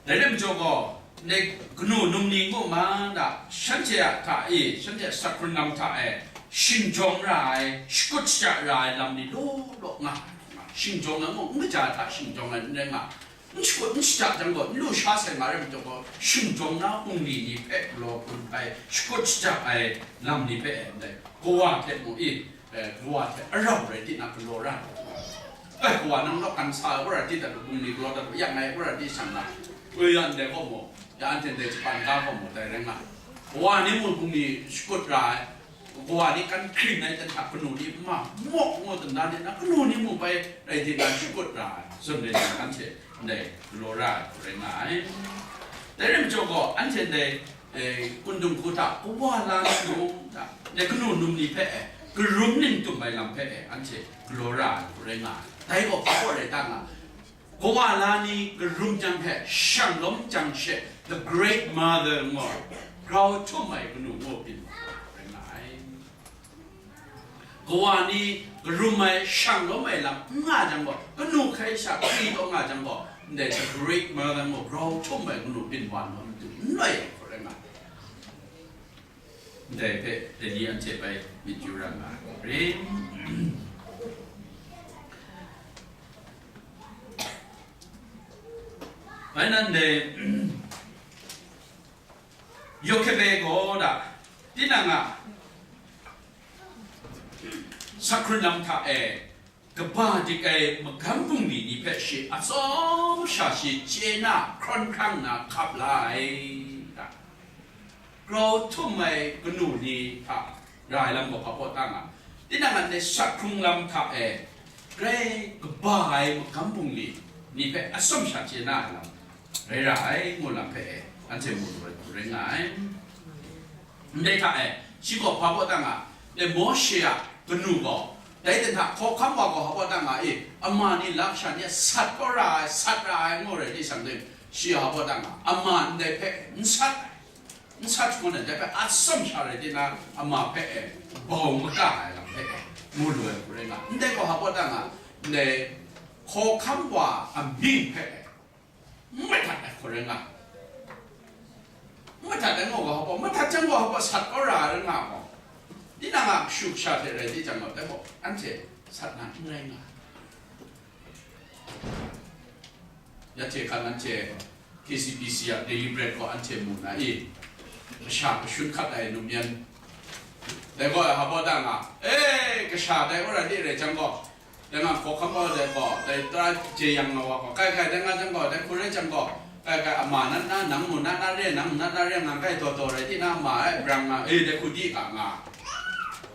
Dai rai majaw gaw, ndai kanu num ni ngu ma na, shanhte a hta e, shanhte a sakhun lam hta e, shingjawng ra ai, shakut shaja ra ai lam ni law law nga ai. Shingjawng ai mung, n kaja hta shingjawng ai n rai nga, n shakut n shaja jang gaw, n lu sha sai nga rai majaw gaw, shingjawng na bungli ni hpe galaw hpun hpai, shakut shaja ai lam ni hpe e, ndai kawa hte mung i, eh, kawa hte arau rai di na galaw ra ai. Eh, kawa nang naw kan sa ai, wora di dat lu, bungli galaw dat lu, yang ai, wora di shang na. Oi, ya ndai gaw maw, ya anhte ndai japan ga gaw maw, dai rai nga ai. Kawa ni mung bungli shakut ra ai, kawa ni kan hkring ai dan hta kanu ni ma, mawk ngu dan da ni na, kanu ni mung bai rai di na shakut ra ai, zawn rai di na, anhte ndai galaw ra ai, rai nga ai. Dai rai majaw gaw, anhte ndai, eh, kundung hku hta, kawa la ni mung hta, dai kanu num ni hpe, eh, karum ning tum ai lam hpe, eh, anhte galaw ra ai hku rai nga ai. Dai gaw hpa rai ta nga, kawa la ni karum jang hpe, shang lawm jang she, the great mother ngu ai, grau htum ai kanu ngu byin rai nga ai. Kawa ni karum ai, shang lawm ai lam n nga jang gaw, kanu hkai sha hkri taw nga jang gaw, ndai the great mother ngu grau htum ai kanu byin wa nna matu n loi ai hku rai nga ai. Ndai hpe dai ni anhte bai myit yu ra nga ai hku ri. Bai nan dai, Yokebe gaw da, Tinang a, sak hkrun lam hta e, kaba dik ai magam bungli ni hpe shi atsawm sha shi chye na, hkrawn hkrang na hkap la ai, ta. Grau htum ai kanu ni hta ra ai lam gaw hpa baw ta nga. Tinang anhte sak hkrung lam hta e, grai kaba ai magam bungli ni hpe atsawm sha chye na ai lam rai ra ai, ngu lam hpe e, anhte mu lu ai hku rai nga ai. Ndai hta e, shi gaw hpa baw ta nga, ndai Mawshe a kanu gaw, dai ten hta hkawhkam wa gaw hpa baw ta nga, e, ama ni lasha ni a sat kau ra ai, sat ra ai, ngu rai di shang de, shi hpa baw ta nga, ama ndai hpe n sat ai, n sat shangun ai, dai hpe atsawm sha rai di na, ama hpe e, bau maka ai lam hpe e, mu lu ai hku rai nga. Ndai gaw hpa baw ta nga, ndai hkawhkam wa amying hpe e, n madat ai hku rai nga. N madat ai ngu ga hpa, madat jang gaw hpa sat kau ra ai rai nga gaw, tinang a kashu kasha hte rai di jang gaw, dai gaw anhte sat na n rai nga. Ya hte hkan anhte K C B C a daily bread gaw anhte mu na i, kasha kashun hkat ai num yan, dai gaw ai hpa baw ta nga, e, kasha dai gaw rai di rai jang gaw, dai nga hkawhkam wa dai gaw, dai tara jeyang nga wa gaw, kai kai, dai nga jang gaw, dai hku rai jang gaw, kai kai, ama nat na, nang mu nat na re, nang mu nat na re, ngang kai taw taw rai di na, ma ai, brang nga, e, dai hku di ga nga.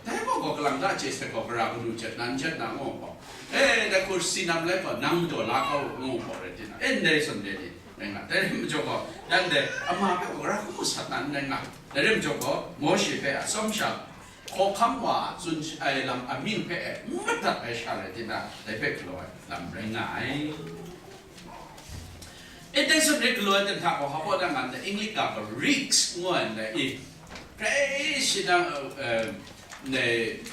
Dai gaw gaw, kalang da chye sai gaw, gara kanu jet na, n jet na, ngu gaw, e, dai hku si nam lai gaw, nang daw la kau, ngu gaw rai di na, e, ndai zawn re ni, rai nga. Dai rai majaw gaw, dan dai, ama hpe gaw, gara hku sat na, n rai nga. Dai rai majaw gaw, Mawshe hpe atsawm sha, hkawhkam wa a tsun ai lam amying hpe e n madat ai sha rai di na, dai hpe galaw ai lam rai nga ai. E, dai zawn re galaw ai ten hta gaw, hpa baw ta nga ndai, English ga gaw risk ngu ai ndai, e, grai shi na, e, ndai,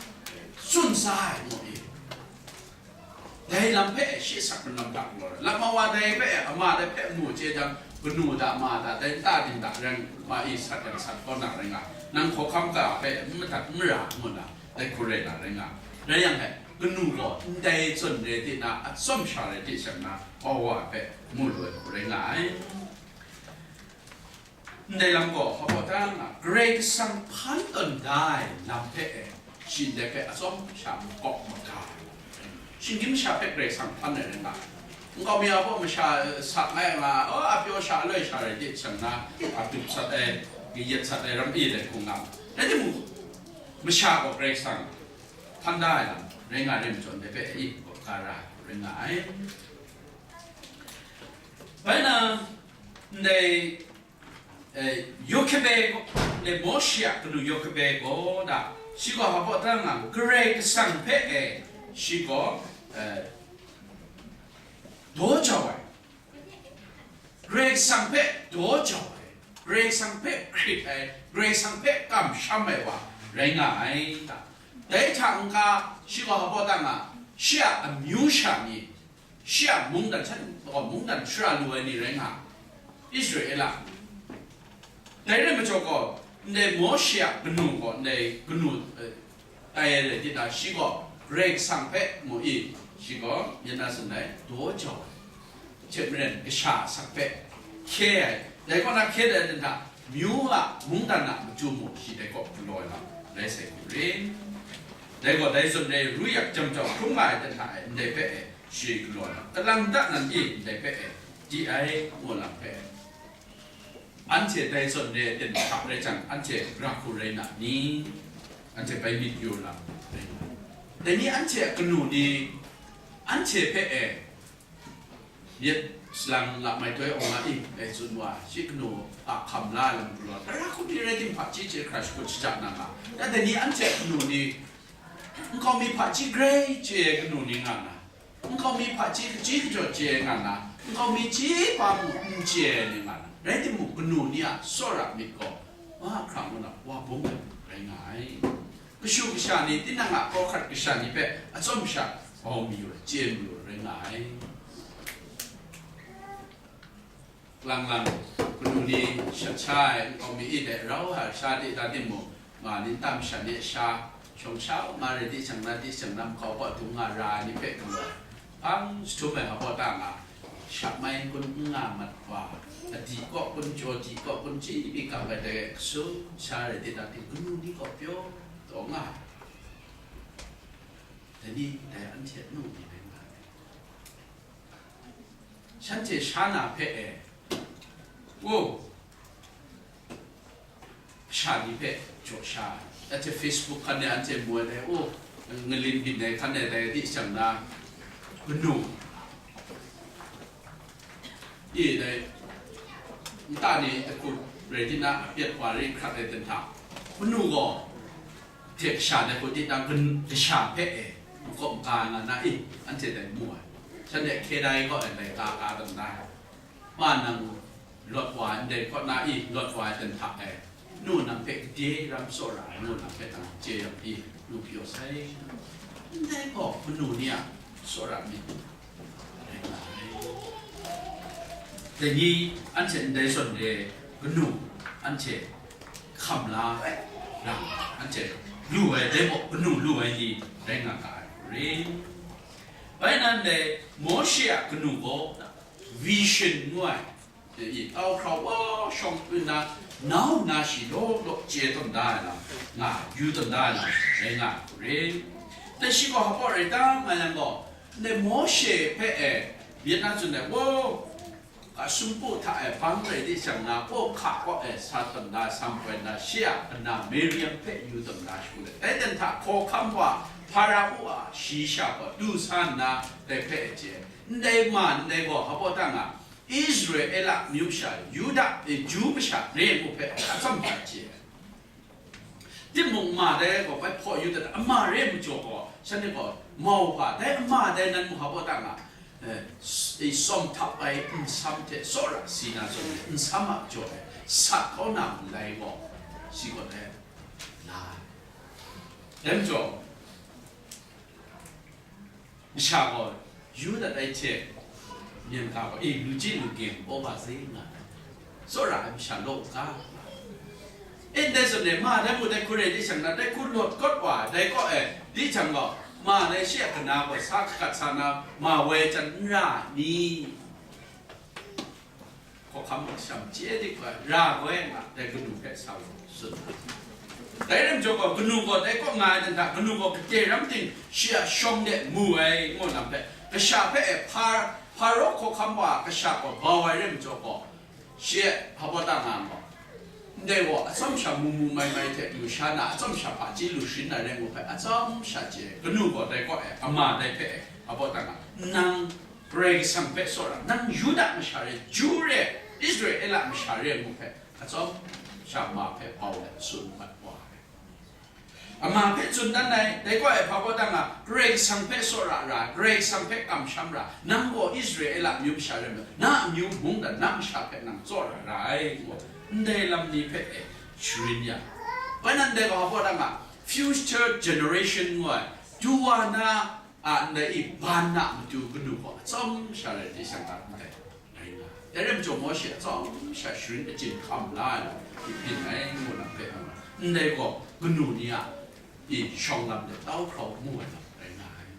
tsun sa ai ngu i. Dai lam hpe shi sak hkrun lam hta galaw ai. Lama wa dai hpe ama dai hpe mu chye jang, kanu da ma da, dai nta ding da rai ma i sat yang sat kau na rai nga, nang hkawhkam ga hpe n madat n mara ngu na, dai hku rai na rai nga. Rai yang hpe, kanu gaw ndai zawn re di na, atsawm sha rai di shang na, hpa wa hpe mu lu ai hku rai nga ai. Ndai lam gaw, hpa baw ta nga, Karai Kasang hpan tawn da ai lam hpe e, shi ndai hpe atsawm sha makawp maga ai lam, shinggyim masha hpe Karai Kasang hpan ai rai nga. Nkau mi a baw masha, e, sak ngai nga, o, a pyaw sha aloi sha rai di shang na, a tup sat ai, kayat sat ai ram e dai hku nga. Rai timung, masha gaw Karai Kasang hpan da ai lam rai nga rai majaw, ndai hpe e, makawp ga ra ai hku rai nga ai. Bai na, ndai, e, Yokebe gaw, le Mawshe a kanu Yokebe gaw da, shi gaw hpa baw ta nga, Karai Kasang hpe e, shi gaw, e, daw jau ai, Karai Kasang hpe daw jau ai, Karai Kasang hpe hkrit ai, Karai Kasang hpe kamsham ai wa rai nga ai ta. Dai hta n-ga, shi gaw hpa baw ta nga, shi a amyu sha ni, shi a mungdan hten gaw mungdan shara lu ai ni rai nga, Israela. Dai rai majaw gaw, ndai Mawshe a kanu gaw, ndai kanu, e, tai ai rai di na, shi gaw Karai Kasang hpe mu i, shi gaw, yan na tsun ai, daw jau ai. Hte maren, kasha asak hpe hkye ai. Dai kaw na hkye ai ten hta, myu a mungdan a matu mung shi dai kaw galaw ai lam rai sai hku rin. Dai gaw dai zawn rai ru yak jam jau hkrum nga ai ten hta e, ndai hpe e, shi galaw ai lam, kalang ta nan e, ndai hpe e, di ai, ngu lam hpe e. Anhte dai zawn re ai ten hta rai jang, anhte ra hku rai na ni? Anhte bai myit yu na rai na? Dai ni anhte a kanu ni, anhte hpe e, myit salang lamai toi awng a i, dai tsun wa, shi kanu a hkam la ai lam galaw, tara hku pyi rai tim, hpaji chye hkra shakut shaja na nga. Ya dai ni anhte a kanu ni, nkau mi hpaji grai chye ai kanu ni nga na, nkau mi hpaji kaji kajaw chye ai nga na, nkau mi ji pa mung n chye ai ni nga na, rai timung, kanu ni a tsawra myit gaw, mahkra ngu na, wa bung ai rai nga ai. Kashu kasha ni, tinang a hkawhkrat kasha ni hpe atsawm sha bau mayu ai, chye mayu ai rai nga ai. Lang lang, kanu ni shat sha ai nkau mi e hte rau ai sha de ta timung, ma ni nta masha ni a sha, shawng sha u nga rai di shang na, di shang na, makau pa dung nga ra ai ni hpe galaw ai, hpang jahtum ai hpa baw ta nga, sha mai n-gun n nga mat wa, Adi kaw kun jaw, di kaw kun chyi mi kap ai dai kasum sha rai di na ting, kanu ni kaw pyaw taw nga ai. Dai ni, dai anhte nu ni rai nga ai. Shanhte sha na hpe e, wo, kasha ni hpe jaw sha ai. Anhte Facebook hkan e anhte mu ai dai, wo, ngalin byin ai hkan e dai di shang na, kanu, e dai, nta ni ahku rai di na, apyet wa rai hkrat ai dan hta, kanu gaw hte kasha dai hku di na, kasha hpe e, n-, kaw n-, ka nga na i, anhte dai mu ai. Shanhte hkye dai kaw e dai ka ka dan da ai. Ma nang lawt wa ai ndai kaw na i, lawt wa ai dan hta e, nu nang hpe gade ram tsawra ai ngu nang hpe nang chye yang i, nu pyaw sai. Ndai gaw kanu ni a tsawra myit rai nga ai. Dai ni anhte ndai zawn re kanu anhte hkam la ai, lam anhte lu ai, dai gaw kanu lu ai ni rai nga ga ai re. Bai nan dai Mawshe a kanu gaw vision ngu ai, i, tau hkrau wa shawng pru nna, nau nna shi law law chye tawn da ai lam, nga, yu tawn da ai lam, rai nga ai hku re. Dai shi gaw hpa rai ta nga yang gaw, ndai Mawshe hpe e, myit na tsun ai, wo, a sumpu hta e bang rai di shang na, wo hka kaw e sa tawn da, sam poi nna, shi a kana Miriam hpe yu tawn da shu let, dai dan hta hkawhkam wa Hparao a shayi sha gaw du sa nna, dai hpe e chye ai. Ndai ma ndai gaw hpa ta nga, Israela myu sha, Yuda, e, Ju masha re ai ngu hpe atsam hta chye ai. Timung ma dai gaw bai hpaw yu dat, ama re ai majaw gaw, shanhte gaw mau hpa, dai ama dai nan mu hpa ta nga, e, s-, e, sawm htap ai nsam hte tsawra si na zawn, nsam a jaw e sat kau na malai gaw, si gaw dai la ai. Dai majaw, masha gaw yu dat ai hte, myen ga gaw, e, lu chyi lu ging, oba zing nga ai, tsawra ai masha law u ga, e, ndai zawn e, ma dai mu dai hku rai di shang na, dai hku lawt kawt wa ai, dai kaw e, di jang gaw, ma dai shi a kana gaw sa hkakat sa na, ma woi jan n ra ai ni? Hkawhkam masham chye dik wa ra ai nga, dai kanu hpe sa wa tsun ai. Dai lam jaw gaw, kanu gaw dai kaw nga ai dan hta, kanu gaw gade ram ting shi a shawng de mu ai, ngu lam hpe, kasha hpe e, Hpa-, Hparo hkawhkam wa a kasha gaw bau ai rai majaw gaw, shi e hpa ta nga gaw, ndai gaw atsawm sha mu mu mai mai hte lu sha na, atsawm sha hpaji lu sharin na rai ngu hpe, atsawm sha chye ai, kanu gaw dai kaw e, ama dai hpe e, hpa ta nga, nang Karai Kasang hpe tsawra, nang Yuda masha re, Ju re, Israela masha re ngu hpe, atsawm sha ma hpe bau let tsun mat wa ai. Ama hpe tsun dan ai, dai gaw e hpa gaw dang a, Karai Kasang hpe tsawra ra, Karai Kasang hpe kamsham ra, nang gaw Israela amyu masha re, na amyu mungdan na masha hpe nang tsawra ra ai, ngu, ndai lam ni hpe e sharin ya. Bai nan dai gaw hpa gaw dang a, future generation ngu ai, du wa na, a ndai i ban na matu kanu gaw atsawm sha rai di shang ga ndai rai nga. Dai rai majaw Mawshe atsawm sha sharin achyin hkam la ai lam hpyi byin ai ngu lam hpe nga, ndai gaw kanu ni a i shawng lam de tau hkrau mu ai lam rai nga ai.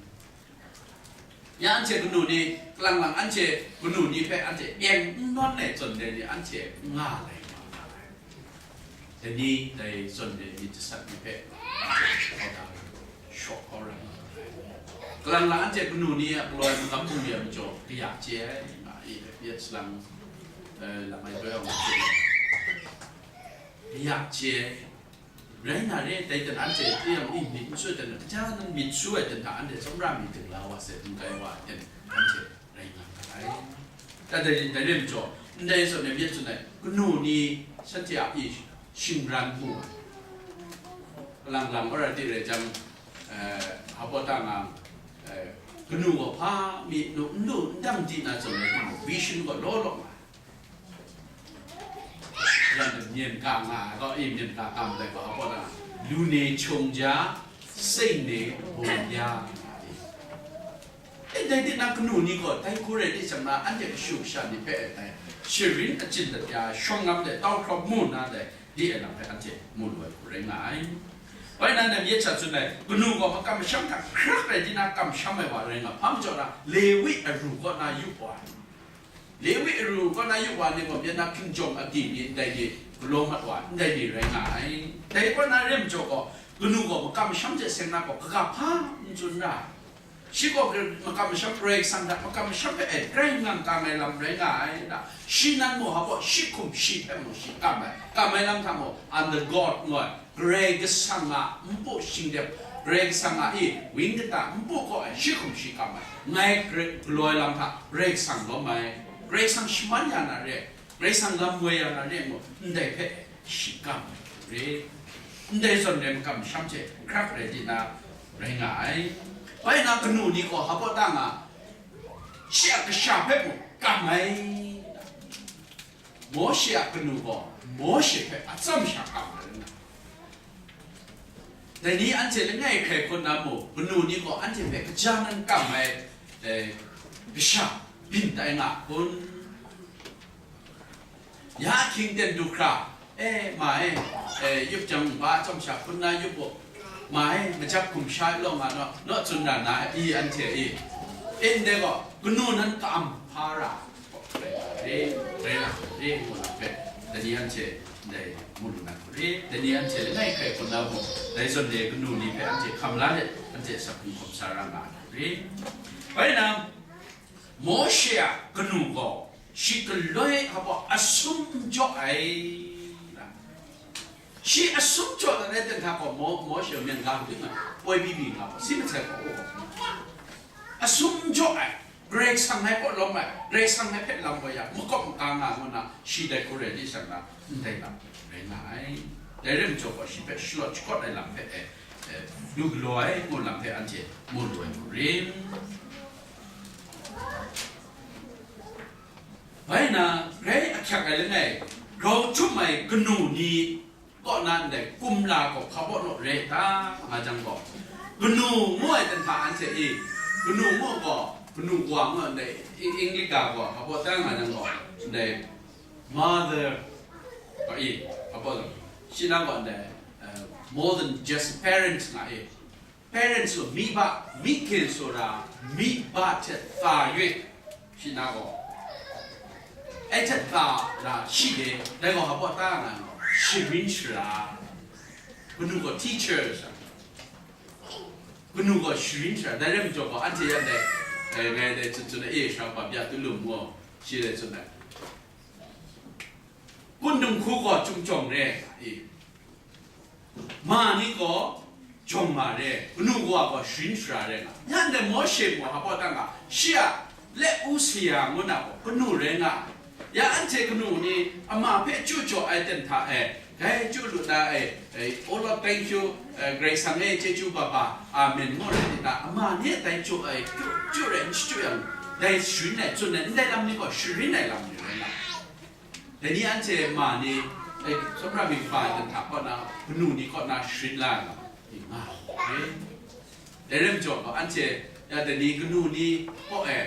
Ya anhte kanu ni, kalang lang anhte kanu ni hpe anhte eng n nawn ai zawn de ni anhte nga lai nga ai. Dai ni dai zawn de myit jasat ni hpe, shawk kau rai. Kalang lang anhte kanu ni a galaw ai magam bungli a majaw kaya chye ai, ma e, Viet salang, eh, lam ai doi awng kaya chye ai. Rai na re, dai dan anhte tayang e myit n su ai dan, kaja nan myit su ai dan hta anhte tsawmra mi ding la wa sai, n kai wa ai dan anhte rai nga ga ai. Dai, dai, dai rai majaw, ndai zawn e myit tsun ai, kanu ni shanhte a pyi shingran mu ai. Kalang lang, already rai jang, eh, hpa ta nga, eh, kanu gaw hpa mi nu n lu n dang di na zawn e, kanu vision gaw law law nga ai. Lam de myen ka nga ai gaw, e, myen ka kam dai gaw, hpa ta nga, lu ne chong ja, sei ne bawng ya. E, dai di na kanu ni gaw, dai hku rai di shang na, anhte kashu kasha ni hpe e dai, sharin achyin dat ya, shawng ngam de, tau hkrawp mu na dai, di e lam hpe anhte mu lu ai hku rai nga ai. Bai nan dai myit sha tsun ai, kanu gaw makam masham hta hkrak rai di na kamsham ai wa rai nga, hpa majaw na, Lewi aru kaw na yu wa ai. Lewi aru kaw na yu wa ni gaw, myen na hkinjawng agyi ni ndai ni, galaw mat wa ndai ni rai nga ai. Dai kaw na rem jaw gaw, kanu gaw makam masham hte seng na gaw, kaga hpa n tsun ra. Shi gaw makam masham, Karai Kasang hta makam masham hpe e grai ngang kang ai lam rai nga ai da. Shi nan mung hpa gaw, shi hkum shi hpe mung shi kam ai, kam ai lam hta mung, under God ngu ai. Karai Kasang a npu shingdep, Karai Kasang a i wang kata npu kaw ai shi hkum shi kam ai, ngai galaw ai lam hta Karai Kasang lawm ai, Karai Kasang shaman ya na re, Karai Kasang lam woi ya na re ngu, ndai hpe shi kam ai re, ndai zawn re makam masham hte hkrak rai di na rai nga ai. Bai na kanu ni gaw hpa ta nga, shi a kasha hpe mung kam ai. Mawshe a kanu gaw Mawshe hpe atsam sha kam ai rai nga. Dai ni anhte langai hkrai hkun na mu, kanu ni gaw anhte hpe kaja nan kam ai, eh, kasha byin tai nga kun? Ya ahkying ten du hkra, eh, ma e, eh, yup jang nba atsam sha hkun na yup u, ma e, majak hkum sha law nga naw, naw tsun ra na i anhte i? Ndai gaw, kanu nan ka-am hpa ra, re, re, re, ngu na hpe, dai ni anhte ndai mu lu na hku re, dai ni anhte langai hkrai hkun na mung, dai zawn de kanu ni hpe anhte hkam la let, anhte asak hkum hkawm sa ra nga ai hku re. Bai na, Mawshe a kanu gaw shi galoi hpa gaw asum n jaw ai, na. Shi asum jaw dat ai ten hta gaw, Mo-, Mawshe myen ga hpring ai, poi byi byi nga gaw, si masai gaw, asum n jaw ai, Karai Kasang ngai kaw lawm ai, Karai Kasang ngai hpe lam woi ya, makawp maka nga ngu na, shi dai hku rai di shang na, ndai lam rai nga ai. Dai rai majaw gaw, shi hpe shalawt shakawt ai lam hpe, eh, eh, lu galaw ai ngu lam hpe anhte mu lu ai mu rim. Bai na, grai ahkyak ai langai, grau htum ai kanu ni kaw na ndai kumla gaw hpa baw naw re ta, nga jang gaw, kanu ngu ai ten hta anhte e, kanu ngu gaw, kanu wa ngu ndai, Eng-, English ga gaw hpa baw ta nga jang gaw, ndai mother, hpa e, hpa baw, shi na gaw ndai, eh, more than just parents nga e. Parents gaw, မိဘ, မိခင်ဆိုတာ, မိဘထက်သာ၍ shi na gaw, ai htet ga na shi de, dai gaw hpa ta nga gaw, sharin shara, kanu gaw teachers, kanu gaw sharin shara, dai rai majaw gaw, anhte yan dai, eh, ngai dai tsun tsun ai, e, shara ba bya tu lum gaw, shi dai tsun ai. Kun dinghku gaw chyum jawng re, e. Ma ni gaw jawng ma re, kanu kawa gaw sharin shara re nga. Yan dai Mawshe gaw hpa ta nga, shi a let u saya ngu na gaw kanu rai nga. Ya anhte kanu ni ama hpe chyu jaw ai ten hta e, dai chyu lu na e, e, all of thank you, e, Karai Kasang e, chyeju ba ba, amen, ngu rai nna, ama ni dai chyu ai, chyu, chyu rai n chyu yang, dai sharin ai, tsun ai, ndai lam ni gaw sharin ai lam ni rai nga. Dai ni anhte ma ni, eh, tsawmra myit kaba ai ten hta kaw na, kanu ni kaw na sharin la ai lam, ni nga ai. Dai rai majaw gaw, anhte, ya, dai ni kanu ni kaw e,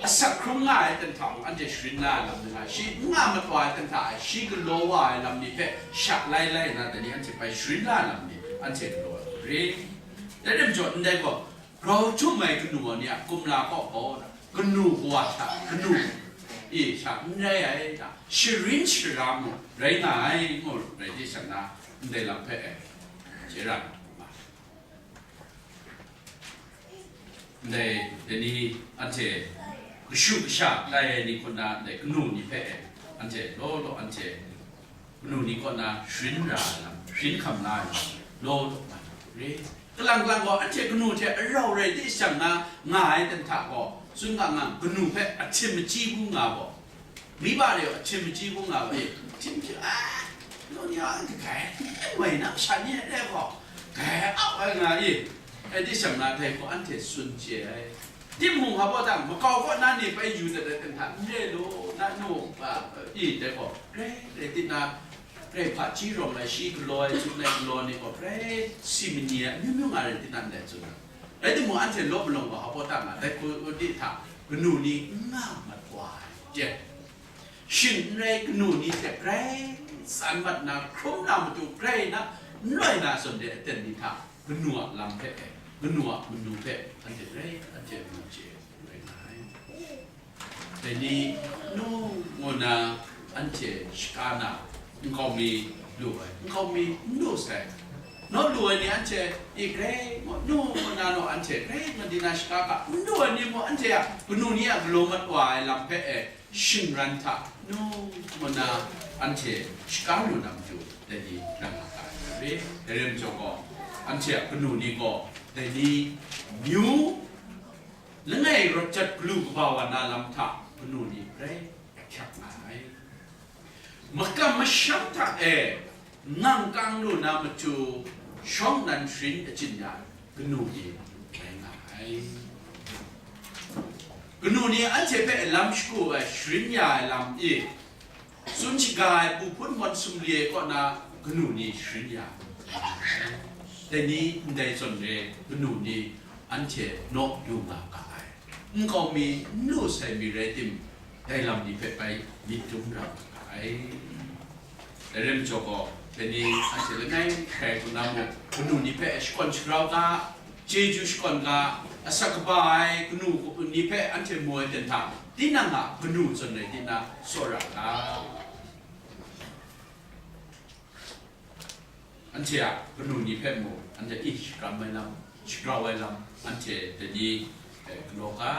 asak hkrum nga ai ten hta mung anhte sharin la ai lam ni nga, shi n nga matwa ai ten hta e, shi galaw wa ai lam ni hpe sha lai lai nna, dai ni anhte bai sharin la ai lam ni, anhte galaw ai lam rai. Dai rai majaw, ndai gaw, grau htum ai kanu wa ni a kumla kaw gaw, kanu kawa hta, kanu e hta n rai ai, sharin shara mung rai nga ai, ngu rai di shang na, ndai lam hpe, e, chye ra nga. Ndai, dai ni anhte kashu kasha tai ai ni hku na, ndai kanu ni hpe, e, anhte law law anhte kanu ni kaw na sharin ra ai lam, sharin hkam la ai lam, law law nga ai re. Kalang kalang gaw, anhte kanu hte arau rai di shang na nga ai ten hta gaw, tsun ga nga, kanu hpe ahtim machyi bu nga gaw, mi ba re ahtim machyi bu nga gaw, e, ahtim machyi, a, nu ni a, kai, wai na sha ni re gaw, kai au ai nga i, e, di shang na dai gaw anhte tsun chye ai. Timung hpa baw dang, makau kaw na ni bai yu dat ai ten hta n re law, na nu, a, i, dai gaw, grai, grai di na, grai hpaji rawng ai, shi galaw ai, tsun ai galaw ni gaw, grai si mani ai, amyu myu nga rai di na ndai tsun ai. Rai timung, anhte law palawng gaw hpa baw dang na, dai hku di hta, kanu ni n nga mat wa ai, je. Shing n rai, kanu ni hte grai tsan mat na, hkrum na matu grai na, n loi na zawn de aten ni hta, kanu a lam hpe, kanu a manu hpe, anhte grai, anhte mu chye rai nga ai. dai ni nu ngu na anhte shaka na, nkau mi lu ai, nkau mi n lu sai. Naw lu ai ni anhte, i grai ngu, nu ngu na naw anhte grai ngu di na shaka ga, n lu ai ni mung anhte a kanu ni a galaw mat wa ai lam hpe e, shingran hta nu ngu na anhte shaka lu na matu, dai ni rai nga ga ai. Dai rai majaw gaw, anhte a kanu ni gaw dai ni myu langai rawt jat galu kaba wa na lam hta kanu ni rai ahkyak nga ai. Makam masham hta e ngang kang lu na matu shawng nnan sharin achyin ya kanu ni rai nga ai. Kanu ni anhte hpe lam shagu ai, sharin ya ai lam e, tsun shaga ai, pu hpun mawn sumli ai kaw na kanu ni sharin ya ai. Dai ni ndai zawn re kanu ni anhte naw yu nga ga ai. Nkau mi n lu sai mi rai tim, dai lam ni hpe bai myit dum ra nga ga ai. Dai rai majaw gaw, dai ni anhte langai hkrai hku na mung, kanu ni hpe shakawn shagrau ga, chyeju shakawn ga, asak kaba ai kanu ni hpe anhte mu ai ten hta, tinang a kanu zawn rai di na, tsawra ga. Anhte a kanu ni hpe mung, anhte i shakram ai lam, shagrau ai lam, anhte dai ni, eh, galaw ga,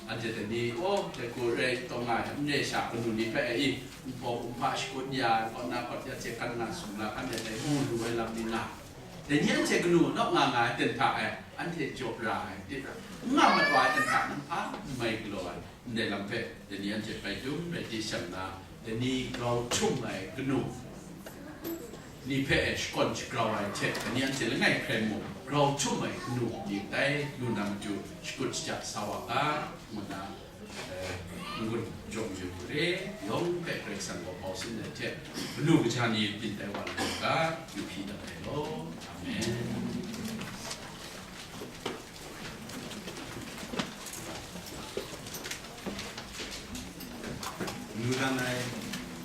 anhte dai ni, oh, dai hku rai taw nga ai, n re sha, kanu ni hpe, eh, i, npawk nhpa shakut ya, kaw na kaw ya hte kan nga sung la, anhte dai mu lu ai lam ni nga, dai ni anhte kanu naw nga nga ai ten hta, eh, anhte jaw ra ai, n nga mat wa ai ten hta, n a n mai galaw ai. Ndai lam hpe, dai ni anhte bai dum rai di shang na, dai ni grau htum ai kanu ni hpe e shakawn shagrau ai hte, dai ni anhte langai hkrai mung, grau htum ai kanu ni tai lu na matu, shakut shaja sa wa ga, ngu na, eh, n-gun jawng yu re, yawng hpe Karai Kasang gaw bau sin ai hte, kanu kaja ni byin tai wa lu ga, yu hpyi dat ai law. Amen. Manu dan ai,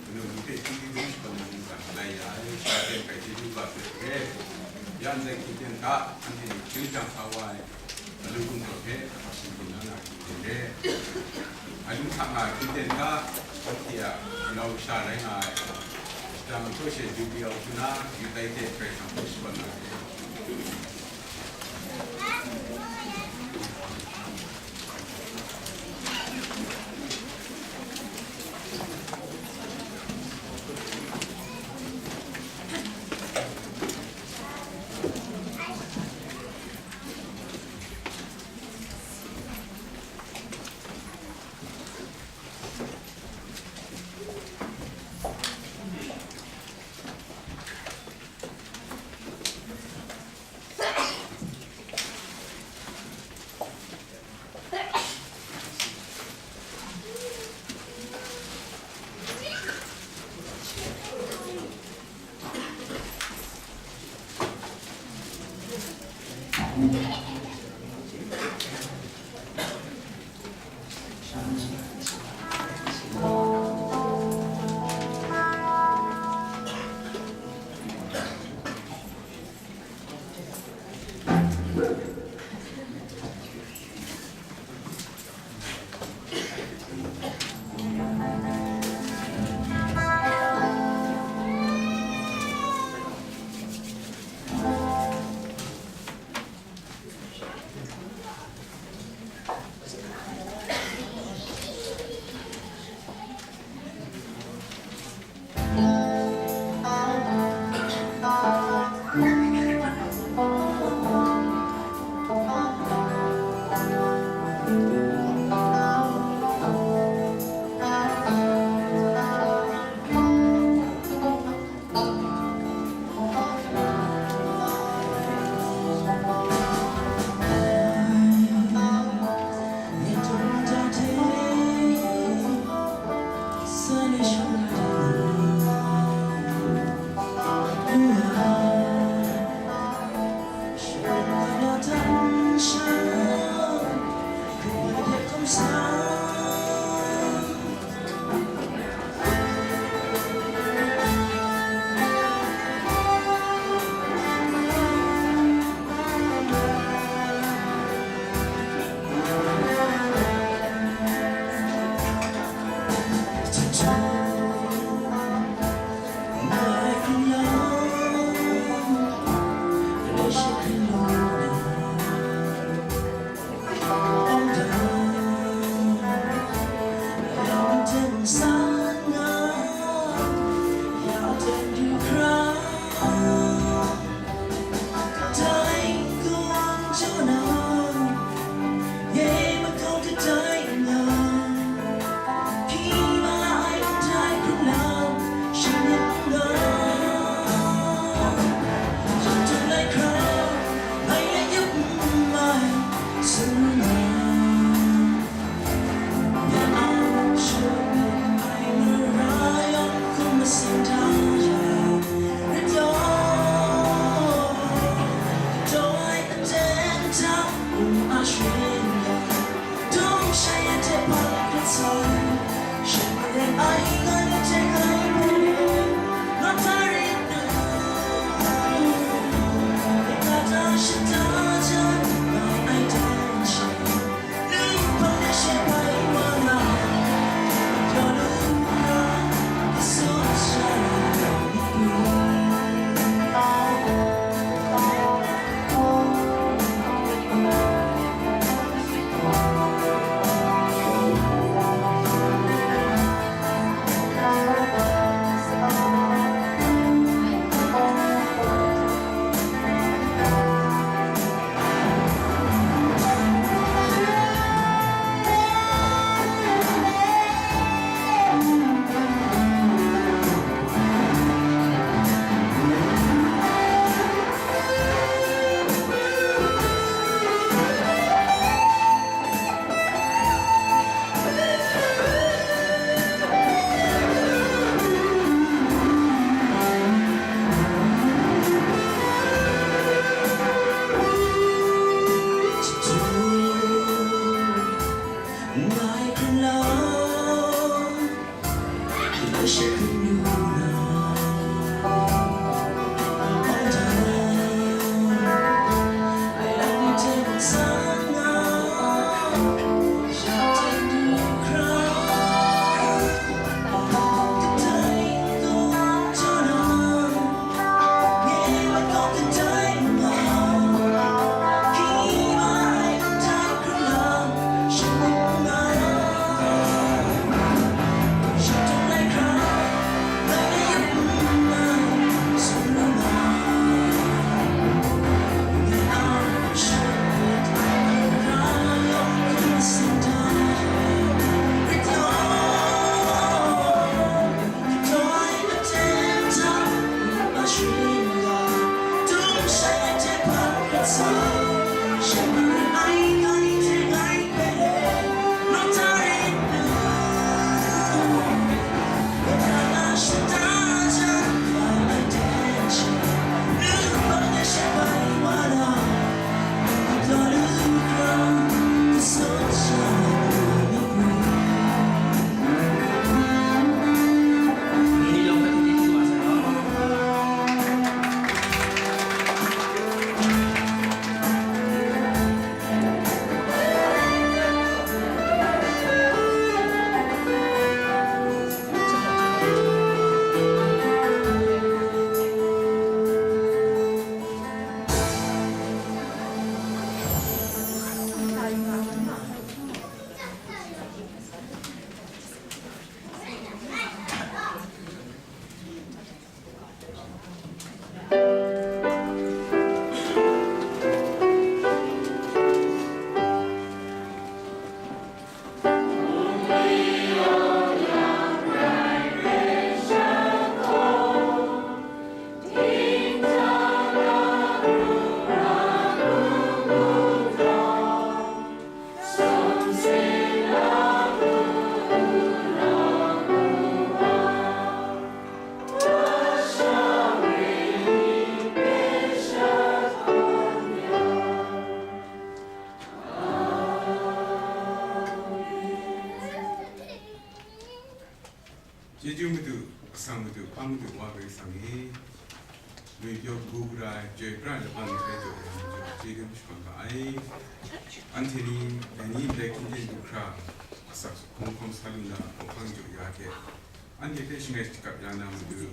kanu ni hpe hpyi hpyi hpyi shakawn ai mungkan, lai ya ai, sha ten hkrai chyeju ga hpe re, ya ndai hkying ten hta, anhte ni hpyi jang sa wa ai, galu gumhpraw hpe, hpa singgun na na hkying ten re, a lu hta nga hkying ten hta, anhte a, galaw kasha rai nga ai, shadang htaw she jubi au hku na, yu tai hte Karai Kasang hpe shakawn na re. Madu hpang du wa Karai Kasang e, ngwi pyaw kabu gara ai, chyoi pra ai laban hpe jaw ai, majaw chyeju shakawn ga ai. Anhte ni, dai ni ndai hkying du hkra, asak hkawm hkawm sa lu na, hkawhkang jaw ya hte, anhte hpe shangai shakap ya na matu,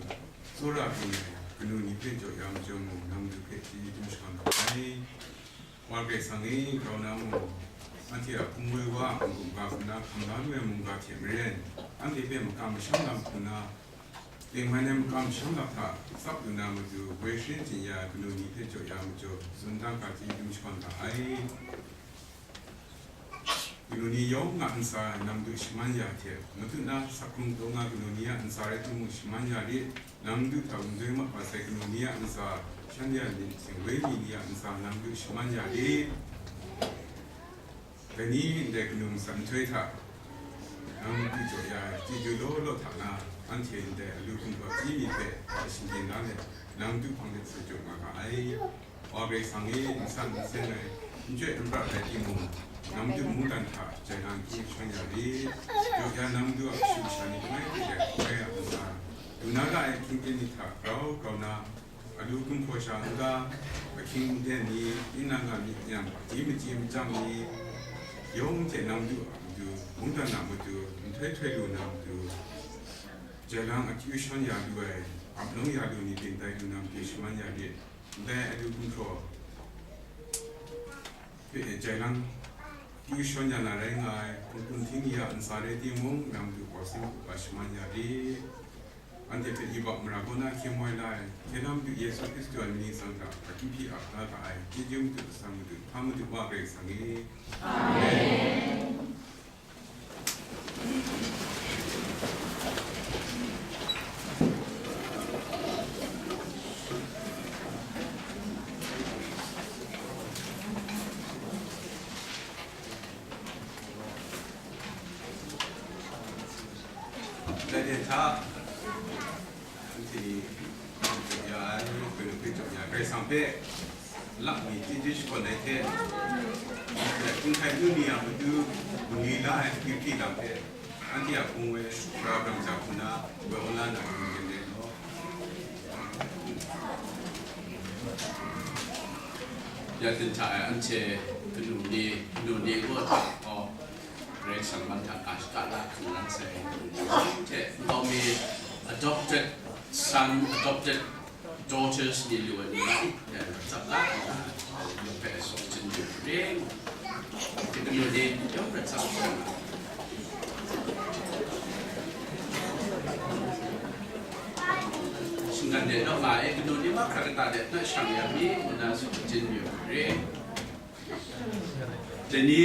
tsawra byin ai kanu ni hpe jaw ya majaw mung, nang matu hpe chyeju shakawn ga ai. Wa Karai Kasang e, grau na mung, anhte a hpung woi wa a mungga hku na hkam la lu ai mungga hte maren, anhte hpe makam masham lam hku na, tengman ai makam masham lam hta tsap lu na matu, woi sharin chyen ya ai kanu ni hpe jaw ya majaw, tsun dang hkra chyeju shakawn ga ai. Kanu ni yawng a ntsa nang matu shaman ya hte, matu na sak hkrung taw nga kanu ni a ntsa rai timung shaman ya rit, nang matu hta wunjoi mat wa sai kanu ni a ntsa, shan ya myit seng woi mi ni a ntsa nang matu shaman ya rit. Dai ni ndai kanu masat nhtoi hta, nang matu jaw ya ai chyeju law law hta na, anhte ndai alu hkum hkawm chyi mi hpe, shinggyim la let, nang matu hpang de sa jaw nga ga ai. Wa Karai Kasang e, n san n seng ai, n chyoi n pra ai timung, nang matu mungdan hta jai na n hkyu shang ya rit. Jaw ya nang matu a kashu kasha ni langai hte dai hkawhkrai a ntsa, du na ra ai hkying ten ni hta grau grau na, alu gumhpraw sha n-ga, ahkying aten ni, tinang a myit nyam, ji machyi machyang ni, yawng hte nang matu a matu, mungdan a matu, nhtoi htoi lu na matu, jai lang akyu shawn ya lu ai, ap lawng ya lu ni ting tai lu na matu shaman ya rit. Ndai alu gumhpraw hpe jai lang akyu shawn ya na rai nga ai, hpung hkum hting ni a ntsa rai timung, nang matu hpawsing hkrup wa shaman ya rit. Anhte hpe yubak mara kaw na hkye moi la ai, hkye na Madu Yesu Hkristu a mying ningsang hta akyu hpyi ap la ga ai, chyeju madu, kasang madu, hpa madu wa Karai Kasang e. Amen. Dai hta, anhte ni, ya ai, hpoi hpoi jaw ya, Karai Kasang hpe lap mi chyeju shakawn ai hte, hpung hkai manu ni a matu, bungli la ai akyu hpyi lam hpe, anhte a hpung woi, pra pram ja hku na, woi wa la na, hpung yen rai law. Ya hten hta e, anhte kanu ni, kanu ni ngu hta gaw, Karai Kasang man hta ka shaka la hkrung ran sai, kanu ni hte nkau mi adopted son, adopted daughters ni lu ai ni, ya, tsap la, ya, hpe sawk chyen yu ring. Kanu ni yawng hpe tsap Shinggan de naw nga e, kanu ni mahkra kata de na shang ya mi, ngu na tsun chyen yu re. Dai ni,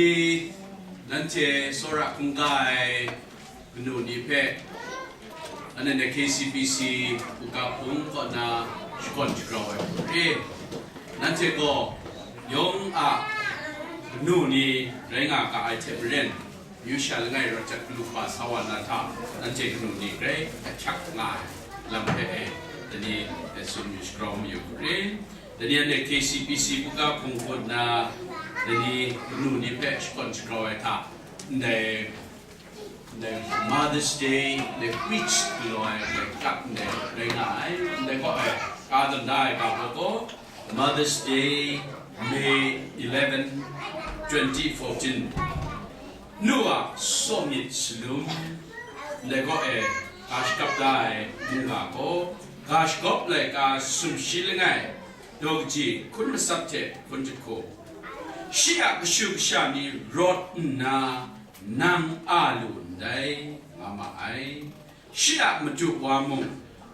nanhte tsawra hkungga ai kanu ni hpe, anhte K C B C uga hpung kaw na shakawn shagrau ai hku re. Nanhte gaw yawng a kanu ni rai nga ga ai hte maren, Amyu sha langai rawt jat galu kaba sa wa na hta, nanhte kanu ni grai ahkyak nga ai lam hpe e, dai ni, e, tsun yu shagrau mayu hku re. Dai ni anhte K C B C buga hpung hkut na, dai ni kanu ni hpe shakawn shagrau ai hta, ndai, ndai Mother's Day, ndai quiz galaw ai, ndai kap ndai rai nga ai, ndai kaw e, ka dan da ai ga gaw, Mother's Day, May eleven, twenty fourteen. Nu a saw myit salum, ndai kaw e, ka shakap da ai mungga gaw, ga shagawp laika sumshi langai, daw kaji hkun matsat hte hkun jahku, shi a kashu kasha ni rawt nna nang a lu ndai, nga ma ai. Shi a madu wa mung,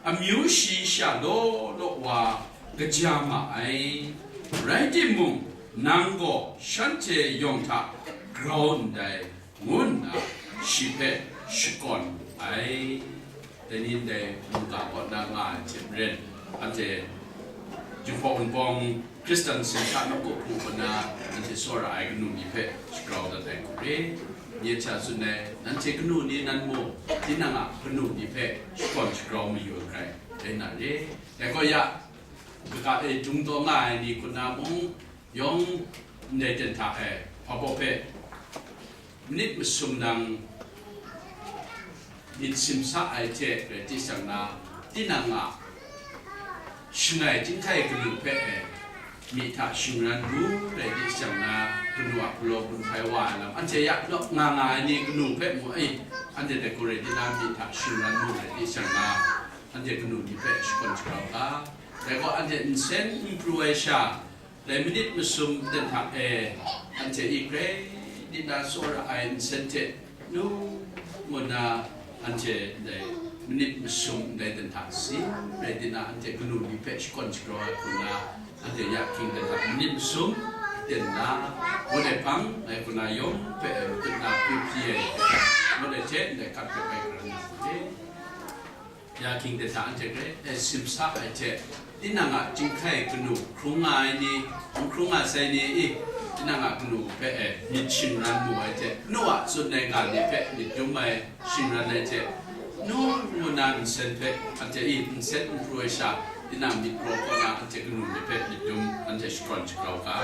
amyu shi sha law law wa kaja ma ai, rai timung, nang gaw shanhte yawng hta grau ndai, ngu nna shi hpe shakawn ai. Dai ni ndai mungga kaw na nga ai hte maren, anhte Jinghpaw Wunpawng Hkristan sumsha nawku hku kaw na anhte tsawra ai kanu ni hpe shagrau dat ai hku re. Nye hta tsun ai, nanhte kanu ni nan mu, tinang a kanu ni hpe shakawn shagrau mayu ai hkrai rai na re. Dai gaw ya, kaga e dung taw nga ai ni hku na mung, yawng ndai ten hta e, hpa baw hpe, manit masum nang myit simsa ai hte rai ti shang na, tinang a shangai chyinghkai kanu hpe e, myi hta shingran mu rai di shang na, kanu a galaw gun hkai wa ai lam, anhte ya naw nga nga ai ni kanu hpe mu ai, anhte dai hku rai di na, myi hta shingran mu rai di shang na, anhte kanu ni hpe shakawn shagrau ga. Dai gaw, anhte nsen n pru ai sha, dai manit masum ten hta e, anhte i grai di na tsawra ai nsen hte nu ngu na, anhte dai manit masum ndai ten hta sin rai di na, anhte kanu ni hpe shakawn shagrau ai hku na, anhte ya hkying ten hta manit masum ten na, ngut ai hpang, dai hku na yawng hpe ai matut na hpyi hpyi ai, ngut ai hte ndai hkat hpe bai karan na hte. Ya hkying ten hta anhte grai e, simsa ai hte, tinang a chyinghkai kanu hkrung nga ai ni, n hkrung nga sai ni i, tinang a kanu hpe e, myit shingran mu ai hte, nu a tsun ai ga ni hpe myit dum ai, shingran ai hte, nu ngu na nsen hpe anhte i nsen n pru ai sha, tinang myit raw kaw na anhte kanu ni hpe myit dum anhte shakawn shagrau ga.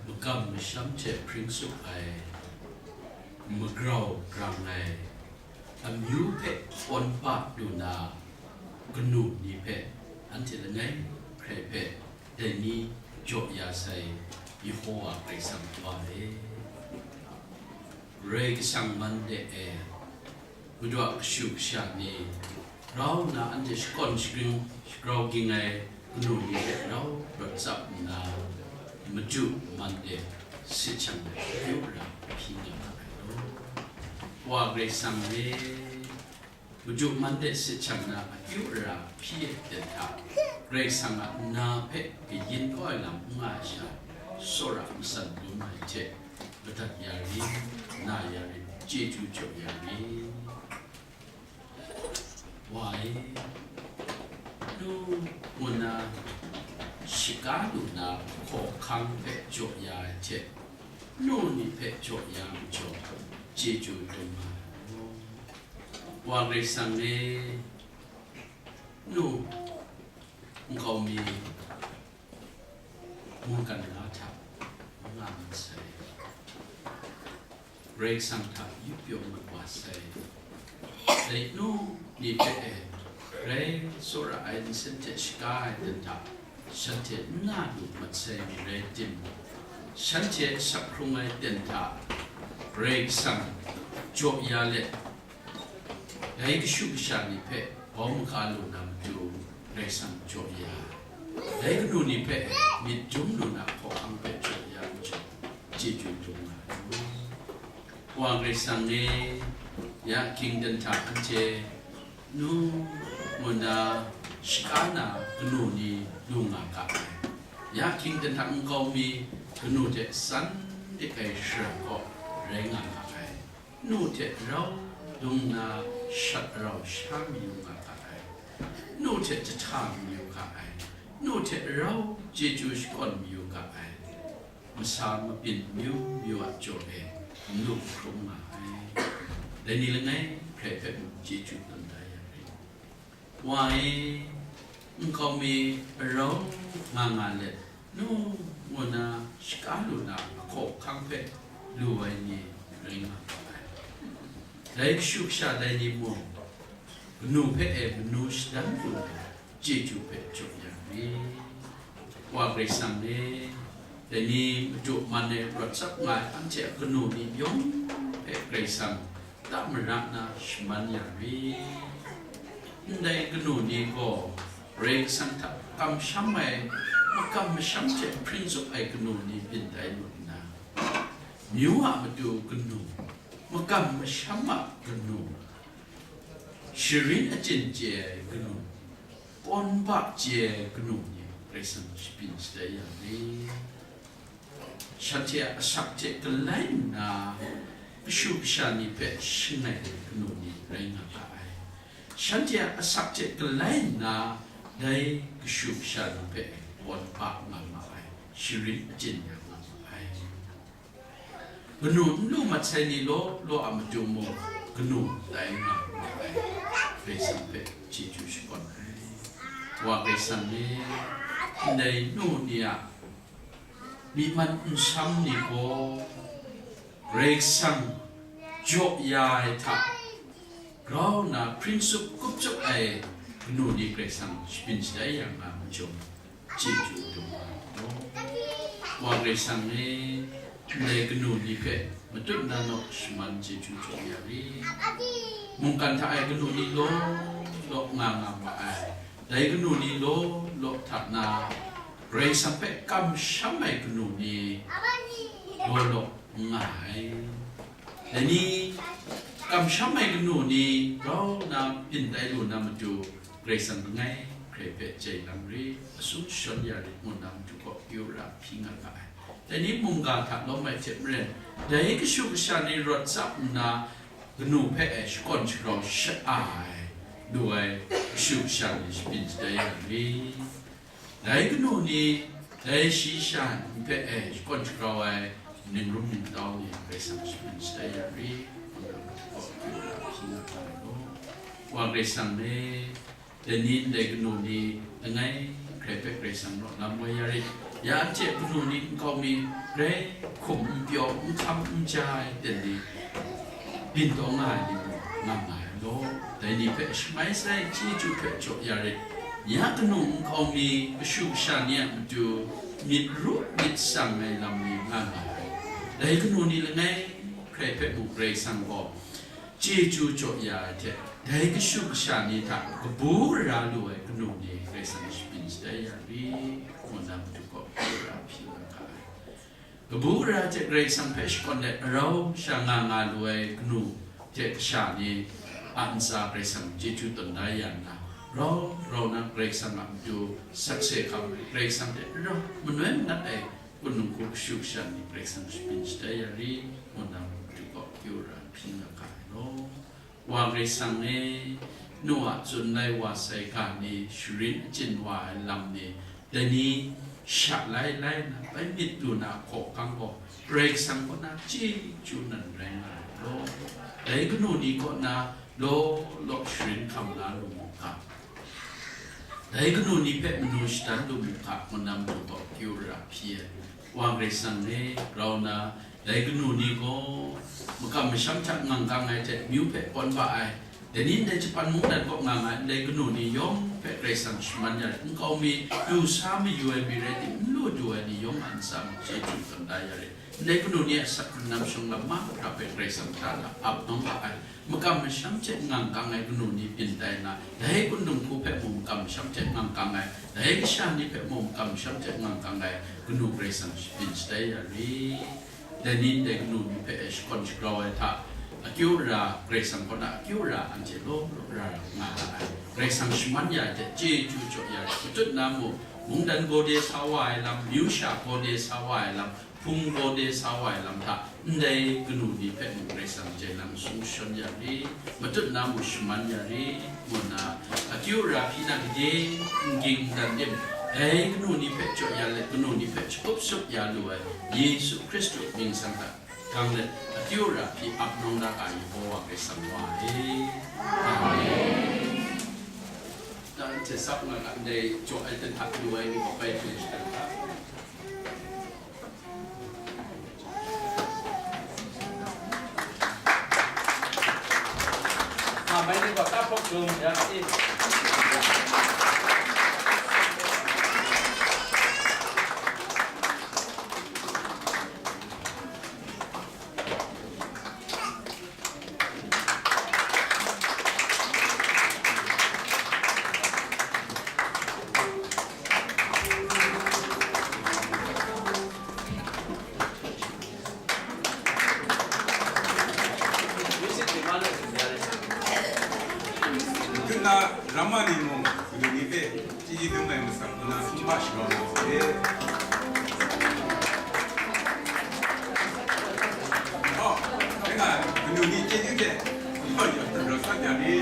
Makam masham hte hpring tsup ai, magrau grang ai, amyu hpe kawn pa lu na kanu ni hpe, anhte langai hkrai hpe dai ni jaw ya sai, Yehova Karai Kasang Wa e. Karai Kasang man de e, Madu a kashu kasha ni, grau nna anhte shakawn shagring, shagrau ging ai kanu ni hte rau rawt tsap nna, madu man de sit shang ai akyu ara hpyi nga ai law. Wa Karai Kasang e, madu man de sit shang na akyu ara hpyi ai ten hta, Karai Kasang a na hpe kayin kau ai lam n nga ai sha, tsawra matsan dum ai hte, madat ya rit, na ya rit, chyeju jaw ya rit. Wa e, nu ngu na shaka lu na hkawhkang hpe jaw ya ai hte, nu ni hpe jaw ya majaw, chyeju dum nga ai. Wa Karai Kasang e, nu nkau mi, mungkan ga hta n nga masai, Karai Kasang hta yup pyaw mat wa sai. Dai nu ni hpe e, grai tsawra ai nsen hte shaka ai ten hta, shanhte n na lu mat sai mi rai timung, shanhte asak hkrung ai ten hta, Karai Kasang jaw ya let, dai kashu kasha ni hpe bau maga lu na matu, Karai Kasang jaw ya ai. Dai kanu ni hpe myit dum lu na hkawhkang hpe jaw ya ai majaw, chyeju dum nga ai. Wa Karai Kasang e, ya hkying ten hta anhte nu ngu na shaka na kanu ni lu nga ga ai. Ya hkying ten hta nkau mi kanu hte san dik ai shara kaw rai nga ga ai. Nu hte rau dung nna shat rau sha mayu nga ga ai, nu hte jahta mayu ga ai, nu hte rau chyeju shakawn mayu ga ai, masa mabyin amyu myu a jaw e n lu hkrum nga ai. Dai ni langai hkrai hpe mung chyeju tawn da ya rit. Wa e, nkau mi arau nga nga let, nu ngu na shaka lu na ahkawhkang hpe lu ai ni rai nga ga ai. Dai kashu kasha dai ni mung, kanu hpe e manu shadan lu ai chyeju hpe jaw ya mi. Wa Karai Kasang e, dai ni madu man e rawt tsap nga ai anhte a kanu ni yawng hpe Karai Kasang ta mara na shaman ya rit. Ndai kanu ni gaw Karai Kasang hta kamsham ai, makam masham hte hpring tsup ai kanu ni byin tai lu nna, myu a matu kanu, makam masham a kanu, Sharin achyin chye ai kanu, pawn ba chye ai kanu ni Karai Kasang shabyin shatai yang ni? Shanhte a asak hte galai nna, kashu kasha ni hpe shangai ai kanu ni rai nga ga ai. Shanhte a asak hte galai nna, dai kashu kasha ni hpe pawn ba nga ma ai, sharin achyin ya nga ma ai. Kanu n lu mat sai ni law law a matu mung, kanu tai nga ma ai, Karai Kasang hpe chyeju shakawn ai. Wa Karai Kasang e, ndai nu ni a myi man n sham ni gaw, Karai Kasang jaw ya ai hta grau nna hpring tsup kup tsup ai kanu ni Karai Kasang shabyin shatai ya nga ai majaw, chyeju dum nga ai law. Wa Karai Kasang e, ndai kanu ni hpe matut na naw shaman chyeju jaw ya rit. Mungkan hta ai kanu ni law law nga nga ma ai, dai kanu ni law law hta na, Karai Kasang hpe kamsham ai kanu ni law law n nga ai. Dai ni, kamsham ai kanu ni grau nna byin tai lu na matu, Karai Kasang langai hkrai hpe jai lang rit, asung shawn ya rit ngu na matu gaw, yu ra hpyi nga ga ai. Dai ni mungga hta lawm ai hte maren, dai kashu kasha ni rawt tsap nna, kanu hpe e shakawn shagrau sha-a ai, lu ai kashu kasha ni shabyin shatai ya rit. Dai kanu ni, dai shayi sha ni hpe e shakawn shagrau ai, ningrum ningtau ni Karai Kasang shabyin shatai ya rit, ngu na matu gaw, yu ra hpyi nga ga ai law. Wa Karai Kasang e, dai ni ndai kanu ni langai hkrai hpe Karai Kasang naw lam woi ya rit. Ya anhte kanu ni nkau mi, grai hkum n pyaw, n hkam n ja ai ten ni, byin taw nga ai ni mung nga nga ai law. Dai ni hpe shamai sai chyeju hpe jaw ya rit. Ya kanu nkau mi kashu kasha ni a matu myit ru myit tsang ai lam ni nga nga ai. Dai kanu ni langai hkrai hpe mung Karai Kasang gaw chyeju jaw ya ai hte, dai kashu kasha ni hta kabu gara lu ai kanu ni Karai Kasang shabyin shatai ya rit, ngu na matu gaw, yu ra hpyi nga ga ai. Kabu gara hte Karai Kasang hpe shakawn let arau sha nga nga lu ai kanu hte kasha ni a ntsa Karai Kasang chyeju tawn da ya nna, rau rau na Karai Kasang a matu sakse hkam ai, Karai Kasang hte rau manoi manat ai, kun dinghku kashu kasha ni Karai Kasang shabyin shatai ya rit, ngu na matu gaw, yu ra hpyi nga ga ai law. Wa Karai Kasang e, nu a tsun lai wa sai ga ni, sharin achyin wa ai lam ni, dai ni sha lai lai na, bai myit lu na hkawhkang gaw, Karai Kasang kaw na chyeju nan rai nga ai law. Dai kanu ni kaw na law law sharin hkam la lu mu ga. Dai kanu ni hpe manu shadan lu mu ga, ngu na matu gaw, yu ra hpyi ai. Wa Karai Kasang e, grau na, dai kanu ni gaw makam masham hta ngang kang ai hte, myu hpe kawn ba ai, dai ni ndai Japan mungdan kaw nga nga ai ndai kanu ni yawng hpe Karai Kasang shaman ya rit, nkau mi du sa mayu ai mi rai tim, n lu du ai ni yawng a ntsa mung chyeju tawn da ya rit. Ndai kanu ni a asak hkrung lam shawng lam mahkra hpe Karai Kasang hta na ap nawng ga ai, makam masham hte ngang kang ai kanu ni byin tai nna, dai kun dinghku hpe mung makam masham hte ngang kang ai, dai kasha ni hpe mung makam masham hte ngang kang ai kanu Karai Kasang shabyin shatai ya rit. Dai ni ndai kanu ni hpe e shakawn shagrau ai hta, akyu ara, Karai Kasang kaw na akyu ara anhte law law ra ra nga ra ai. Karai Kasang shaman ya ai hte chyeju jaw ya ai, matut na mung, mungdan gawde sa wa ai lam, myu sha gawde sa wa ai lam, hpung gawde sa wa ai lam hta, ndai kanu ni hpe mung Karai Kasang jai lang sung shawn ya rit, matut na mung shaman ya rit, ngu nna, akyu ara hpyi na gade, n ging n dan tim, dai kanu ni hpe jaw ya let, kanu ni hpe shakup sup ya lu ai, Yesu Hkristu mying san hta, gang let, akyu ara hpyi ap nawng da ga ai Yehowa Karai Kasang wa e. Amen. Nang hte sap nga ga ndai jaw ai ten hta lu ai ni gaw bai hpyi shada hta. Nga mai ni gaw tahpawk dum ya i. Ni mung, kanu ni hpe chyeju dum ai masam nna, sumhpa shagrau na sai. Oh, rai nga, kanu ni chyeju hte, oh, ya, rau sa bya ni.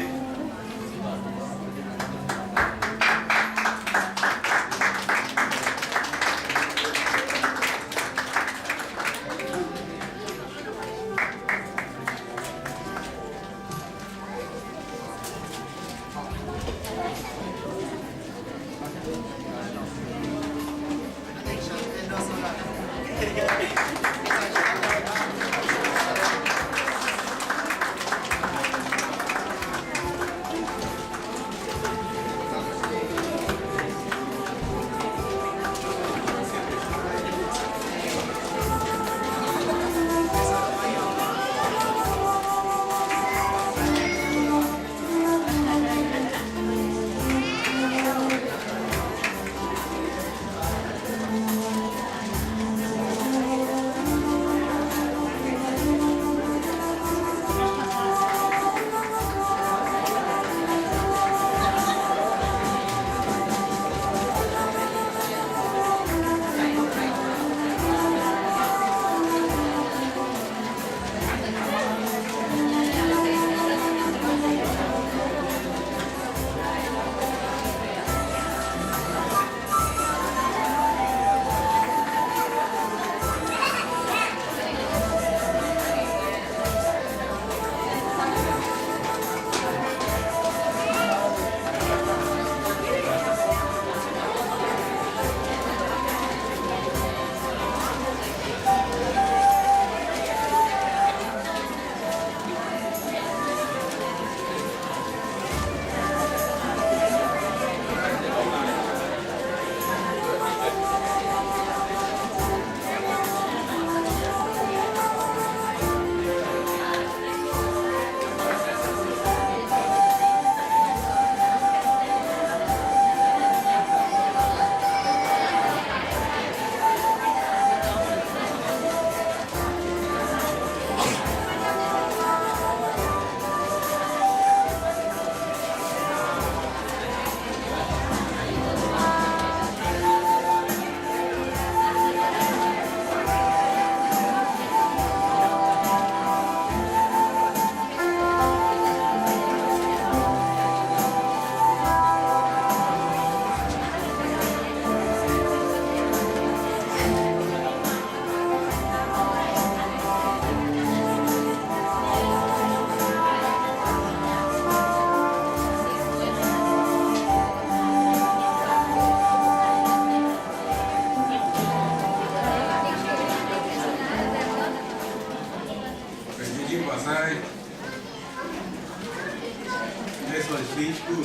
Ndai zawn shaning shagu,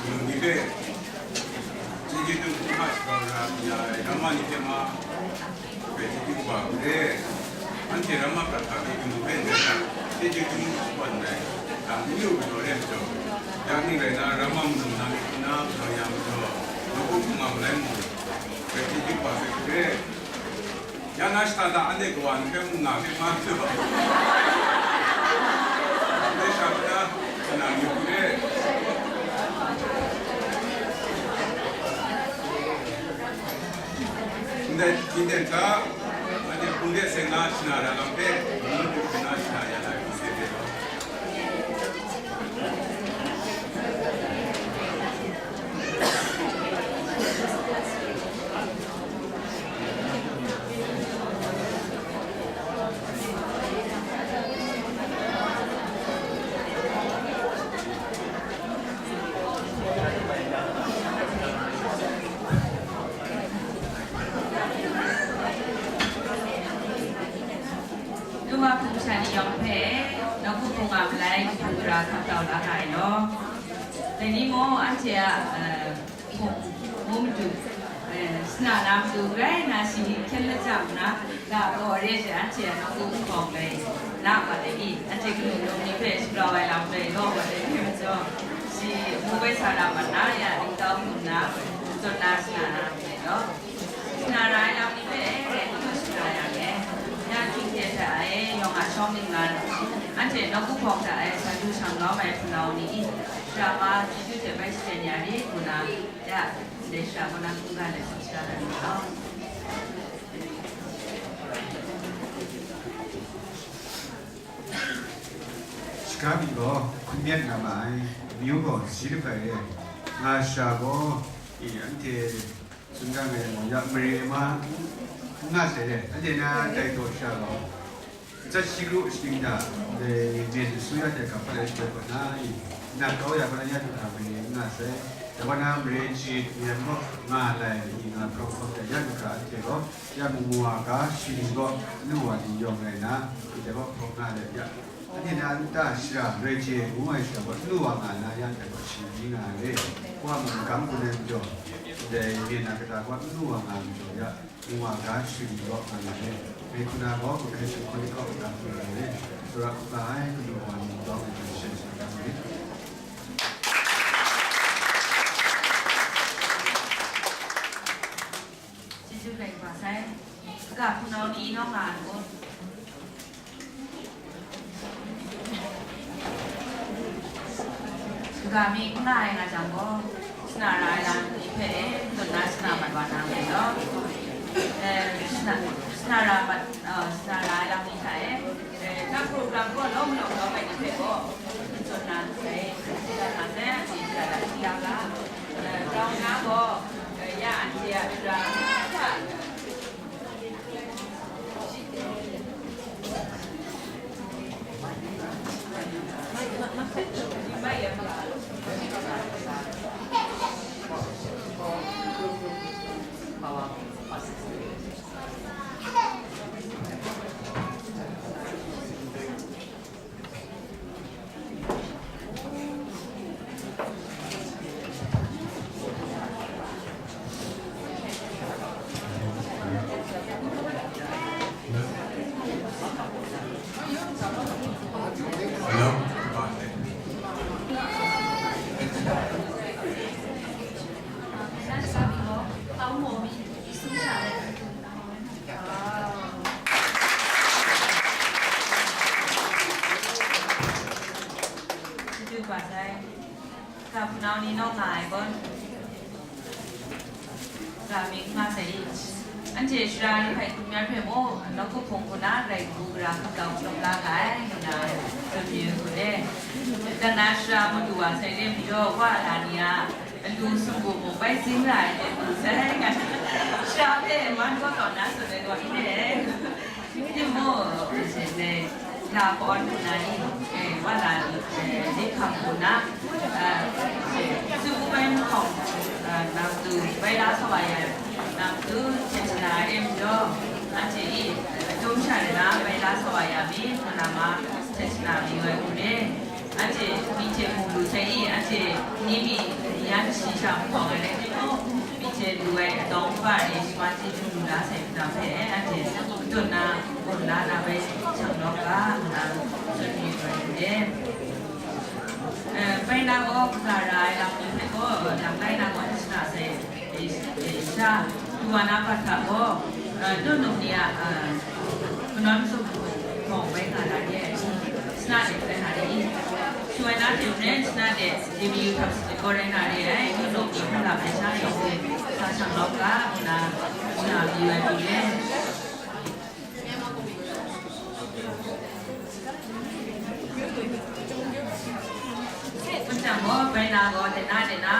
nang ni hpe chyeju dum hkrum hkra shagrau ya ai, Rama ni hte ma, hpe chyeju kaba hku re. Anhte Rama prat hta hte Kamu hpe ndai hta chyeju dum shagun ai, dang n yu galaw re ai majaw, yang ning rai na, Rama manu na myit hpung na galaw ya majaw, nawku hpung nga malai mung, hpe chyeju kaba hpe hku re. Ya na shada da, anhte kawa ni hpe mung nga hpe ma jaw, ndai sha hpe na, shana yu hku re. Ndai hpyi ten hta, anhte hpung de seng na shana ra lam hpe, mung hpung hpyi na shana ya na hpyi se hte gaw. Luma hpung sha ni yawng hpe, nawku hpung a malai hpung gara hkap tau la ai law. Dai ni mung, anhte a, eh, hpung, mu madu, eh, shana na madu rai na, shi hkyen lajang na, ga gaw re ai hte, anhte a nawku hpung hkawng lai na wa dai i, anhte kanu num ni hpe shagrau ai lam rai gaw wa dai ni majaw, shi mu bai sa na mat na, ya ningtau hpung na, zawn na shana na ndai law. Shana ra ai lam ni hpe, e, e, hkrum shana yang e, ya hkying hte hta e, yawng a shawng ningnan, anhte nawku hpawng hta e, sa du shang lawm ai hpunau ni i, Shara ma chyeju hte bai shaden ya rit ngu na, ya, ndai shara kaw na hkungga let shawa shara dat na lau. Shaka mi gaw hkun myit nga ma ai, amyu gaw shi lahpai re, nga shara gaw, i, anhte tsun ga nga yang gaw, ya mare ma n nga sai re, anhte na dai taw shara gaw, Ncat shi kru shaning hta, dai myen su ya hte ga hpa lai shabai kaw na, i, nat kau ya kaw na, ya du hkra mare n nga sai. Dai kaw na, mare chye myen gaw nga lai, i, nga hkawm hkawm hte, ya du hkra anhte gaw, ya mung wa ga shi ni gaw, nu wa ni yawng rai na, i, dai gaw hkawm nga let ya. Anhte na nta shara, rai chye ngu ai shara gaw, nu wa nga na, ya dai gaw shi ni nga ai. Wa mung magam gun ai majaw, dai myen na kata gaw, nu wa nga ai majaw, ya, Nwa ga shing rawk nga na e, Mehkuna gaw mahkai shanghkun kaw da hku rai e, sara hkra ai kanu wa ni lawng e hte shen sha da myit. Chyeju rai wa sai. Ga hpunau ni nawng nga ai kun. Kaga mi n nga ai nga jang gaw, shana ra ai lam ni hpe e, n tawn na shana mat wa na ndai law, e, shana, shana ra mat, e, shana ra ai lam ni hta e, e, na program gaw lawm lawm lawm ai ni hpe gaw, n tawn na sai, n tawn na sai, anhte shara da hkri ya ga, e, grau na gaw, e, ya anhte a shara hta, Chyeju kaba sai. Ga hpunau ni nawng nga ai kun? Ga mi n nga sai i? Anhte shara ni hpai hkrum yan hpe mung, nawku hpung hku na rai hku gara hku kau hkrum la ga ai, ngu na tsun yu hku le. Dan na shara madu wa sai re majaw, wa la ni a, alu sumgu mung bai zing ra ai hte du sai, nga shara hpe man gaw tawn na tsun ai gaw n re ai. Timung, eh, la kawn hku na i, eh, wa la ni, eh, ni hkam hku na, eh, su bai mahkawng, eh, nang tu bai la sa wa ya, nang tu hten shana e majaw, anhte i, atum sha na bai la sa wa ya mi, hku na ma, hten shana mayu ai hku re. Anhte myi hte mu lu sai i, anhte ni mi yan shi sha hpawng ai rai timung, myi hte lu ai atawng kaba e shaman chyeju lu na sai hkra hpe, anhte matut na, gun la na bai shang lawm ga, ngu na tsun yu ai hte, eh, bai na gaw, kaga ra ai lam ni hpe gaw, dang lai na gaw, shana sai. Sha, Duwa na hpa hta gaw, eh, nu num ni a, eh, manawn sum hpawng bai nga na re ai, shana de bai nga re i? Shaloi na hte maren shana de, Dewi yu hkap sat gaw rai nga re ai, nu num ni hpung lam ai sha yawng hte sa shang lawm ga, ngu na, ngu na mayu ai hku le. Hpunjang gaw, bai na gaw, de na, de na,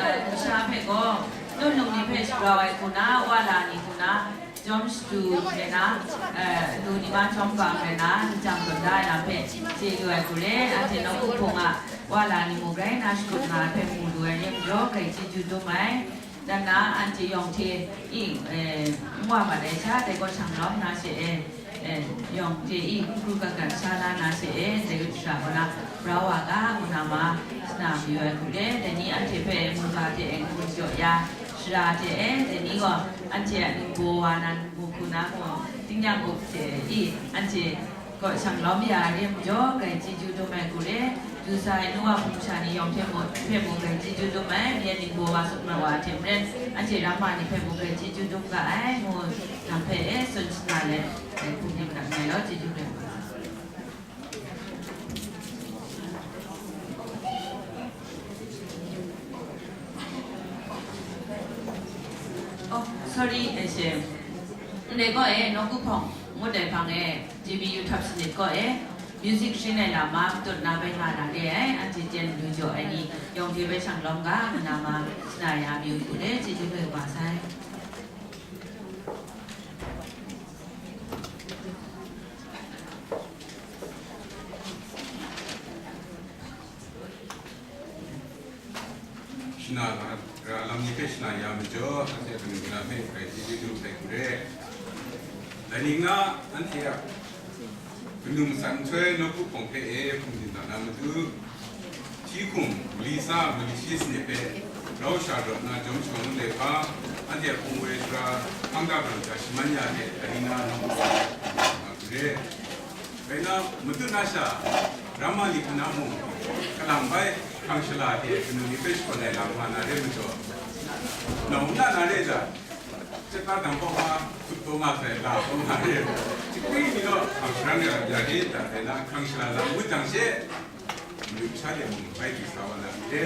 eh, masha hpe gaw, nu num ni hpe shagrau ai hku na, wa la ni hku na, jawm shadu de na, eh, lu ni ma jawm bang de na, ni jang tawn da ai lam hpe chye lu ai hku le, anhte nawku hpung a wa la ni mung rai na, shakut nga ai hpe mu lu ai rai majaw, grai chyeju dum ai. Dan na anhte yawng hte i, eh, n wa mat ai sha, dai gaw shang lawm na she e, eh, yawng hte i hkru hkru gat gat sha la na she e, dai shara gaw na, brau wa ga, ngu na ma, shana mayu ai hku le, dai ni anhte hpe mungga hte e n-gun jaw ya, shara hte e, dai ni gaw anhte a ningbaw wa na, ngu hku na gaw, tingnyang gup hte i, anhte Gaw shang lawm ya ai re majaw, grai chyeju dum ai hku re, du sa ai nu wa hpung sha ni yawng hte mung, hpe mung grai chyeju dum ai, myen ningbaw wa sut mat wa hte maren, anhte ramma ni hpe mung grai chyeju dum ga ai, ngu nang hpe e tsun shana let, grai hpung dim dat nngai law, chyeju rai wa. Sorry, eh, she. Ndai kaw e, nawku hpawng ngut ai hpang e, G B U thap sanit kaw e, music sharin ai lam matut na bai nga na re ai, anhte jen lu jaw ai ni, yawng hte bai shanglawm ga, nna ma, shana ya myu hku re, chyeju hpe kaba sai. Shana ra, ra lam ni hpe shana ya majaw, anhte kanu kara hpe grai chyeju dum sai hku re. Dai ning na, anhte a kanu matsat nhtoi nawku hpawng hpe e hkum dindan na matu, hti hkum, mali tsa, mali shi sanit hpe rau sha rawt na jawm shawng ngut ai hpa, anhte a hpung woi sara hpang da bang ja shaman ya hte, dai ning na nawku hpawng hpe nga hku re. Rai nna, matut na sha, Ramali hpuna mung, kalang bai, hkrang shala hte kanu ni hpe shakawn ai lam nga na re majaw, nawng na na re ai, chyet na dang pawng ma, hkut taw nga sai, la taw nga re, chyit kring ni gaw, hkrang shala ya re, ya re, da rai nna, hkrang shala lam ngut jang she, madu masha de mung bai du sa wa na myit de.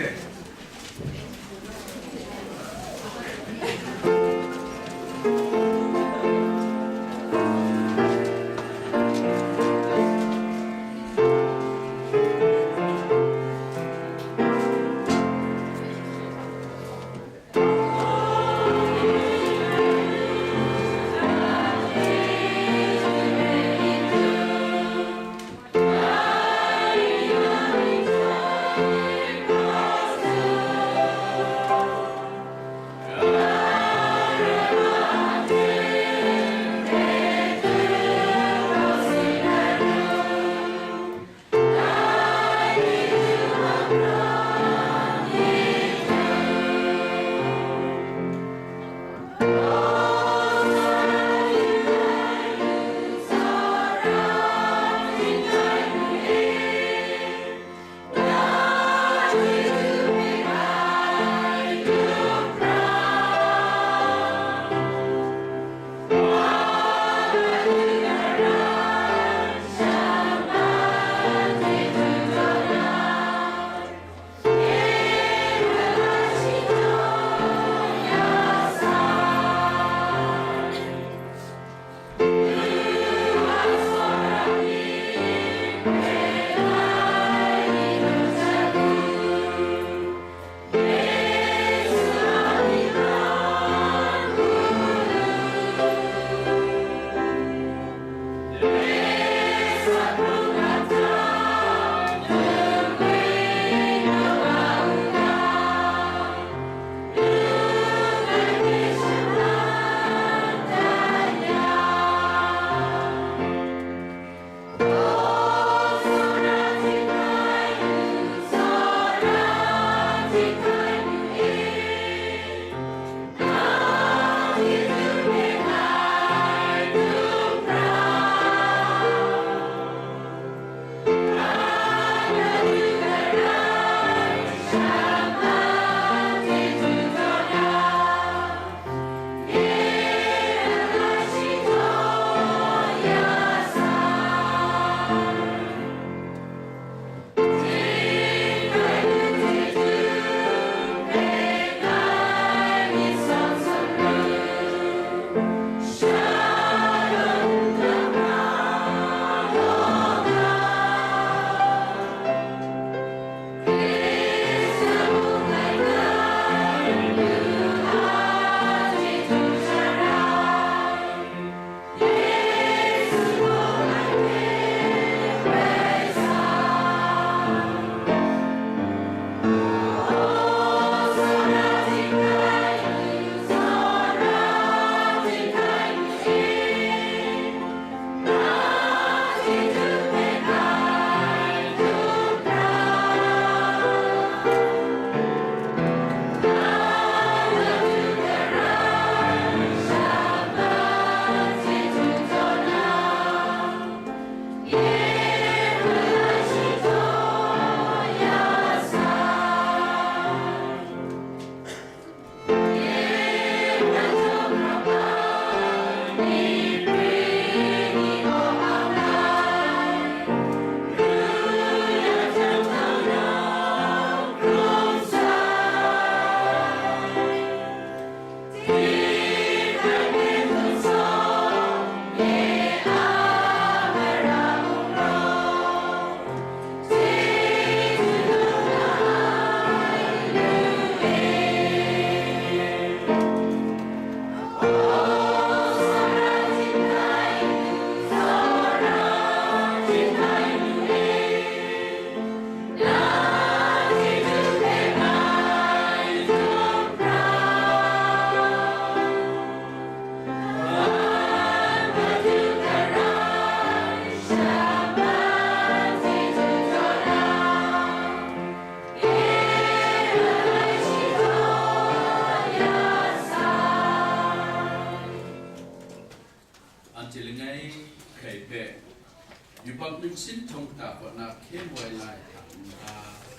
Nsin htawng hta kaw na hkye moi la ai hta n-, a,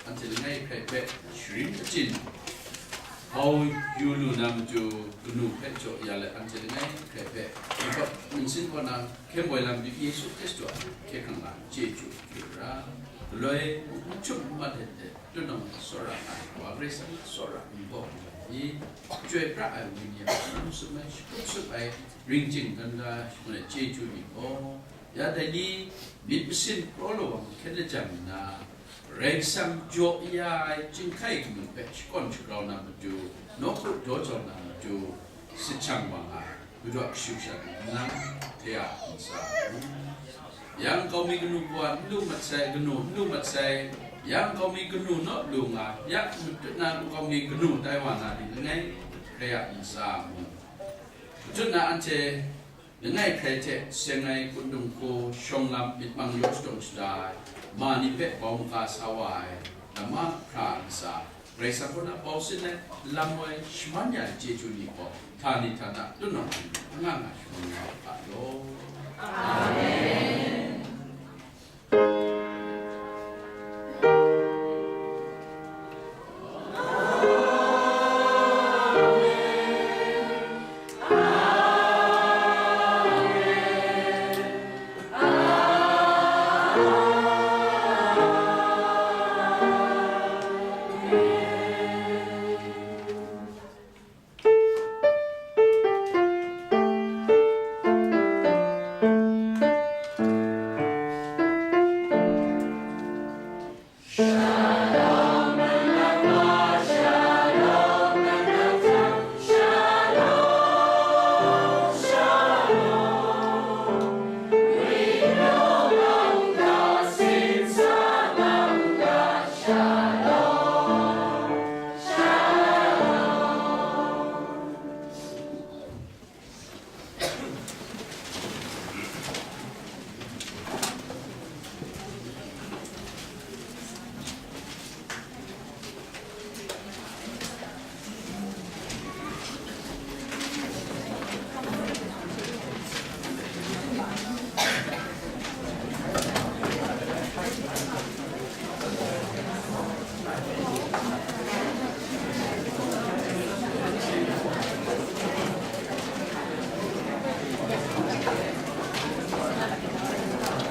anhte langai hkrai hpe sharin achyin bau yu lu na matu, kanu hpe jaw ya let, anhte langai hkrai hpe nsin kaw na hkye moi lam Yesu Hkristu a hkye hkrang lam chyeju hkyu ra, galoi n htum n mat let, Tunang tsawra ai Wa Karai Kasang a tsawra nbawk ai, chyoi pra ai Wenyi a hkrum sum ai, shakut sum ai, ring chying dan da shangun ai chyeju myit gaw, ya dai ni, myit masin kraw lawang hkyen lajang nna, Karai Kasang jaw ya ai chyinghkai kanu hpe shakawn shagrau na matu, nawku daw jau na matu, sahchang wa nga ai, Madu a kashu sha nlang hte a ntsa, yang nkau mi kanu kawa n lu mat sai, kanu n lu mat sai, yang nkau mi kanu naw lu nga, ya matut na nkau mi kanu tai wa na ni langai hkrai a ntsa mung, matut na anhte langai hkrai hte seng ai kundung hku shawng lam myit mang yaw shadawn shada ai ma ni hpe bau maga sa wa ai, namma hkra ntsa, Karai Kasang kaw na bau sin ai, lam woi shaman ya ai chyeju ni gaw, htani htana tunawng hte anga nga shangun nga u ga law. Amen.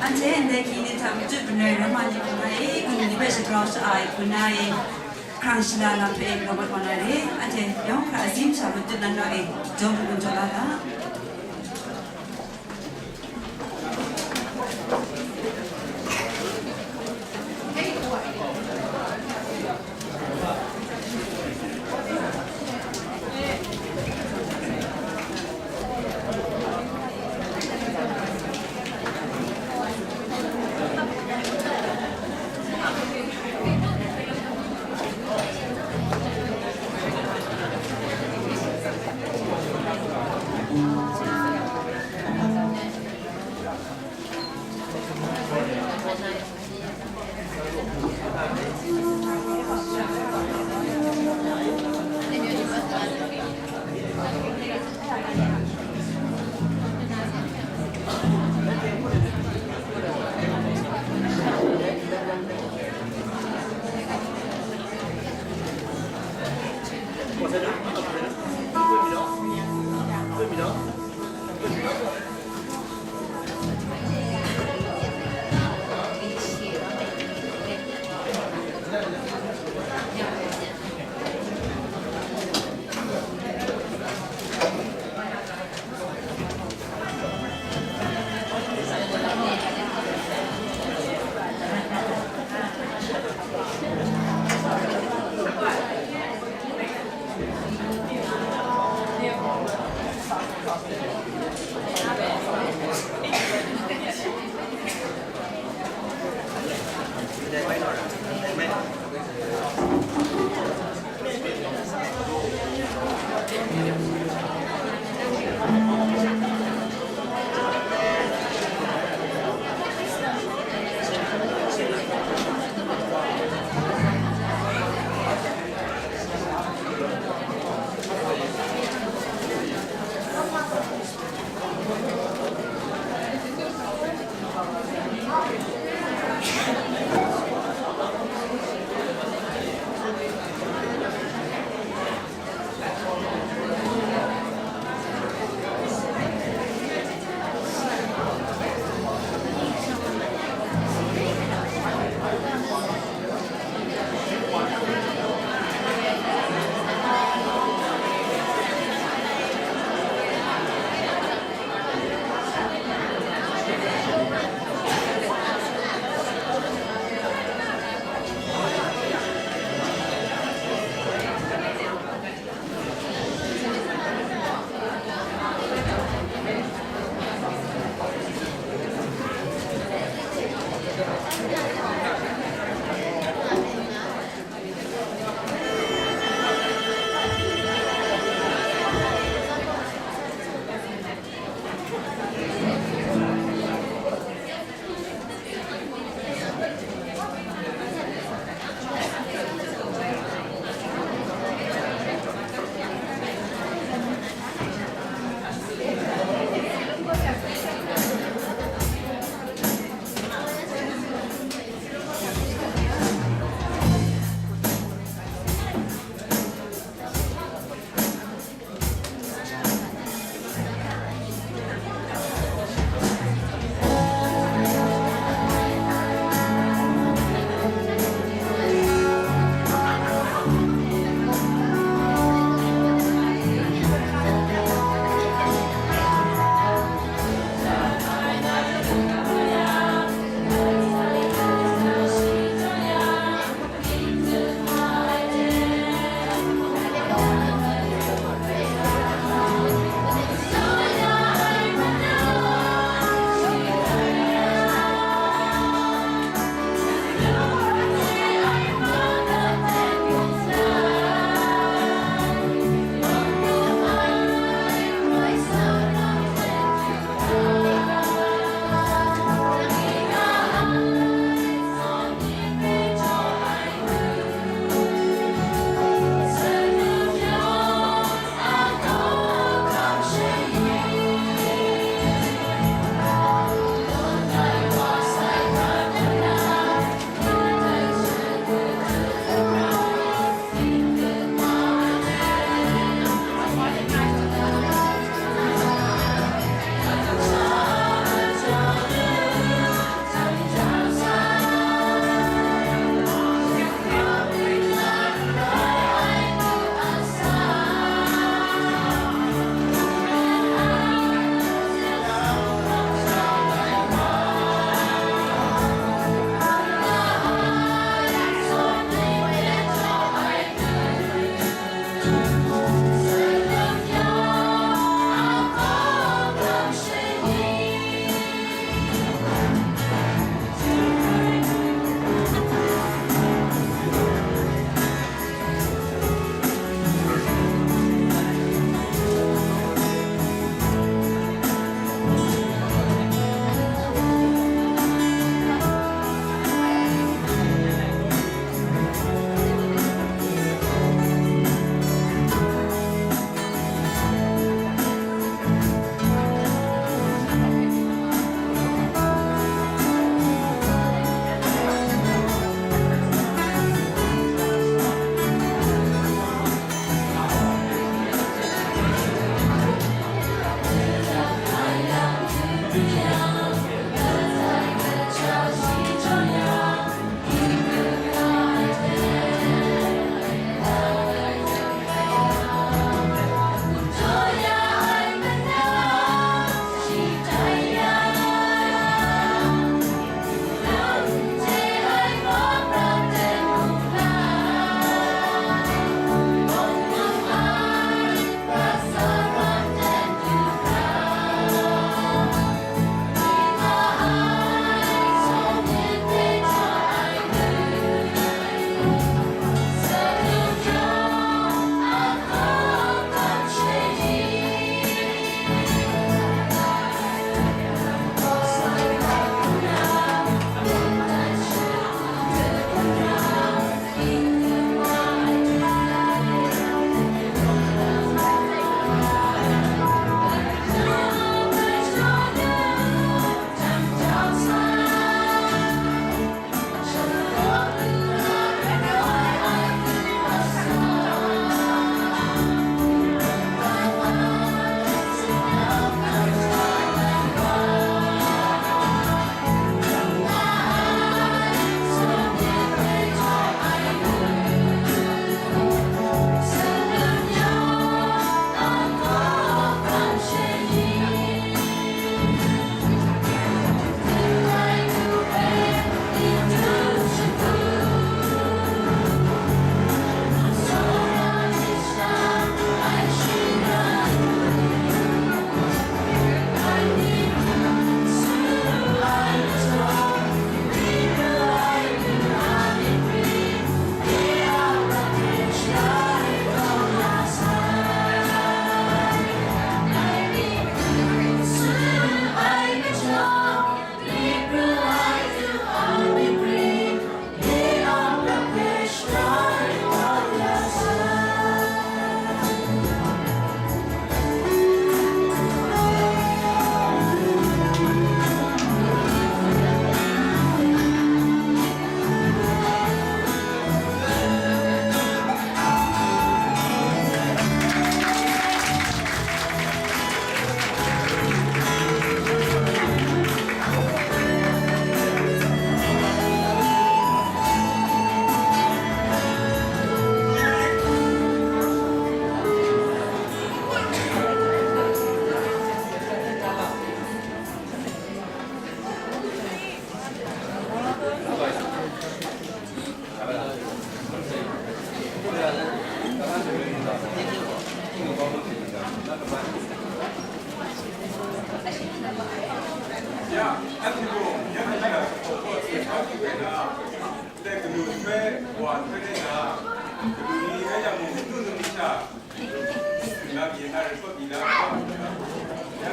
Anhte ndai hkying ni hta matut manoi Roma ni hpung na e, kanu ni hpe shagrau sha ai hpung na e, hkrang shala lam hpe e, Robert wa na re, anhte yawng hkra azim sha matut na nau e, jawm hkun jaw la ga.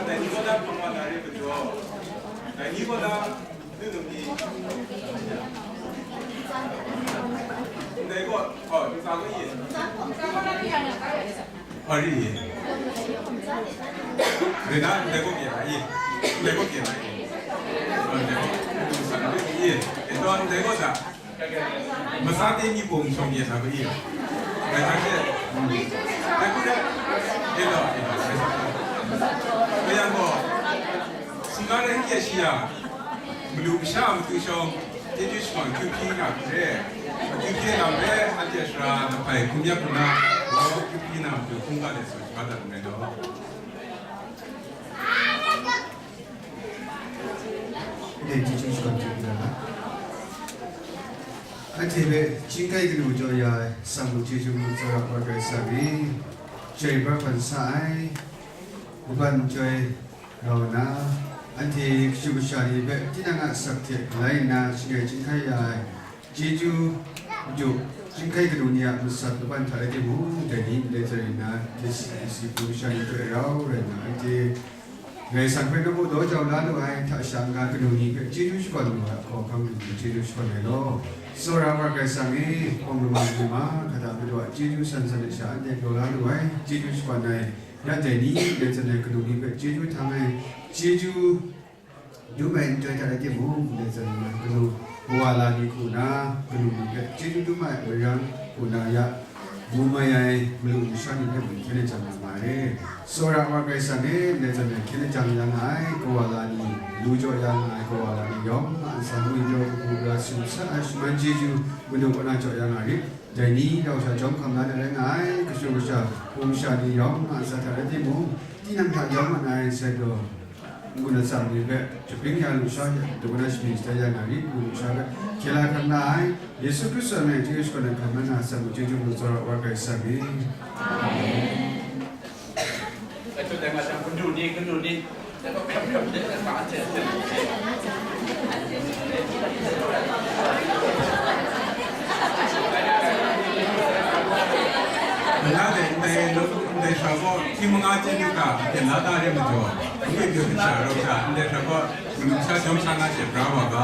Dai ni gaw na hpang wa na re majaw, dai ni gaw na, nu num ni, ndai gaw, oh, ntsa gaw ye. Hpa ri ye. Re na, ndai gaw ye na ye. Ndai gaw ye na ye. Oh, ndai gaw. Ye. E taw, ndai gaw da. Masate ni pung shawng yen na ba i? Ngai hta she, mm, dai hku de, e law, e law, e law. Kayang gaw, singga rai n kye shi yang, malu masha a matu shawng, chyeju shamang kyu hpyi nga hku re, kyu hpyi lam re, anhte a sara lahpai hkum yak hku na, wa kyu hpyi na matu hkungga de sa shaga dat nngai law. Dai chyeju shamang kyu hpyi na. Anhte hpe chyingkai kanu jaw ya ai, Samu chyeju mung tsawra ai Karai Kasang e, chyoi pra hpan sa ai, kaban chyoi rau nna, anhte kashu kasha ni hpe tinang a asak hte galai nna shangai chyinghkai ya ai, chyeju madu chyingkai kanu ni a masat kaban hta rai timung, dai ni ndai zarin nna, K C C pru kasha ni hpe rau rai nna, anhte Karai Kasang hpe nawku daw jau la lu ai hta sha n-ga kanu ni hpe chyeju shakawn lu ai hkawhkam ni hpe chyeju shakawn ai law, tsawra ai Karai Kasang e, hpawng lama lama hkata madu a chyeju san san ai sha anhte daw la lu ai, chyeju shakawn ai, ya dai ni, ya tsun ai kanu ni hpe chyeju htang ai, chyeju dum ai nhtoi hta rai timung, ndai zawn nna kanu kawa la ni hku na, kanu ni hpe chyeju dum ai woi rang hku na ya, mu mai ai malu masha ni hpe mung hkyen e jang nga ma ai. Tsawra ai Karai Kasang e, ndai zawn nna hkyen e jang ya nga ai kawa la ni, lu jaw ya nga ai kawa la ni yawng a ntsa ngwi jaw kabu gara sumsat ai shaman chyeju madu kaw na jaw ya nga rit. Dai ni rau sha jawm hkam la na rai nga ai, kashu kasha, hpung sha ni yawng a ntsa hta rai timung, tinang hta yawng mat na ai sai gaw, ngu na tsam ni hpe, jabring ya lu sha, dum na shani shatai ya na ri, ngu lu sha hpe, hkye la hkam la ai, Yesu Hkristu a mying chyeju shakawn ai hkam na, Samu chyeju mung tsawra ai Karai Kasang e. Amen. Nna de ndai lo, ndai hkra gaw, hkying manga chyeju hta, yen la da re majaw, nye pyaw sha rau sha, ndai hkra gaw, manu sha jawm sha nga she bra wa ga.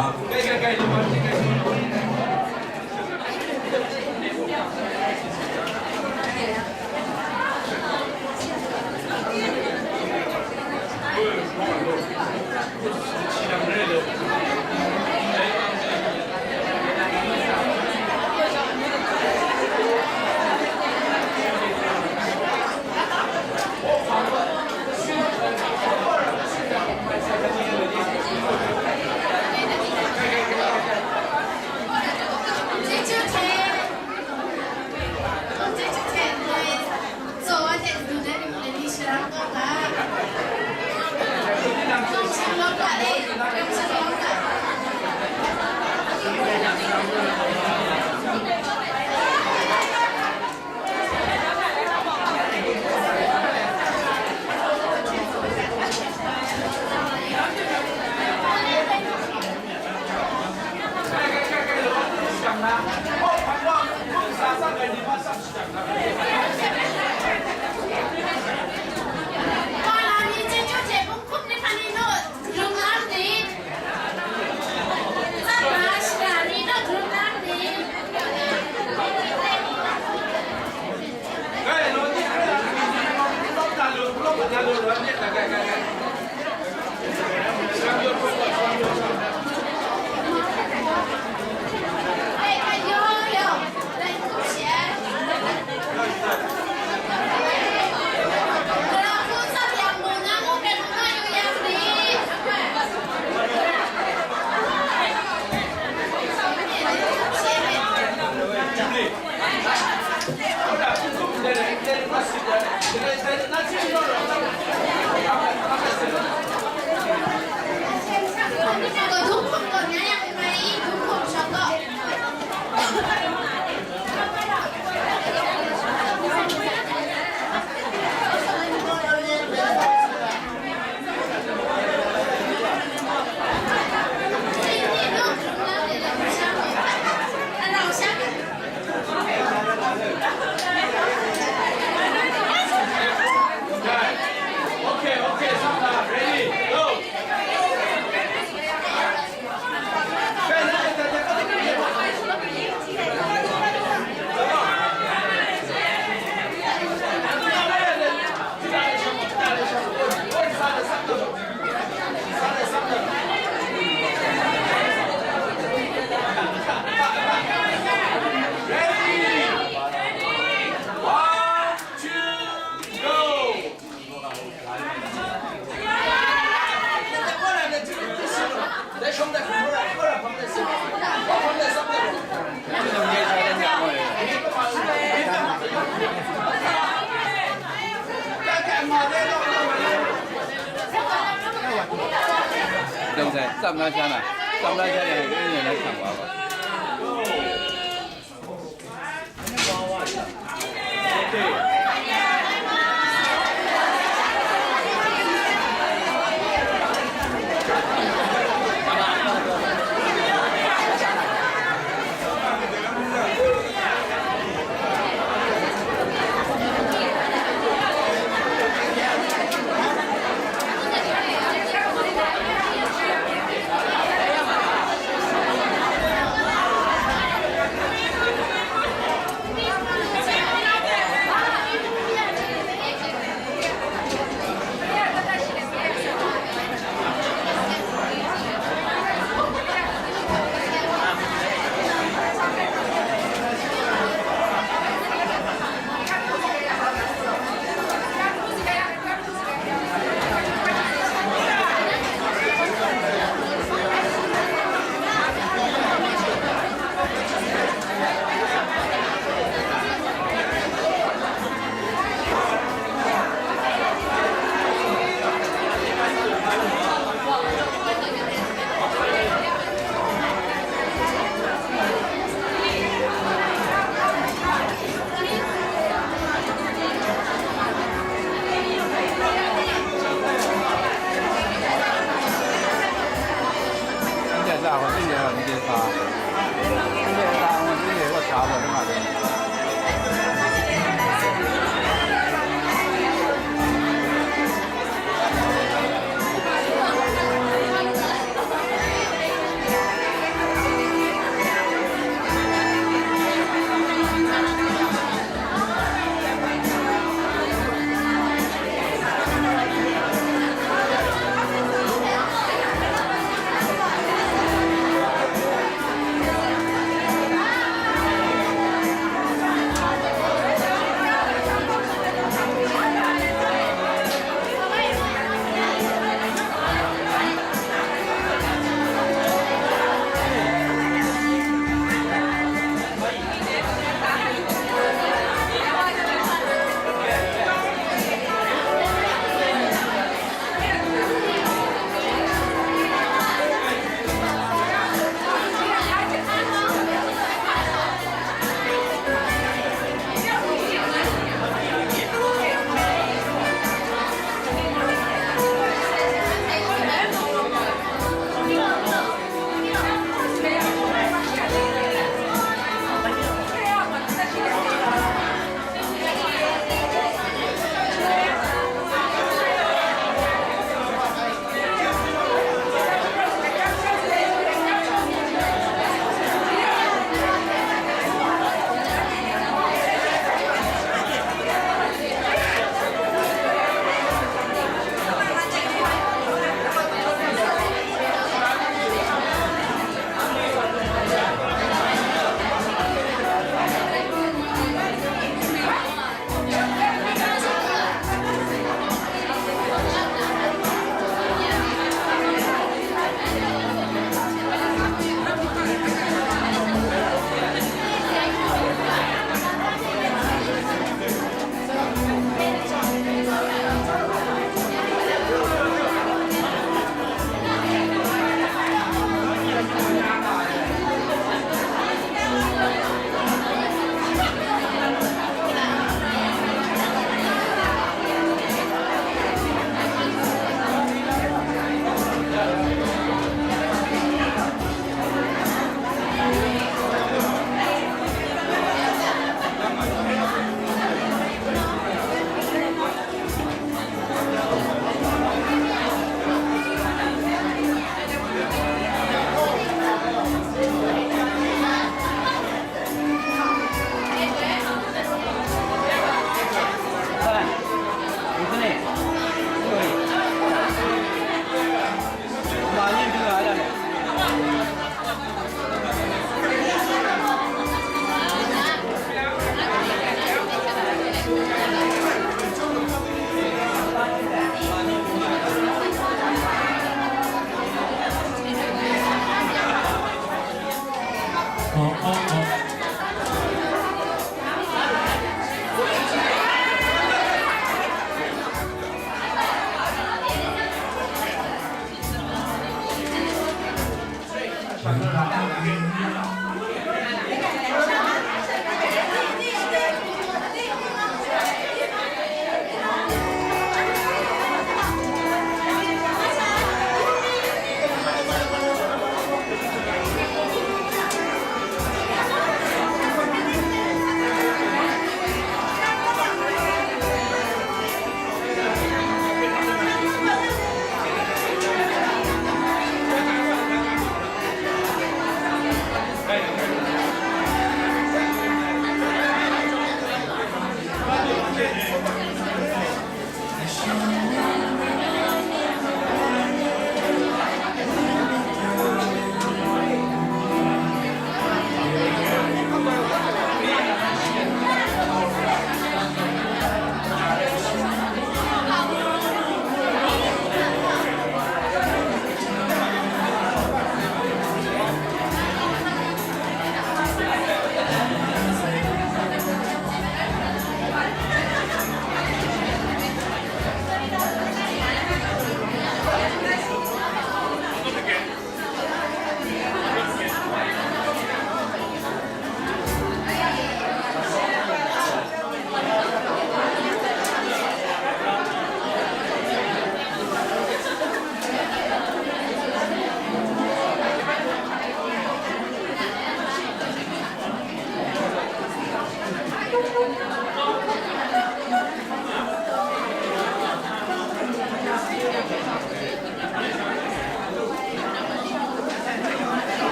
Dong sai, tsam na sha na, tsam na sha na, ni ni na shang wa ba.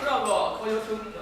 Bravo, for your two.